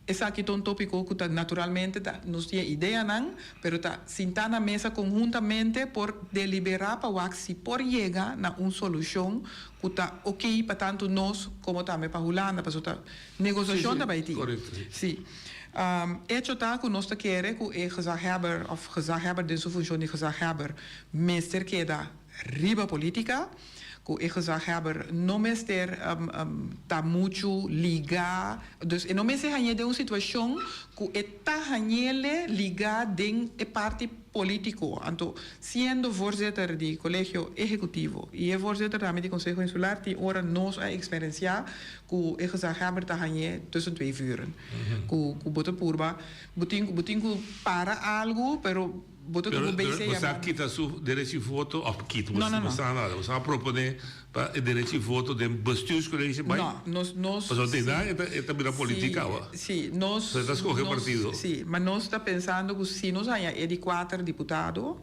Speaker 13: Esaki ta un tópiko ku ta naturalmente ta nos tin e ideanan pero ta sintá na mesa konhuntamente por deliberá pa wak si por yega na un solushon ku ta oké pa tantu nos komo tambe pa Hulanda pasobra ta negosiashon ta bai tin. Sí. Echo ta ku nos ta kere ku e gezaghebber òf gezaghebber den su funshon di gezaghebber mester keda riba politika, ku e gezaghebber no mester ta muchu ligá, dus e no mester hañ'é den un situashon ku e ta hañ'ele ligá den e parti polítiko. Anto siendo voorzitter di Kolegio Ehekutivo i e voorzitter tambe di Konseho Insular tin ora nos a eksperensiá Ku e gezaghebber ta hañ'é tussen twee vuren. Ku ku bo ta purba, bo tin ku bo tin ku para algu, pero bo ta
Speaker 12: Pero
Speaker 13: ku
Speaker 12: pero
Speaker 13: bc
Speaker 12: bo sa
Speaker 13: yama.
Speaker 12: kita su derechi voto of kita bo
Speaker 13: No, no,
Speaker 12: bo
Speaker 13: no.
Speaker 12: sa nada, bo sa proponé pa e derechi voto den bestuurscollege bai?
Speaker 13: No, nos nos
Speaker 12: Pasobra te
Speaker 13: si,
Speaker 12: nan e ta e ta bira politica
Speaker 13: si,
Speaker 12: awa.
Speaker 13: si, nos
Speaker 12: So e ta scoge
Speaker 13: nos
Speaker 12: partido.
Speaker 13: si, ma nos ta pensando ku si nos haña e di kuater diputado,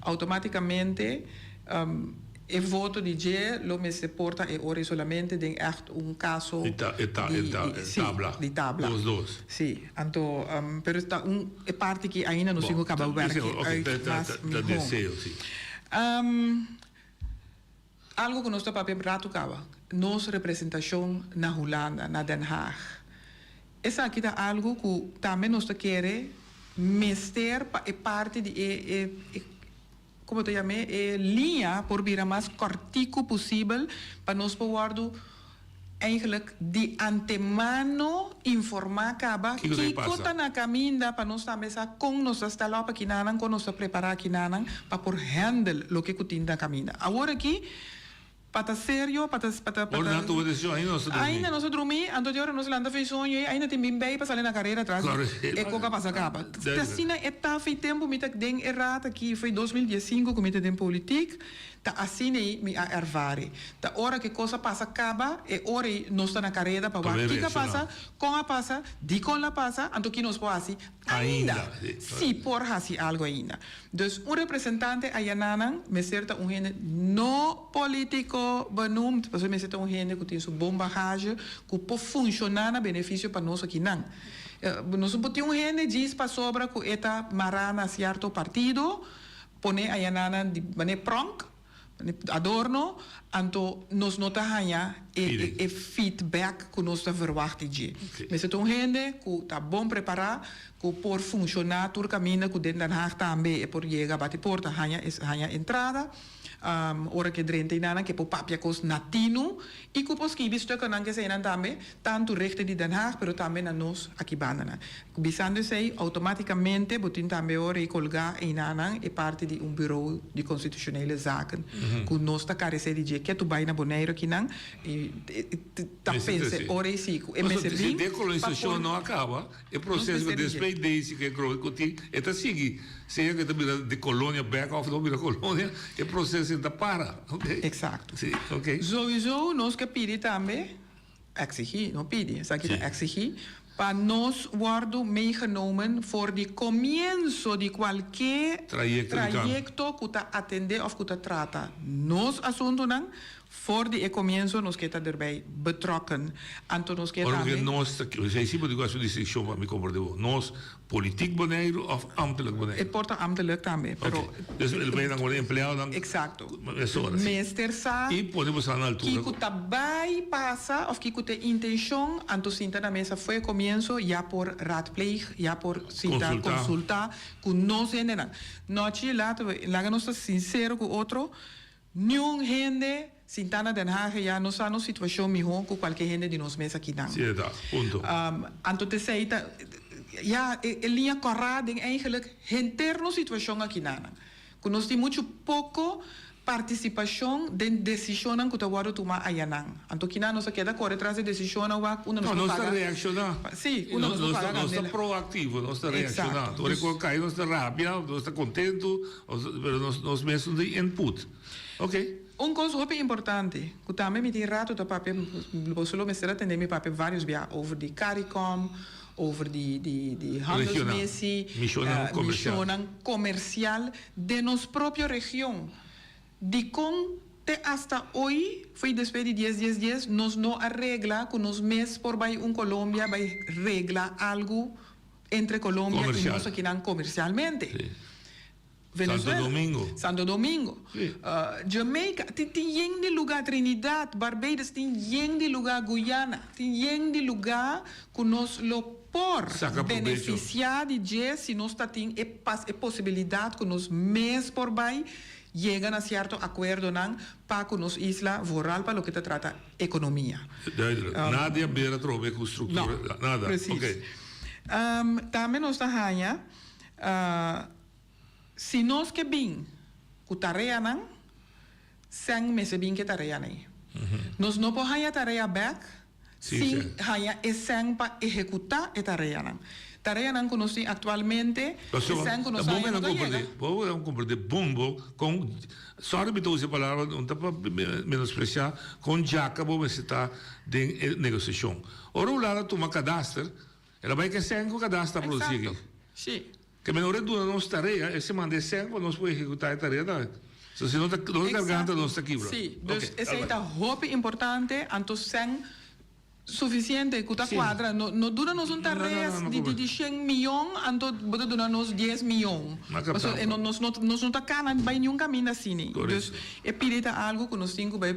Speaker 13: automaticamente E voto di dje lo mester por ta e ora solamente den ègt un kaso
Speaker 12: Di ta, e ta, e
Speaker 13: di,
Speaker 12: ta,
Speaker 13: di, sí,
Speaker 12: tabla.
Speaker 13: di tabla.
Speaker 12: Dos dos.
Speaker 13: Sí, anto, pero ta un e parti ki ainda nos
Speaker 12: Bon,
Speaker 13: tin ku kaba
Speaker 12: ta
Speaker 13: wèrk
Speaker 12: deseo, ok,
Speaker 13: uit
Speaker 12: ta, ta,
Speaker 13: mas
Speaker 12: ta, ta
Speaker 13: mihó.
Speaker 12: deseo, sí.
Speaker 13: Algu ku nos ta papia ratu kaba, nos representashon na Hulanda, na Den Haag. Esaki ta algu ku tambe nos ta kere mester pa e parti di e, e, e Como ta yam'é, e liña por bira mas cortico posibel pa nos por wordo eigenlijk di antemano informa caba
Speaker 12: Kico ta
Speaker 13: kico
Speaker 12: pasa?
Speaker 13: ta na caminda pa nos tambe sa con nos ta stel op akinanan, con nos ta prepara akinanan pa por handle loke cu tin na caminda. Awor aki Pa ta serio, pa ta, pa ta, pa
Speaker 12: Ora
Speaker 13: ta.
Speaker 12: nan tuma desishon, ainda nos ta drumí.
Speaker 13: Ainda nos ta drumí, anto di ora nos lanta fei soño ei, ainda tin bin bei pa sali na karera atras
Speaker 12: Kòrè.
Speaker 13: e koka pasa kaba. Ta asina e ta fei tempu mi ta den e rat aki, fei 2015 ku mi ta den politik, ta asina ei mi a ervari. Ta ora ku e kos a pasa kaba, e ora ei nos ta na kareda pa
Speaker 12: Pa
Speaker 13: wak
Speaker 12: bai
Speaker 13: kiko a
Speaker 12: reakshoná.
Speaker 13: pasa, kon a pasa, dikon la pasa, anto ki nos por hasi
Speaker 12: Ainda,
Speaker 13: ainda,
Speaker 12: sí.
Speaker 13: si por hasi algu ainda. Dus un representante ayananan mester ta un hende no politico benoemd, pasobra mester ta un hende cu tin su bon bagage, cu por funciona na beneficio pa nos akinan. Nos no por tin un hende djis pasobra cu e ta mara na cierto partido, pone ayananan di manera pronk, Adorno, anto nos no ta haña e e feedback ku nos ta verwacht di dje. Mester ta un hende ku ta bon prepará, ku por funshoná tur kaminda ku den Den Haag tambe e por yega bati porta haña haña entrada. Ora ku e drenta einanan ku e por papia kos na tinu i ku por skibi stukkennan ku eseinan tambe, tantu richting di Den Haag pero tambe na nos aki bandanan. Bisando esei, automaticamente bo tin tambe ora e colga einanan e parti di un bureau di constitutionele zaken cu nos ta carece di dje. Ke tu bay na Boneiru akinan y ta
Speaker 12: Mester
Speaker 13: pensa
Speaker 12: si.
Speaker 13: ora e si cu e
Speaker 12: Pasobra
Speaker 13: mester
Speaker 12: si
Speaker 13: bin pa
Speaker 12: decolonisacion
Speaker 13: por
Speaker 12: no a caba, e
Speaker 13: Nos
Speaker 12: proceso cu
Speaker 13: mester di dje.
Speaker 12: despues Daisy cu e groot cu tin, e ta sigui. Sea cu e ta bira de colonia bek of no bira colonia, e proceso ta para. Ok.
Speaker 13: Exacto.
Speaker 12: Si, ok.
Speaker 13: Sowieso nos ke pidi tambe, exigi, no pidi, esaki ta exigi. Pa nos wòrdu meegenomen for di komienso di kualke trayekto ku ta atendé òf ku ta trata nos asuntunan, for di e komienso nos ke ta derbij betrokken. Anto nos ke
Speaker 12: Ora
Speaker 13: tambe.
Speaker 12: ku nos ta, esei si bo di ku hasi un distinshon pa mi komprendé bo. Nos politiek Boneiru òf ambtelijk Boneiru?
Speaker 13: E por ta ambtelijk tambe, pero.
Speaker 12: Oké. Dus e bay nan wòrdu empleadonan.
Speaker 13: Eksakto.
Speaker 12: Mesora, si.
Speaker 13: Mester sa.
Speaker 12: I pone boso na altura.
Speaker 13: Kiko ta bay pasa òf kiko ta e intenshon, anto sinta na mesa fo'i e komienso ya por raadpleeg, ya por sinta konsultá ku nos hendenan. Nochi laten we, laga nos ta sinsero ku otro, Niun hende sintá na Den Haag ya no sa nos situashon mihó ku kualke hende di nos mes akinan.
Speaker 12: Sí, e ta. Punto.
Speaker 13: Anto t'esei ta, ya, e liña kòrá den eigenlijk henter nos situashon akinanan. Ku nos tin muchu poko partisipashon den desishonnan ku ta wòrdu tumá ayanan. Anto kinan nos a keda kore tras di desishonnan wak unda nos
Speaker 12: No,
Speaker 13: por
Speaker 12: nos ta
Speaker 13: paga.
Speaker 12: reakshoná.
Speaker 13: Sí, unda nos por paga
Speaker 12: Nos ta
Speaker 13: kandela.
Speaker 12: proaktivo, nos ta reakshoná.
Speaker 13: Eksakto.
Speaker 12: Ora ku a kai nos ta rabia, nos ta kontentu. Pero nos nos mes no tin input. Ok.
Speaker 13: Un kos hopi importante ku tambe mi tin rato ta papia, boso lo mester a tende mi papia varios bia over di Caricom, over di di di handelsmissie,
Speaker 12: Regional. Misionnan komersial.
Speaker 13: misionnan komersial den nos propio region. Dikon te hasta hoy, fo'i despues di dies dies dies, nos no a regla ku nos mes por bai un Colombia bai regla algu entre Colombia y nos akinan comercialmente.
Speaker 12: Venezuela, Santo Domingo,
Speaker 13: Santo Domingo, Jamaica, tin tin yen di lugar, Trinidad, Barbados, tin yen di lugar, Guyana, tin yen di lugar cu nos lo por beneficia di dje si nos ta tin e pas e posibilidad cu nos mes por bay yega na cierto acuerdonan pa cu nos isla vooral pa loke ta trata economia.
Speaker 12: Duidelijk. Nada a ber atrobe cu structura.
Speaker 13: No,
Speaker 12: Nada.
Speaker 13: precies.
Speaker 12: Oké.
Speaker 13: Tambe nos ta haña, si nos ke bin ku tareanan, sèn mester bin ku e tareanan ei. Nos no por haña tarea bèk sin haña e sèn pa ehekutá e tareanan. Tareanan ku nos tin aktualmente, e sèn ku nos haña no ta yega.
Speaker 12: Bo a komprendé bon bo kon, sorry mi ta usa e palabra, no ta pa menospresiá, kon djaka bo mester ta den e negosiashon. Ora Hulanda tuma kadaster, el a bai ku e sèn ku kadaster a produsí aki.
Speaker 13: Sí.
Speaker 12: Ke men ora e duna nos tarea, e se manda e sèn pa nos por ehekutá e tarea tambe. So si no ta, nos garganta nos ta kibra.
Speaker 13: Sí, dus esei ta hopi importante, anto sèn Suficiente cu ta cuadra. No no duna nos un tarea di di shen miyon anto bo ta duna nos dies miyon. Pasobra e no nos no nos no ta cana bay niun caminda asina. Dus e pidi ta algo cu nos tin cu bay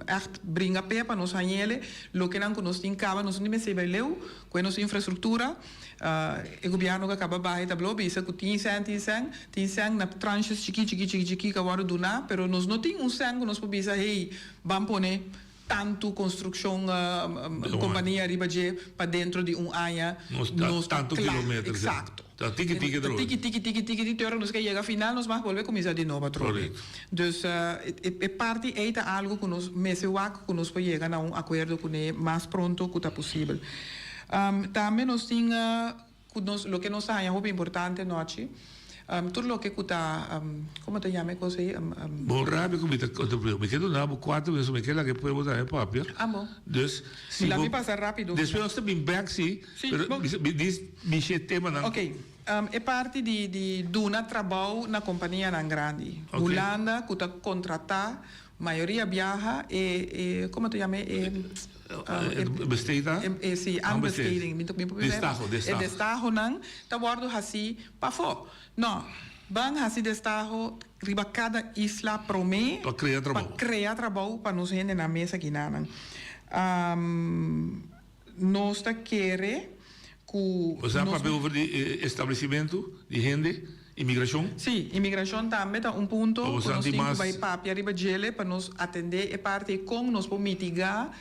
Speaker 13: echt bringa p'e pa nos hañele lokenan cu nos tin caba. Nos no tin mester bay leu cu e nos infrastructura. E gobierno cu a caba baha e tablo bisa cu tin cen tin cen tin cen na tranches chiki chiki chiki chiki cu a wordo duna pero nos no tin un cen cu nos por bisa hey ban pone Tantu konstrukshon kompania riba dje pa dentro di un aña nos ta kla. Eksakto.
Speaker 12: Ta tiki tiki
Speaker 13: Ta tiki tiki tiki tiki tiki te ora nos ke yega final nos mag bolbe kuminsá di nobo atrobe. Dus e parti ei ta algu ku nos mester wak ku nos por yega na un akuerdo kuné mas pronto ku ta posibel. Tambe nos tin. Ku nos, loke nos ta haña hopi importante nochi, tur loke ku ta, komo ta yama e kos ei?
Speaker 12: Bo rabia ku mi ta kontribuí. Mi ke duna bo kuater minuto, mi ke laga e pueblo tambe papia.
Speaker 13: Ah bo.
Speaker 12: Dus, si
Speaker 13: Mi laga
Speaker 12: bo
Speaker 13: mi pasa rápido.
Speaker 12: Despues nos ta bin bèk si,
Speaker 13: Si,
Speaker 12: pero
Speaker 13: bo.
Speaker 12: mi dis mishi e temanan.
Speaker 13: Ok, e parti di di duna trabou na kompanianan grandi.
Speaker 12: Ok.
Speaker 13: Hulanda ku ta kontratá Mayoria biaha e e como ta yama e
Speaker 12: E besteed ta?
Speaker 13: E si aanbesteding mi mi por bisa
Speaker 12: Destaho destaho.
Speaker 13: E destahonan ta wordo haci pafo. No, ban haci destaho riba cada isla prome
Speaker 12: Pa crea trabou.
Speaker 13: pa crea trabou pa nos hendenan mes akinanan. Nos ta kere ku
Speaker 12: Bo sa
Speaker 13: nos.
Speaker 12: papia over di e establecimento di hende, imigrashon?
Speaker 13: Sí, imigrashon tambe ta un punto
Speaker 12: Bo
Speaker 13: ku
Speaker 12: sa
Speaker 13: nos
Speaker 12: tin
Speaker 13: tin ku
Speaker 12: mas.
Speaker 13: bai papia riba djele pa nos atendé e parti kon nos por mitigá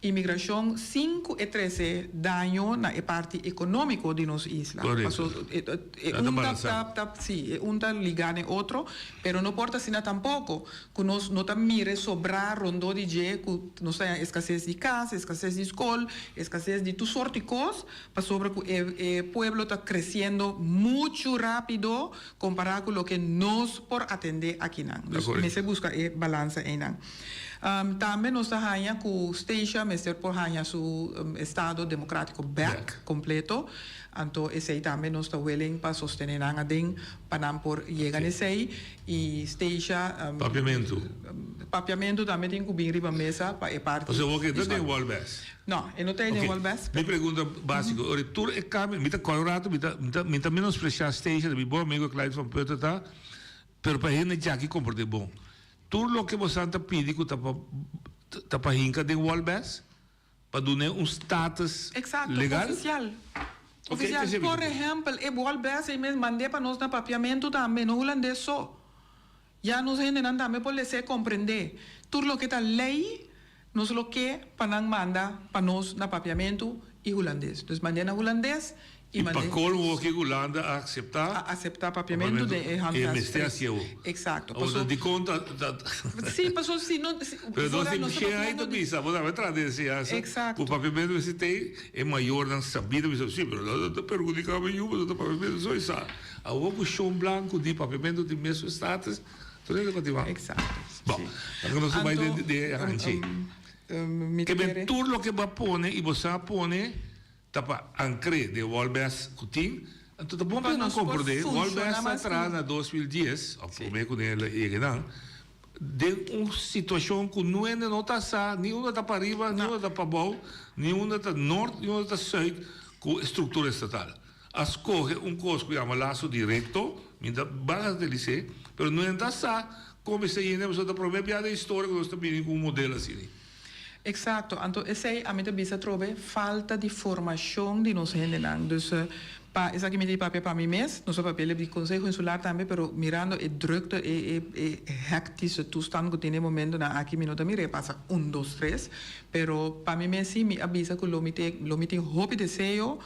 Speaker 13: imigrashon sin ku e trese daño na e parti ekonómiko di nos isla.
Speaker 12: Korekto.
Speaker 13: Paso e e
Speaker 12: Ta ta
Speaker 13: un ta
Speaker 12: balansá.
Speaker 13: ta ta sí, e un ta ligá na e otro, pero no por ta asina tampoko. Ku nos no ta mira e sobrá rondó di dje ku nos ta haña eskases di kas, eskases di skol, eskases di tur sort di kos, pasobra ku e e pueblo ta kresiendo muchu rápido kompará ku loke nos por atendé akinan.
Speaker 12: Ta
Speaker 13: Dus
Speaker 12: korekto.
Speaker 13: mester buska e balansa einan. Tambe nos ta haña ku Statia mester por haña su estado demokratiko bèk kompleto. Anto esei tambe nos ta willing pa sostené nan aden pa nan por yega na esei. I Statia.
Speaker 12: Papiamentu.
Speaker 13: Papiamentu tambe tin ku bin riba mesa pa e parti.
Speaker 12: Pasobra bo ke ta den Wolbes.
Speaker 13: No, e no ta den Wolbes.
Speaker 12: Mi pregunta básiko, ora tur e kambio, mi ta kòrda un ratu mi ta mi ta menospresiá Statia, mi bon amigo Clyde van Putten ta. Pero pa hende djaki komport'é bon. Tur loke bosan ta pidi ku ta pa ta pa hinka den Wolbes pa dun'é un status
Speaker 13: Exacto,
Speaker 12: legal?
Speaker 13: ofisial.
Speaker 12: Ok,
Speaker 13: Ofisial.
Speaker 12: esei mi
Speaker 13: Por
Speaker 12: ta.
Speaker 13: ehèmpel, e Wolbes ei mes mand'é pa nos na papiamentu tambe, no hulandes so. Ya nos hendenan tambe por les'é komprendé. Tur loke ta lei, nos lo ke pa nan manda pa nos na papiamentu i hulandes. Dus mand'é na hulandes
Speaker 12: I pa colmo oki Hulanda a acepta.
Speaker 13: A acepta papiamento den e
Speaker 12: E
Speaker 13: handvest.
Speaker 12: mester haci awo.
Speaker 13: Exacto.
Speaker 12: Awo
Speaker 13: Paso.
Speaker 12: dicon ta ta.
Speaker 13: Si, paso si no.
Speaker 12: Pero nos tin
Speaker 13: nos ta
Speaker 12: shen aña
Speaker 13: papiando
Speaker 12: ta
Speaker 13: di.
Speaker 12: bisa, bo tambe traha den enseñansa.
Speaker 13: Exacto.
Speaker 12: Cu papiamento mester tey, e mayornan sabi ta bisa, si, pero nos ta perhudica mi yu pasobra ta papiamento so e sa. Awo cu shon blanco di papiamento tin mesun status, tur hende continua.
Speaker 13: Exacto.
Speaker 12: Bon, laga nos bay den den e hanchi.
Speaker 13: Mi ta
Speaker 12: Ke ben
Speaker 13: kere.
Speaker 12: tur loke bo a pone y bo sa pone. Ta pa ankr'é den Wolbes ku tin, anto ta bon pa nan komprondé, Wolbes a traha na 2010, òf promé ku nan a yega nan, den un situashon ku nuende no ta sa ni unda ta pariba, ni unda ta pabou, ni unda ta nort, ni unda ta sùit ku e struktura estatal. A skohe un kos ku yama laso direkto, mi ta bagatelis'é, pero nuende ta sa kon mester yende pasobra ta promé bia den historia ku nos ta bini ku un modelo asina.
Speaker 13: Exacto, anto esey ami ta bisa atrobe falta di formacion di nos hendenan. Dus pa esaki mi ta papia pa mi mes, nos a papia di Conseho Insular tambe, pero mirando e drukte, e e e hectische toestand cu tin e momentonan aki mi no ta mira e pasa un dos tres, pero pa mi mes si mi a bisa cu lo mi te lo mi tin hopi deseo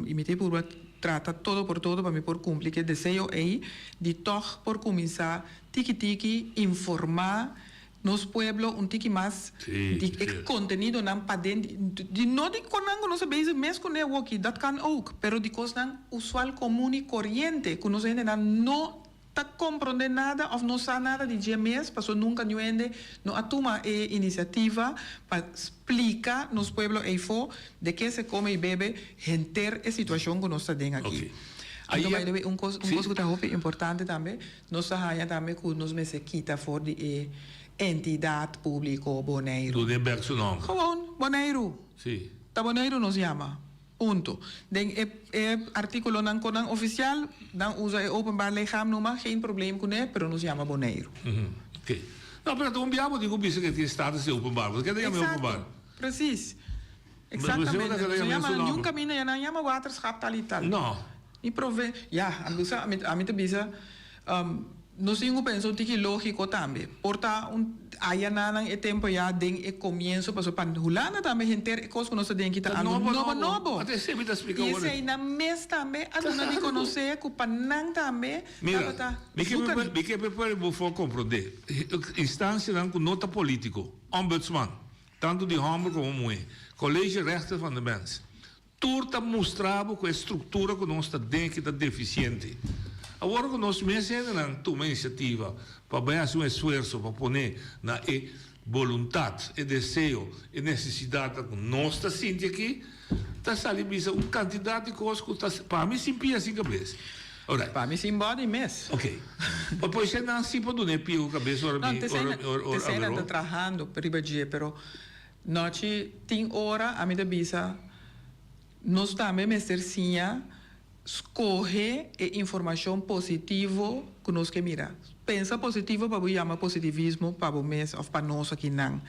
Speaker 13: y mi ta purba trata todo por todo pa mi por cumpli cu e deseo ey di toch por cuminsa tiki tiki informa Nos pueblo un tiki mas di e contenidonan paden di no di conan cu nos a bezig mes cune awoki, dat kan ook, pero di cosnan usual, comun y coriente cu nos hendenan no ta compronde nada of no sa nada di dje mes paso nunca niun hende no a tuma e iniciativa pa splica nos pueblo eyfo de ke se come y bebe henter e situacion cu nos ta den aki. Anto by the way un cos un cos cu ta hopi importante tambe Nos ta haña tambe ku nos mester kita for di e Entidat Públiko Boneiru.
Speaker 12: Dun'é bèk su nòmber.
Speaker 13: Gewoon, Boneiru.
Speaker 12: Sí.
Speaker 13: Ta Boneiru nos yama. Punto. Den e e artíkulonan konan ofisial, nan usa e Openbaar Lichaam numa, geen probleem kuné, pero nos yama Boneiru.
Speaker 12: Oké. No, pero ta un bia bo tin ku bisa ku e tin status di openbaar. Bo ta keda yama e openbaar.
Speaker 13: Exacto. Precies. Exactamente. Nos no yama niun kaminda, ya nan yama waterschap tal i tal.
Speaker 12: No.
Speaker 13: Mi prove, ya, ami sa, ami ta bisa, nos tin ku pensa un tiki lógiko tambe. Por ta un ayanan e tempu ya den e komienso, pasobra pa Hulanda tambe henter e kos ku nos ta den kita algu nobo nobo. I esei nan mes tambe a duna di konosé ku pa nan tambe tabata
Speaker 12: Mi ke mi ke prepare bo for komprondé. Instansianan ku no ta polítiko, ombudsman, tantu di hòmber komo muhé, College Rechten van de Mens, Tur ta mustra bo ku e struktura ku nos ta den aki ta defisiente. Awor ku nos mes hendenan tuma inisiativa pa bai hasi un esfuerso pa pone na e boluntat, e deseo, e nesesidatnan ku nos ta sinti aki, ta sali bisa un kantidat di kos ku ta pa mi sin pia sin kabes. Alright.
Speaker 13: Pa mi sin body mes.
Speaker 12: Ok. Pa por esei nan si por duna e pia ku kabes ora mi ora ora
Speaker 13: Tesei nan ta trahando riba dje pero Nochi tin ora ami ta bisa nos tambe mester siña scoge e informacion positivo cu nos ke mira. Pensa positivo pa bo yama positivismo pa bo mes of pa nos aki nan.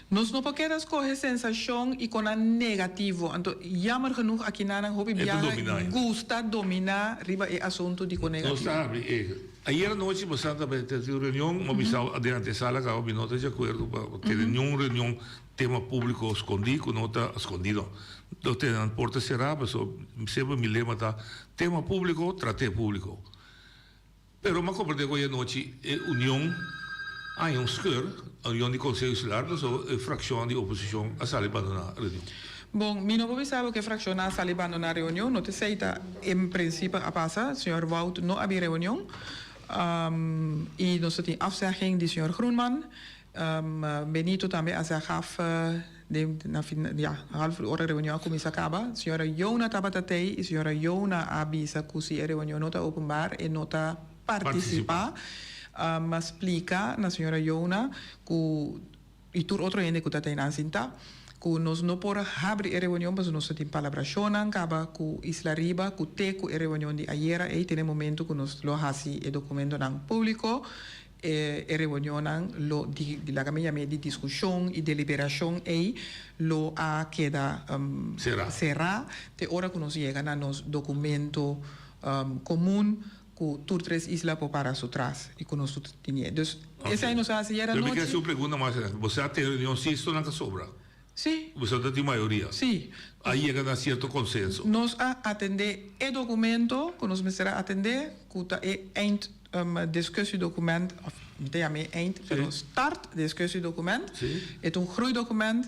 Speaker 13: Nos no por keda scoge sensacion y conan negativo. Anto jammer genoeg aki nan nan hopi
Speaker 12: E ta
Speaker 13: biaha
Speaker 12: domina ainda.
Speaker 13: gusta domina riba e asunto di con
Speaker 12: Nos
Speaker 13: negativo.
Speaker 12: ta habri e. Ayer anochi bo sa ta tin un reunion, bo bisa adelante e sala caba mi no ta di acuerdo pa tene niun reunion tema publico scondi cu no ta scondi no. Lo tene nan porta cera pasobra semper mi lema ta tema publico trate publico. Pero mi a comprende cu ayer anochi e union haña un scheur, union di Conseho Insular pasobra e fraccion di oposicion a sali bandona reunion.
Speaker 13: Bon, mi no por bisa bo ke frakshon a sali bandoná reunion, no ta esei ta en prinsipe a pasa, señor Wout no a bin reunion i nos ta tin afzegging di señor Groenman. Benito tambe a zeg af den na fin ya half ora reunion a cuminsa caba. Señora Jona tabata tey y señora Jona a bisa cu si e reunion no ta openbaar e no ta participa. A splica na señora Jona cu y tur otro hende cu ta tey nan sinta cu nos no por habri e reunion pasobra nos ta tin palabracionnan caba cu Isla Riba cu te cu e reunion di ayera ey te na e momento cu nos lo haci e documentonan publico. E e reunionnan lo di di laga mi yam'é di diskushon i deliberashon ei lo a keda
Speaker 12: Será.
Speaker 13: será te ora ku nos yega na nos dokumento komun ku tur tres isla por para su tras i ku nos tur tinié. Dus
Speaker 12: Oké.
Speaker 13: esei nos a hasi ayer
Speaker 12: Pero mi ke
Speaker 13: anochi.
Speaker 12: hasi un pregunta mas adelante. Bo sa te reunion si estonan ta sobra?
Speaker 13: Sí.
Speaker 12: Bo sa ta tin mayoria?
Speaker 13: Sí.
Speaker 12: A yega na sierto konsenso?
Speaker 13: Nos a atendé e dokumento ku nos mester a atendé, ku ta e eind discussiedocument, of mi ta yama e eind, pero start discussiedocument. E ta un groeidocument.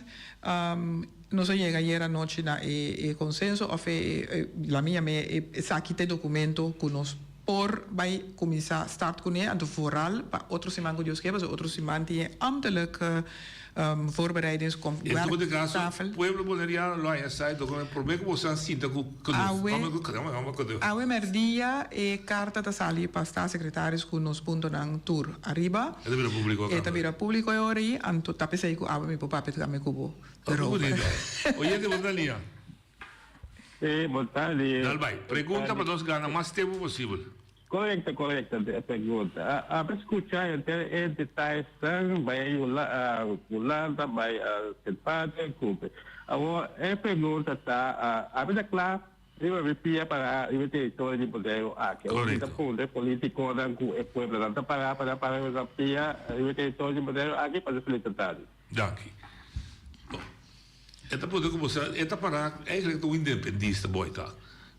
Speaker 13: Nos a yega ayer anochi na e consenso of e, laat mi yama e, esaki ta e documento cu nos por bay cuminsa start cune, anto vooral pa otro siman cu Dios kier, pasobra otro siman tin e ambtelijk
Speaker 12: En todo
Speaker 13: voorbereidingswerktafel.
Speaker 12: caso, pueblo boneriano lo haya sa e documento prome cu boso a sinta cu Knuf.
Speaker 13: Awe,
Speaker 12: Mama cu Knuf, mama cu Knuf.
Speaker 13: awe merdia e carta ta sali pa staatssecretaris cu nos puntonan tur ariba.
Speaker 12: E ta bira publico
Speaker 13: E ta
Speaker 12: tambe.
Speaker 13: bira publico e ora ei, anto ta pesey cu awe mi por papia tambe cu bo
Speaker 12: Oh,
Speaker 13: erover.
Speaker 12: bonito. Oyente, bo ta lia.
Speaker 14: Sí, bon tardi.
Speaker 12: Dal bai. Pregunta pa nos gana mas tempo posibel.
Speaker 14: Korekto, korekto e pregunta. A mi skucha henter e detayenan bai Hulanda, bai Sint Maarten, Cuba. Awor e pregunta ta, a mi ta kla riba mi pia para riba e teritorio di Boneiru aki? Awor mi ta puntra e politikonan ku e pueblonan ta para pa nan para riba nan pia riba e teritorio di Boneiru aki pa diferente tardi.
Speaker 12: Danki. Bon. E ta puntra ku bo sa, e ta para, eigenlijk ta un independista boy ta.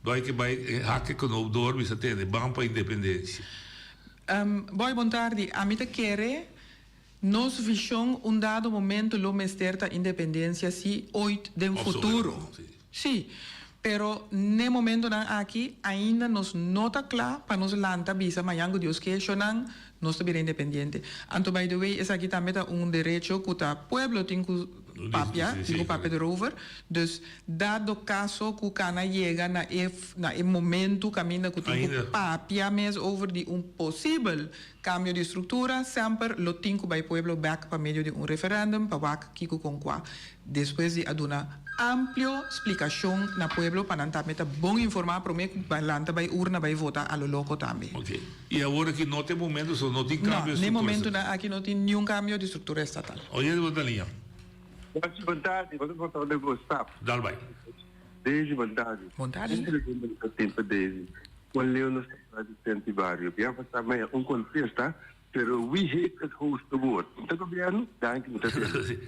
Speaker 12: Boy ke bai hak e knoop door bisa tende, ban pa independensia.
Speaker 13: Boy bon tardi, ami ta kere nos vision un dado momento lo mester ta independencia si ooit den futuro. Si, pero n'e momentonan aki ainda nos no ta kla pa nos lanta bisa mañan ku Dios ke shonnan nos ta bira independiente. Anto by the way esaki tambe ta un derecho ku ta pueblo tin ku papia, tin ku papia erover. Dus dado kaso ku kana yega na e na e momento kaminda ku tin ku papia mes over di un posibel kambio di struktura semper lo tin ku bai pueblo bek pa medio di un referendum pa wak kiko kon kua. Despues di a duna amplio splikashon na pueblo pa nan tambe ta bon informá promé ku lanta bai urna bai vota a lo loko tambe.
Speaker 12: Ok. I awor aki no ta e momento so no tin
Speaker 13: No,
Speaker 12: kambio di
Speaker 13: n'e
Speaker 12: struktura
Speaker 13: momentunan
Speaker 12: estatal.
Speaker 13: aki no tin niun kambio di struktura estatal.
Speaker 12: Oye di bo ta liña.
Speaker 15: Bon tardi, bo ta porta de bo stap.
Speaker 12: Dal bai.
Speaker 15: Daisy, bon tardi.
Speaker 13: Bon tardi.
Speaker 15: Un pregunta mi ta tin pa Daisy. Kon leu nos ta para di Senti Bario? Bia pasá maya un kontesta Pero wie heeft het hoogste woord? No ta gobierno? Danki, mi ta tende.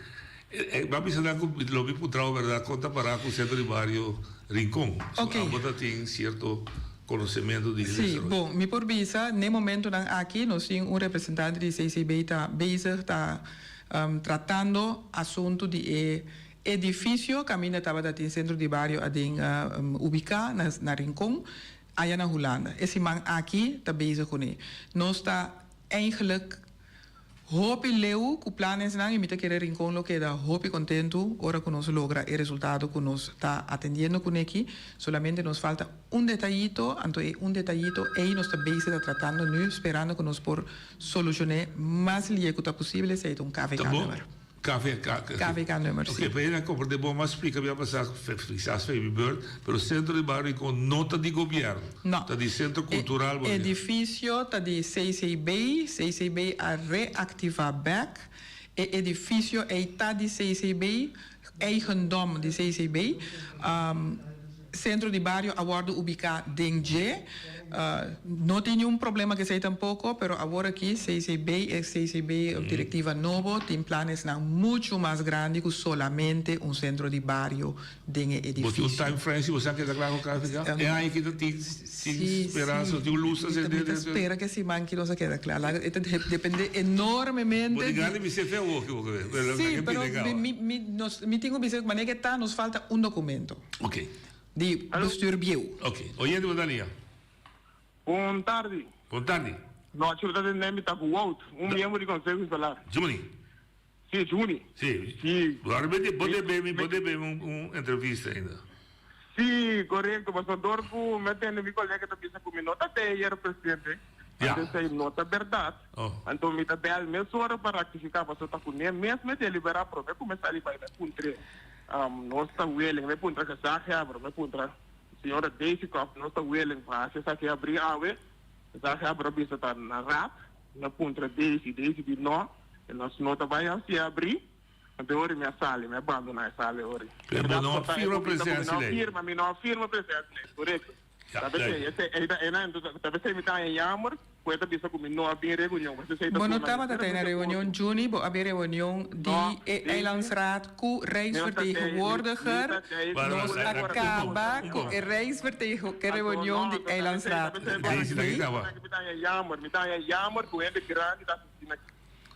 Speaker 12: E ba bisa nan ku lo mi puntra bo berdad kon ta para ku Centro di Bario Rincon. So
Speaker 13: Oké.
Speaker 12: abo ta tin cierto conocemento di
Speaker 13: Sí,
Speaker 12: desaroyo.
Speaker 13: bon, mi por bisa n'e momentonan aki nos tin un representante di CCB ta bezig ta tratando asuntu di e edificio kaminda tabata tin Centro di Bario aden ubica na na Rincon. Aya na Hulanda. E siman aki ta bezig kuné. Nos ta eigenlijk hopi leu ku planesnan i mi ta kere Rincon lo keda hopi kontentu ora ku nos logra e resultado ku nos ta atendiendo kuné aki. Solamente nos falta un detayito, anto e un detayito ei nos ta bezig ta tratando nu sperando ku nos por solushoné mas lie ku ta posibel esei ta un KVK-nummer.
Speaker 12: KVK.
Speaker 13: KVK nummer, si.
Speaker 12: Ok, pa hende a comprende bon, mas splica mi a pasa quizás Baby Bird, pero Centro di Barrio Rincon no ta di gobierno.
Speaker 13: No.
Speaker 12: Ta di Centro Cultural
Speaker 13: E edificio ta di CCB, CCB a reactiva bek. E edificio ey ta di CCB, eigendom di CCB. Centro di Bario a wordo ubica den dje. No tin niun problema cu esey tampoco, pero awor aki CCB, e CCB directiva nobo tin planesnan mucho mas grandi cu solamente un Centro di Bario den e
Speaker 12: Bo tin un
Speaker 13: edificio.
Speaker 12: time frame si bo sa keda cla cu KVK? E aña aki ta tin tin speransa, tin un luz ta sende.
Speaker 13: Mi ta spera cu e siman aki nos a keda cla. Laga e ta depende enormemente
Speaker 12: Bo
Speaker 13: di.
Speaker 12: tin gana di bisa fe awor ki bo ke
Speaker 13: Sí, pero mi mi nos mi tin cu bisa cu manera ke ta nos falta un documento.
Speaker 12: Ok.
Speaker 13: Di bestuur bieu.
Speaker 12: Ok. Oyente bo ta lia.
Speaker 16: Bon tardi.
Speaker 12: Bon tardi.
Speaker 16: Nochi bo ta tende mi ta ku Wout, un miembro di Konseho Insular.
Speaker 12: Juni.
Speaker 16: Si, Juni.
Speaker 12: Si.
Speaker 16: Si.
Speaker 12: Bo debe mi, bo debe mi un entrevista ainda.
Speaker 16: Si, korekto. Pasobra dor ku mi a tende mi kolega ta bisa ku mi no ta teyer presidente, anto esei no ta bèrdat. Anto mi ta bèl mesora pa raktifiká, pasobra ta kuné mes mi a deliberá promé ku mi a sali bai. Mi a puntr'é, nos ta willing, mi a puntra gezaghebber, mi a puntra señora Daisy Kopp, nos ta willing pa hasi esaki habrí awe? Gezaghebber a bisa ta na rat. Mi a puntra Daisy, Daisy di no, nos no ta bai hasi habrí. Anto e ora mi a sali, mi a bandoná e sala e ora.
Speaker 12: Pero bo no a firma presensia
Speaker 16: lei. Mi no a firma, mi no a firma presensia lei, korekto. Ta p'esei, esei, ei ta, einan, ta p'esei mi ta haña yammer ku e ta bisa ku mi no a bin reunion, pasobra esei ta
Speaker 13: Bo no
Speaker 16: duna
Speaker 13: tabata ta na reunion Juni, bo a bin reunion di e Eilandsraad ku Rijksvertegenwoordiger, nos a kaba ku e Rijksvertegen, ku e reunion di Eilandsraad.
Speaker 16: Mi ta haña yammer, mi ta haña yammer ku hende grandi ta asisti na.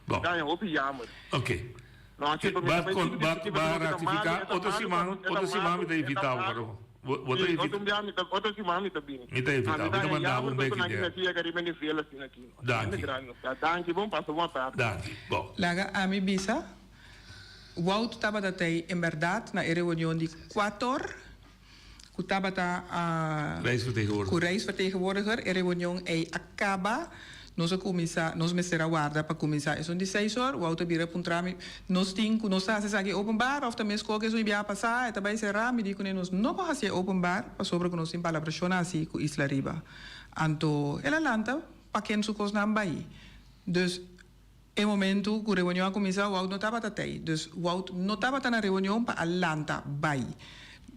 Speaker 12: Bon.
Speaker 16: Daña hopi jammer.
Speaker 12: Ok.
Speaker 16: No, así pa mi
Speaker 12: Ba
Speaker 16: ta
Speaker 12: con ba
Speaker 16: bay
Speaker 12: ba
Speaker 16: discuti pasobra ta malo,
Speaker 12: ratifica
Speaker 16: e ta
Speaker 12: otro
Speaker 16: malo
Speaker 12: siman,
Speaker 16: pa nos, e ta
Speaker 12: otro siman
Speaker 16: malo,
Speaker 12: mi ta
Speaker 16: e ta
Speaker 12: invita bo
Speaker 16: malo.
Speaker 12: caro. Bo bo ta
Speaker 16: Sí,
Speaker 12: invita.
Speaker 16: otro bia mi ta, otro siman mi ta bini.
Speaker 12: Mi ta
Speaker 16: Ah,
Speaker 12: invita
Speaker 16: mi
Speaker 12: bo, mi
Speaker 16: ta
Speaker 12: ta
Speaker 16: haña
Speaker 12: manda bo
Speaker 16: jammer
Speaker 12: un
Speaker 16: pasobra
Speaker 12: beki
Speaker 16: nan
Speaker 12: der.
Speaker 16: ki yega riba e nivel asina aki. No. Hende
Speaker 12: Danki.
Speaker 16: grandi nos ta. Danki, bon pasa bon tardi.
Speaker 12: Danki. Bon.
Speaker 13: Laga ami bisa, Wout tabata tei en berdad na e reunion di kuator ku tabata a
Speaker 12: Rijksvertegenwoordiger.
Speaker 13: ku Rijksvertegenwoordiger. E reunion ei a kaba. Nos a kuminsá, nos mester a warda pa kuminsá esun di seis or. Wouter bira puntra mi, Nos tin ku nos ta hasi esaki openbaar òf ta mes kos ku esun biaha pasá e ta bai será? Mi di kuné nos no por hasié openbaar pasobra ku nos tin palabrashon hasi ku Isla Riba. Anto el a lanta pa ken su kosnan bai. Dus E momento cu reunion a cuminsa Wout no tabata tey. Dus Wout no tabata na reunion pa a lanta bay.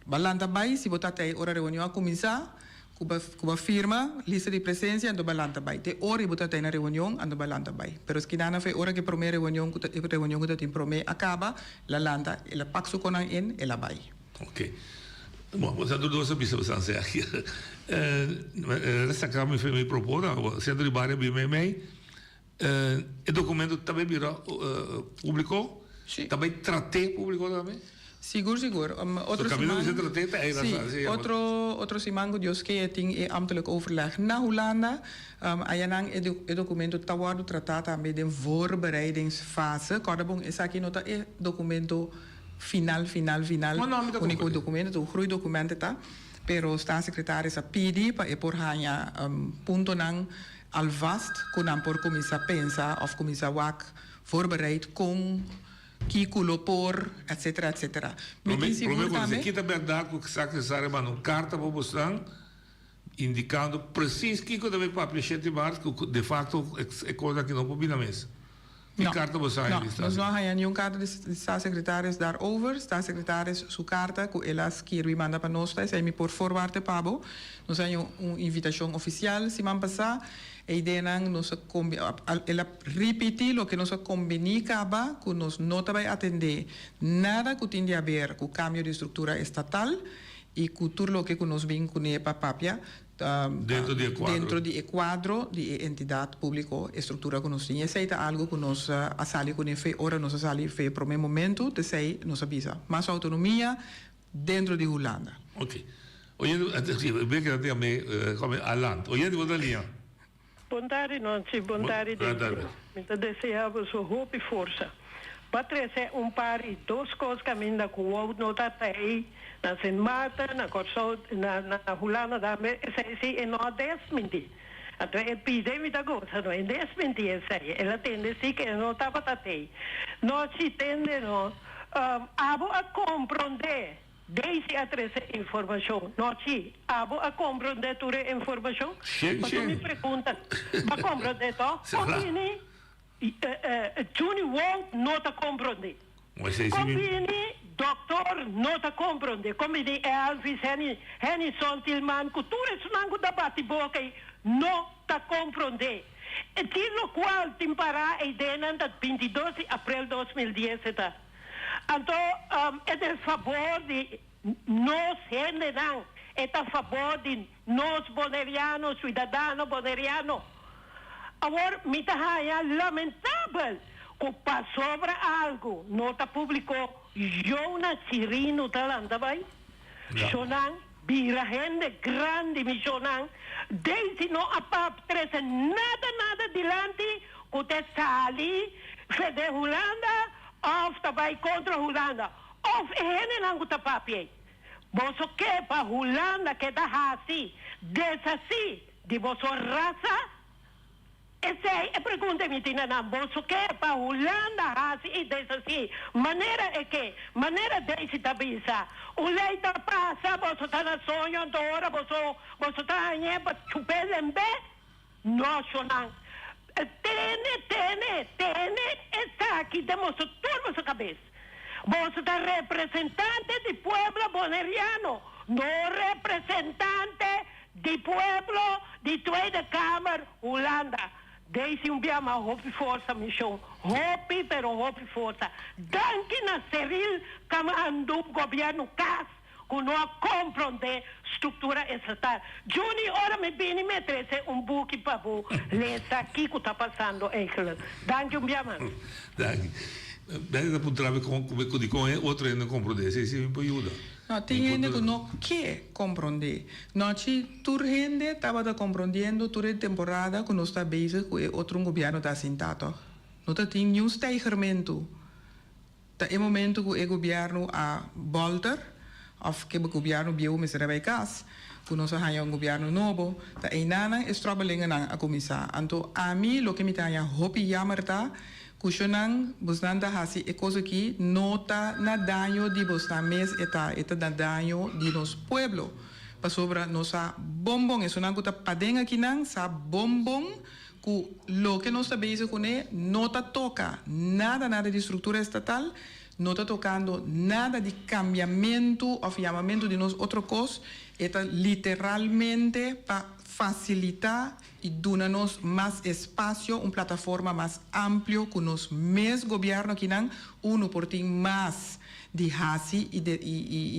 Speaker 13: Bo a lanta bay si bo ta tey ora reunion a cuminsa cu bo cu bo a firma lista di presencia anto bo a lanta bay. Te ora y bo ta tey na reunion anto bo a lanta bay. Pero eskinana fe ora cu e prome reunion cu ta e reunion cu ta tin prome a caba el a lanta el a pak su conan in el a bay.
Speaker 12: Ok. Bon, bo sa tur dos a bisa bo san segi. Resta cambio fe mi propone, Centro di Bario bin mei mei. E documento ta bay bira publico?
Speaker 13: Si.
Speaker 12: Ta bay trate publico tambe?
Speaker 13: Sigur, sigur. Otro
Speaker 12: So camino
Speaker 13: siman,
Speaker 12: bisa trate ta era
Speaker 13: si,
Speaker 12: sa, si,
Speaker 13: otro, otro siman cu Dios ke tin e ambtelijk overleg na Hulanda. Ayanan e e documento ta wordo trata tambe den voorbereidingsfase. Corda bon, esaki no ta e documento final, final, final.
Speaker 12: No, no, mi ta
Speaker 13: Unico
Speaker 12: comprende.
Speaker 13: documento, ta un groeidocument e ta. Pero staatssecretaris a pidi pa e por haña puntonan Alvast ku nan por kuminsá pensa òf kuminsá wak voorbereid kon, kiko lo por, etcetera, etcetera. Mi
Speaker 12: Prome
Speaker 13: tin sigur
Speaker 12: prome ku
Speaker 13: tambe.
Speaker 12: kita bèrdat ku staatssecretaris manda un karta pa bosnan indikando presis kiko ta bay papia shete mart ku de facto e kos aki no por bini na mesa. Ki
Speaker 13: No,
Speaker 12: karta bo sa
Speaker 13: no,
Speaker 12: di
Speaker 13: nos no a haña niun karta di staatssecretaris daarover. Staatssecretaris su karta ku el a skirbi manda pa nos ta esei mi por forwarte pa bo. Nos a haña un invitashon ofisial siman pasá. E ideanan nos a kombi, el a ripití loke nos a kombiní kaba ku nos no ta bai atendé nada ku tin di haber ku kambio di struktura estatal i ku tur loke ku nos bin kuné pa papia
Speaker 12: Dentro di e kuadro.
Speaker 13: Dentro di e kuadro di e entidat públiko, e struktura ku nos tin. Esei ta algu ku nos a sali kuné fe ora nos a sali fe e promé momentu, t'esei nos a bisa. Mas outonomia dentro di Hulanda.
Speaker 12: Ok. Oyente, bek na tin ame, kome Aland. Oyente, bo ta liña.
Speaker 17: Bon tardi Nonchi, bon tardi Daisy. Mi ta desea boso hopi forsa. Bo a trese un par i dos kos kaminda ku Wout no ta ta ei na Sint Maarten, na Kòrsou, na na Hulanda tambe, esei si e no a desmintí. Anto e pide mi ta gosa no e desmintí esei. El a tende si ku e no tabata t'ei. Nochi tende no. Abo a komprondé Daisy a trece informacion. Nochi, abo a comprende tur e informacion?
Speaker 12: Shen,
Speaker 17: Pasobra mi
Speaker 12: shen.
Speaker 17: pregunta, Bo a comprende to?
Speaker 12: Sela.
Speaker 17: Con bini Juni Wout no ta comprende?
Speaker 12: Moisés, si
Speaker 17: Con
Speaker 12: mi.
Speaker 17: bini Doctor no ta comprende? Con bini Elvis, Henny, Hennyson, Tilman, cu tur esunnan cu ta bati boca ey no ta comprende? E tin locual tin para ey denan ta 22 di april 2010 e ta. Anto e ta fabor di nos hendenan, e ta fabor di nos boneriano, suidadano boneriano. Awor mi ta haña lamentabel ku pasobra algu no ta publiko Jona Chirino ta lanta bai. Shonan bira hende grandi mi shonan. Daisy no a pap trese nada nada dilanti ku ta sali fede Hulanda. Òf ta bai kontra Hulanda? Òf e hendenan ku ta papia ei? Boso ke pa Hulanda keda hasi deshasí di boso rasa? Esei e pregunta mi tin na nan. Boso ke pa Hulanda hasi i deshasí manera e ke? Manera Daisy ta bisa, un lei ta pasa, boso ta na soño, anto ora boso boso ta hañ'é pa chup'é lemb'é? No, shonnan. Tene, tene, tene esaki den boso tur boso kabes. Boso ta representante di pueblo boneriano, no representante di pueblo di Tweede Kamer Hulanda. Daisy un bia mas hopi forsa mi shon, hopi pero hopi forsa. Danki na Cyril Kamandu gobierno kas ku no a komprondé struktura estatal. Juni ora mi bini mi a trese un buki pa bo lesa kiko ta pasando eigenlijk. Danki un bia mas.
Speaker 12: Danki. Bèlga ta puntra mi kon ku dikon e otro hende no komprondé esei si mi por yuda.
Speaker 13: No, tin hende ku no ke komprondé. Nochi tur hende tabata komprondiendo tur e temporada ku nos ta bezig ku e otro un gobièrnu ta asintá tòg. No ta tin niun steigermentu. Ta e momento ku e gobièrnu a bòlter òf ke gobièrnu bieu mester a bai kas, ku nos a haña un gobièrnu nobo, ta einanan e stròbelingennan a kuminsá. Anto ami loke mi ta haña hopi yammer ta ku shonnan bosnan ta hasi e kos aki no ta na daño di bosnan mes e ta, e ta na daño di nos pueblo. Pasobra nos sa bon bon, esunnan ku ta paden akinan sa bon bon Ku loke nos ta bezig kuné no ta toka nada nada di struktura estatal, no ta tokando nada di kambiamentu òf yamamentu di nos otro kos, e ta literalmente pa fasilitá i duna nos mas espasio, un plataforma mas amplio ku nos mes gobièrnu akinan unu por tin mas di hasi i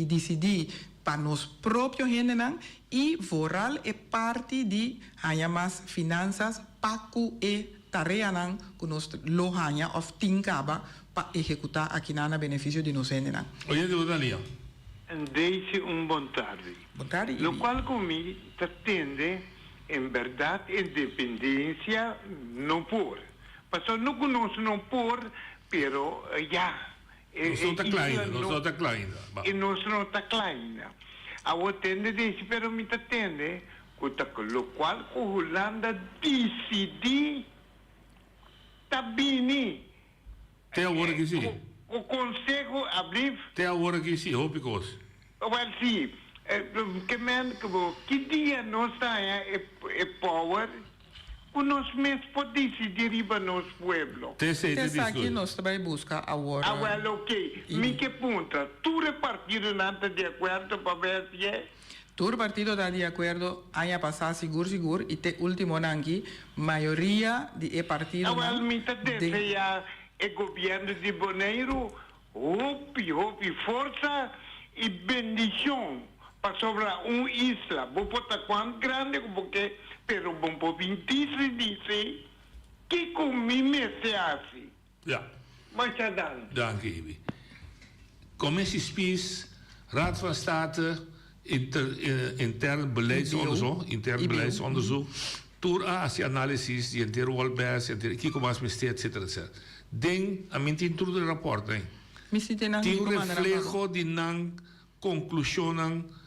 Speaker 13: i disidí pa nos propio hendenan i vooral e parti di haña mas finansas pa ku e tareanan ku nos lo haña òf tin kaba pa ehekutá akinan na benefisio di nos hendenan.
Speaker 12: Oyente bo ta lia.
Speaker 18: Daisy un bon tardi.
Speaker 13: Bon tardi Ibi.
Speaker 18: Locual cu mi ta tende en berdad independencia no por. Pasobra no cu nos no por pero ya
Speaker 12: Nos no ta kla ainda, nos no ta kla ainda. Ba.
Speaker 18: E nos no ta kla ainda. Awor tende deci pero mi ta tende cu ta locual cu Hulanda dicidi ta bini.
Speaker 12: Te awor aki si.
Speaker 18: Cu conseho ablief.
Speaker 12: Te awor aki si, hopi cos.
Speaker 18: Wel si, ke men ku bo ki dia nos ta haña e power ku nos mes por disidí riba nos pueblo?
Speaker 12: Te esei te
Speaker 13: Esaki nos ta bai buska awor.
Speaker 18: Ah wel oke, mi ke puntra, tur e partidonan ta di akuerdo pa bèsie?
Speaker 13: Tur partido ta di akuerdo, aña pasá sigur sigur i te últimonan aki mayoria di e
Speaker 18: Ah
Speaker 13: partidonan
Speaker 18: wel mi ta
Speaker 13: den.
Speaker 18: deseá e gobièrnu di Boneiru Hopi hopi forsa i bendishon pasobra un isla bo por ta kuant grande ku bo ke pero bo por bin disi disi kiko mi mester hasi.
Speaker 12: Ja.
Speaker 18: Masha danki.
Speaker 12: Danki Ibi. Commissie Spies, Raad van State, inter, intern beleidsonderzoek, intern beleidsonderzoek, tur a hasi análisis di henter Wolbes, henter kiko mas mester, etcetera, etcetera. Den, a mi tin tur de rapòrtnan.
Speaker 13: Mi si tin nan
Speaker 12: Tin
Speaker 13: mi comanda nan
Speaker 12: refleho di nan konklushonnan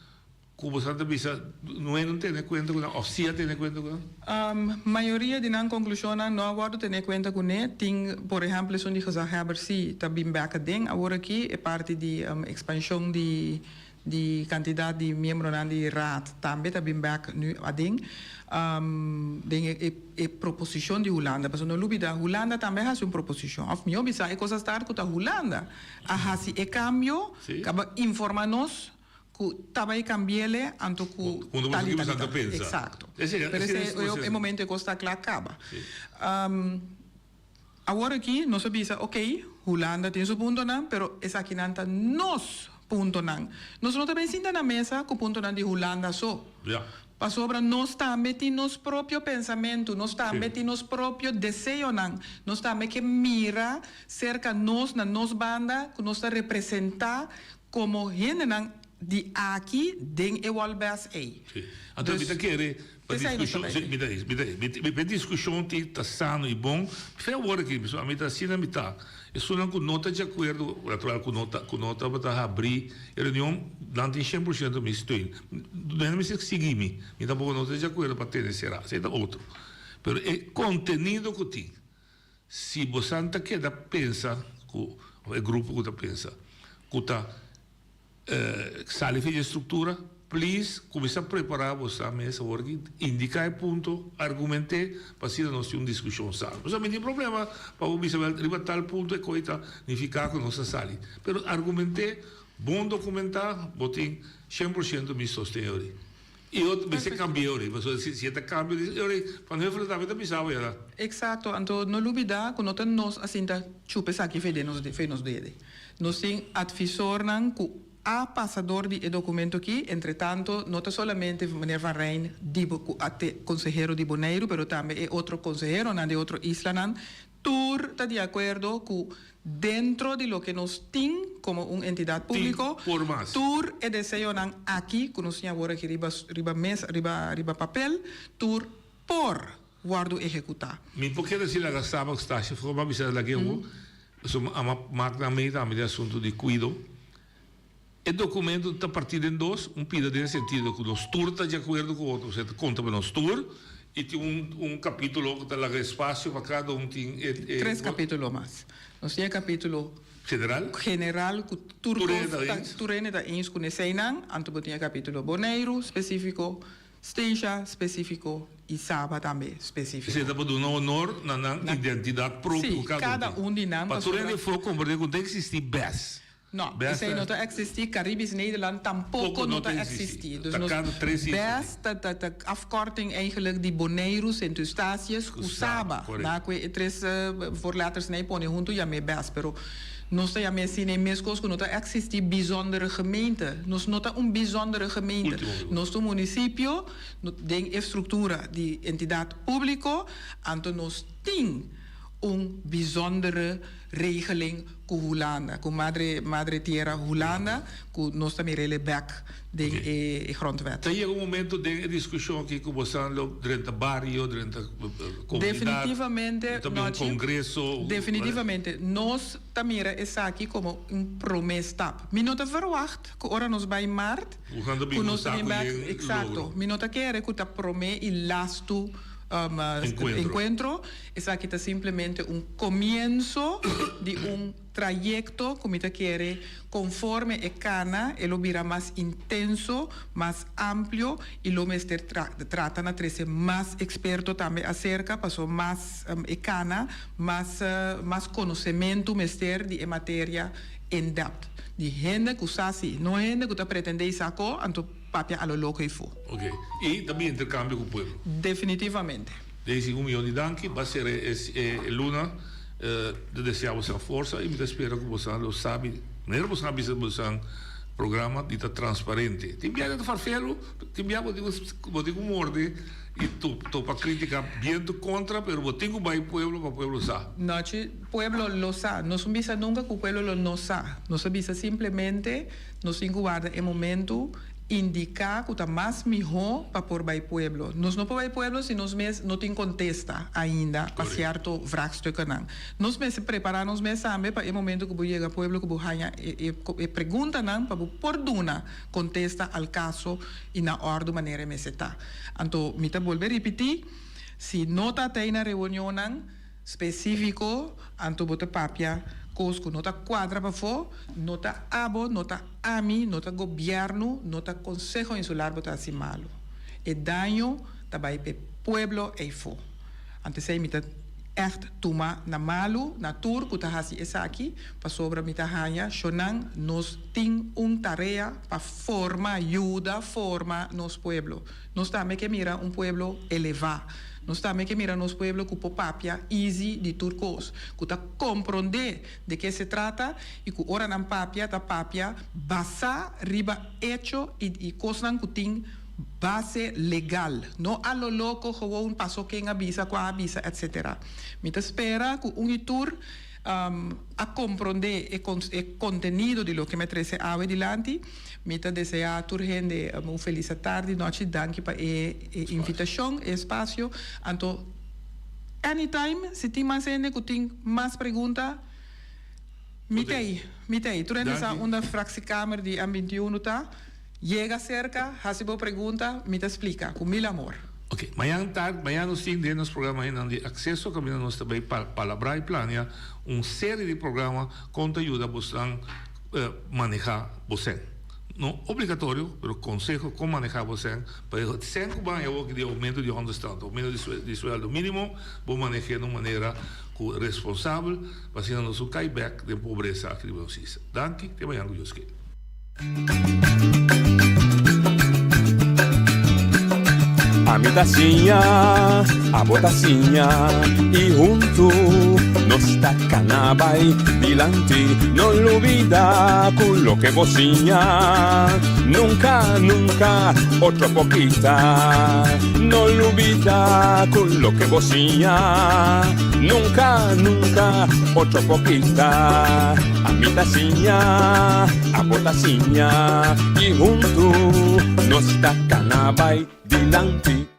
Speaker 12: ku boso ta bisa no e no tene kuenta ku nan òf si a tene kuenta ku nan?
Speaker 13: Mayoria di nan konklushonnan no a wòrdu tene kuenta kuné. Tin por ehèmpel esun di gezaghebber si ta bin bèk aden awor aki e parti di ekspanshon di Di kantidat di miembronan di Raad tambe ta bin bek nu aden den e e proposishon di Hulanda. Pasobra no lubida Hulanda tambe a hasi un proposishon. Òf mihó bisa e kos a start ku ta Hulanda a hasi e kambio kaba informa nos ku ta bai kambiele anto ku tal i tal i tal. Eksakto. Pero esei e momento e kos ta kla kaba. Awor aki nos a bisa, ok, Hulanda tin su puntonan, pero esakinan ta nos puntonan. Nos no ta bin sinta na mesa ku puntonan di Hulanda so. Pasobra nos tambe tin nos propio pensamentu, nos tambe tin nos propio deseonan, nos tambe ke mira serka nos, na nos banda, ku nos ta representá komo hendenan di aki den e wòlbès ei.
Speaker 12: Anto mi ta kere pa diskushon, si, mi ta mi ta mi pa e diskushon tin ta sano i bon, fe awor aki, pasobra ami ta asina mi ta. Esunnan ku no ta di akuerdo, natural ku no ta ku no tabata habrí e reunion, nan tin 100% mi steun. Nan mester sigui mi. Mi tampoko no ta di akuerdo pa tene será. Esei ta otro. Pero e kontenido ku tin, si bosan ta keda pensa ku, òf e grupo ku ta pensa ku ta Sali for di e struktura, please kuminsá prepará bo sa mes awor aki, indiká e punto, argument'é pa asina nos tin un diskushon sano. Pasobra mi tin problema pa bo bisa wèl riba tal punto e koi ta nifiká ku nos a sali, pero argument'é, bon dokumentá, bo tin 100% mi sosten ori. I otro mester kambia ori, pasobra si e ta kambia ori, ori Van Huffelen tambe ta bisa bo yara.
Speaker 13: Eksakto, anto no lubidá ku no ta nos a sinta chupa esaki fe den nos fe nos dede. Nos tin advisornan ku a pasa dor di e dokumento aki, entretanto no ta solamente meneer Van Rijn di ku a te konsehero di Boneiru, pero tambe e otro konseheronan di e otro islanan Tur ta di akuerdo ku dentro di loke nos tin komo un entidat públiko, tur e deseonan aki ku nos tin awor aki riba riba mesa, riba riba papel, tur por wòrdu ehekutá.
Speaker 12: Mi por kere si laga Starbucks stasje for ma bisa lag'e awo, pasobra mi ama mak nan mei tambe den asuntu di kuido. E documento ta partí den dos, un pida den sentido cu nos tur ta di acuerdo cu otro, osea ta conta pa nos tur, y tin un un capítulo cu ta laga espacio pa cada un tin e e.
Speaker 13: Tres capítulo mas. Nos tin e capítulo.
Speaker 12: General.
Speaker 13: General cu tur
Speaker 12: Tur hende
Speaker 13: cos
Speaker 12: ta eens.
Speaker 13: Tur hende ta eens cu eseinan, anto bo tin e capítulo Boneiru specifico, Statia specifico y Saba tambe specifico.
Speaker 12: Esei ta pa duna honor na nan identidad propio
Speaker 13: Sí,
Speaker 12: cu cada un
Speaker 13: cada
Speaker 12: tin.
Speaker 13: un di nan
Speaker 12: Pa tur
Speaker 13: pasobra.
Speaker 12: hende for comprende cu ta existi bes.
Speaker 13: No, esei no ta existi, Caribisch Nederland tampoco no ta existi. Dus nos best ta ta ta afkorting eigenlijk di Boneiru, Sint Eustatius ku Saba. Na ku e tres voorletters nei pone huntu yam'é best, pero nos ta yam'é asina e meskos ku no ta existi bijzondere gemeente. Nos no ta un bijzondere gemeente. Nos ta un municipio den e struktura di entidat públiko, anto nos tin un bijzondere regeling ku Hulanda, ku madre madre tierra Hulanda, ku nos ta mir'el bek den e grondwet.
Speaker 12: Ta yega un momento den e diskushon aki ku bosan lo drenta bario, drenta komunidat,
Speaker 13: Definitivamente,
Speaker 12: ta bin un
Speaker 13: Nochi,
Speaker 12: kongreso.
Speaker 13: definitivamente. Nos ta mira esaki komo un promé stap. Mi no ta verwagt ku ora nos bai mart,
Speaker 12: Ku
Speaker 13: ku
Speaker 12: un
Speaker 13: nos ta
Speaker 12: saku
Speaker 13: bin bek,
Speaker 12: yen
Speaker 13: eksakto.
Speaker 12: logro.
Speaker 13: Mi no ta kere ku ta promé i lastu
Speaker 12: Enkuentro.
Speaker 13: enkuentro. Esaki ta simplemente un komienso di un trayekto ku mi ta kere konforme e kana e lo bira mas intenso, mas amplio i lo mester trata na trese mas eksperto tambe aserka paso mas e kana mas mas konosementu mester di e materia in depth di hende ku sa si, no hende ku ta pretende i sa ko anto papia a lo loko ei fu.
Speaker 12: Ok. I ta bin interkambio ku pueblo.
Speaker 13: Definitivamente.
Speaker 12: Daisy un miyon di danki. Ba sera e luna ta desea bosan forsa i mi ta spera ku bosan lo sabi manera bosan a bisa bosan programa di ta transparente. Tin bia ta farfelu, tin bia bo tin ku bo tin ku morde i topa kritika bientu kontra pero bo tin ku bai pueblo pa pueblo sa.
Speaker 13: Nochi pueblo lo sa. Nos no bisa nunka ku pueblo lo no sa. Nos a bisa simplemente nos tin ku warda e momentu. Indiká ku ta mas mihó pa por bai pueblo. Nos no por bai pueblo si nos mes no tin kontesta ainda pa sierto vraagstukkennan. Nos mester prepará nos mes tambe pa e momento ku bo yega pueblo ku bo haña e e preguntanan pa bo por duna kontesta al kaso i na òrdu manera e mester ta. Anto mi ta bolbe ripití, si no ta tei na reunionnan, Spesífiko, anto bo ta papia kos ku no ta kuadra pafó, no ta abo, no ta ami, no ta gobièrnu, no ta Konseho Insular bo ta hasi malu. E daño ta bai p'e pueblo eifó. Anto esei mi ta ègt tuma na malu na tur ku ta hasi esaki, pasobra mi ta haña shonnan nos tin un tarea pa forma, yuda forma nos pueblo. Nos tambe ke mira un pueblo elevá. Nos tambe ke mira nos pueblo ku por papia easy di tur kos, ku ta komprondé de ke se trata i ku ora nan papia ta papia basá riba echo i i kosnan ku tin base legal, no a lo loko gewoon paso ken a bisa, kua a bisa etc. Mi ta spera ku un i tur a komprondé e e kontenido di loke mi a trese awe dilanti. Mi ta deseá tur hende un felis atardi, nochi. Danki pa e invitashon, e espasio. Anto anytime si tin mas hende ku tin mas pregunta. Mi t'ei, mi t'ei. Tur hende sa unda fractiekamer di M 21 ta. Yega serka, hasi bo pregunta, mi ta splika ku mil amor.
Speaker 12: Ok, mañan tard, mañan nos tin den nos programa hendenan di Acceso kaminda nos ta bay palabrá y plania un serie di programa kon ta yuda bosnan maneha bo sèn. No obligatorio, pero conseho kon maneha bo sèn pa e sèn ku bo haña awor di aumento di onderstand, aumento di sueldo minimo, bo maneh'é na un manera ku responsabel pa asina nos no kai bek den pobresa aki riba nos isla. Danki, te mañan ku Dios kere.
Speaker 11: Ami ta siña, abo ta siña y huntu nos ta cana bay dilanti. No lubida cu loke bo siña nunca, nunca otro por kita. No lubida cu loke bo siña nunca, nunca otro por kita. Ami ta siña, abo ta siña y huntu nos ta cana bay dilanti.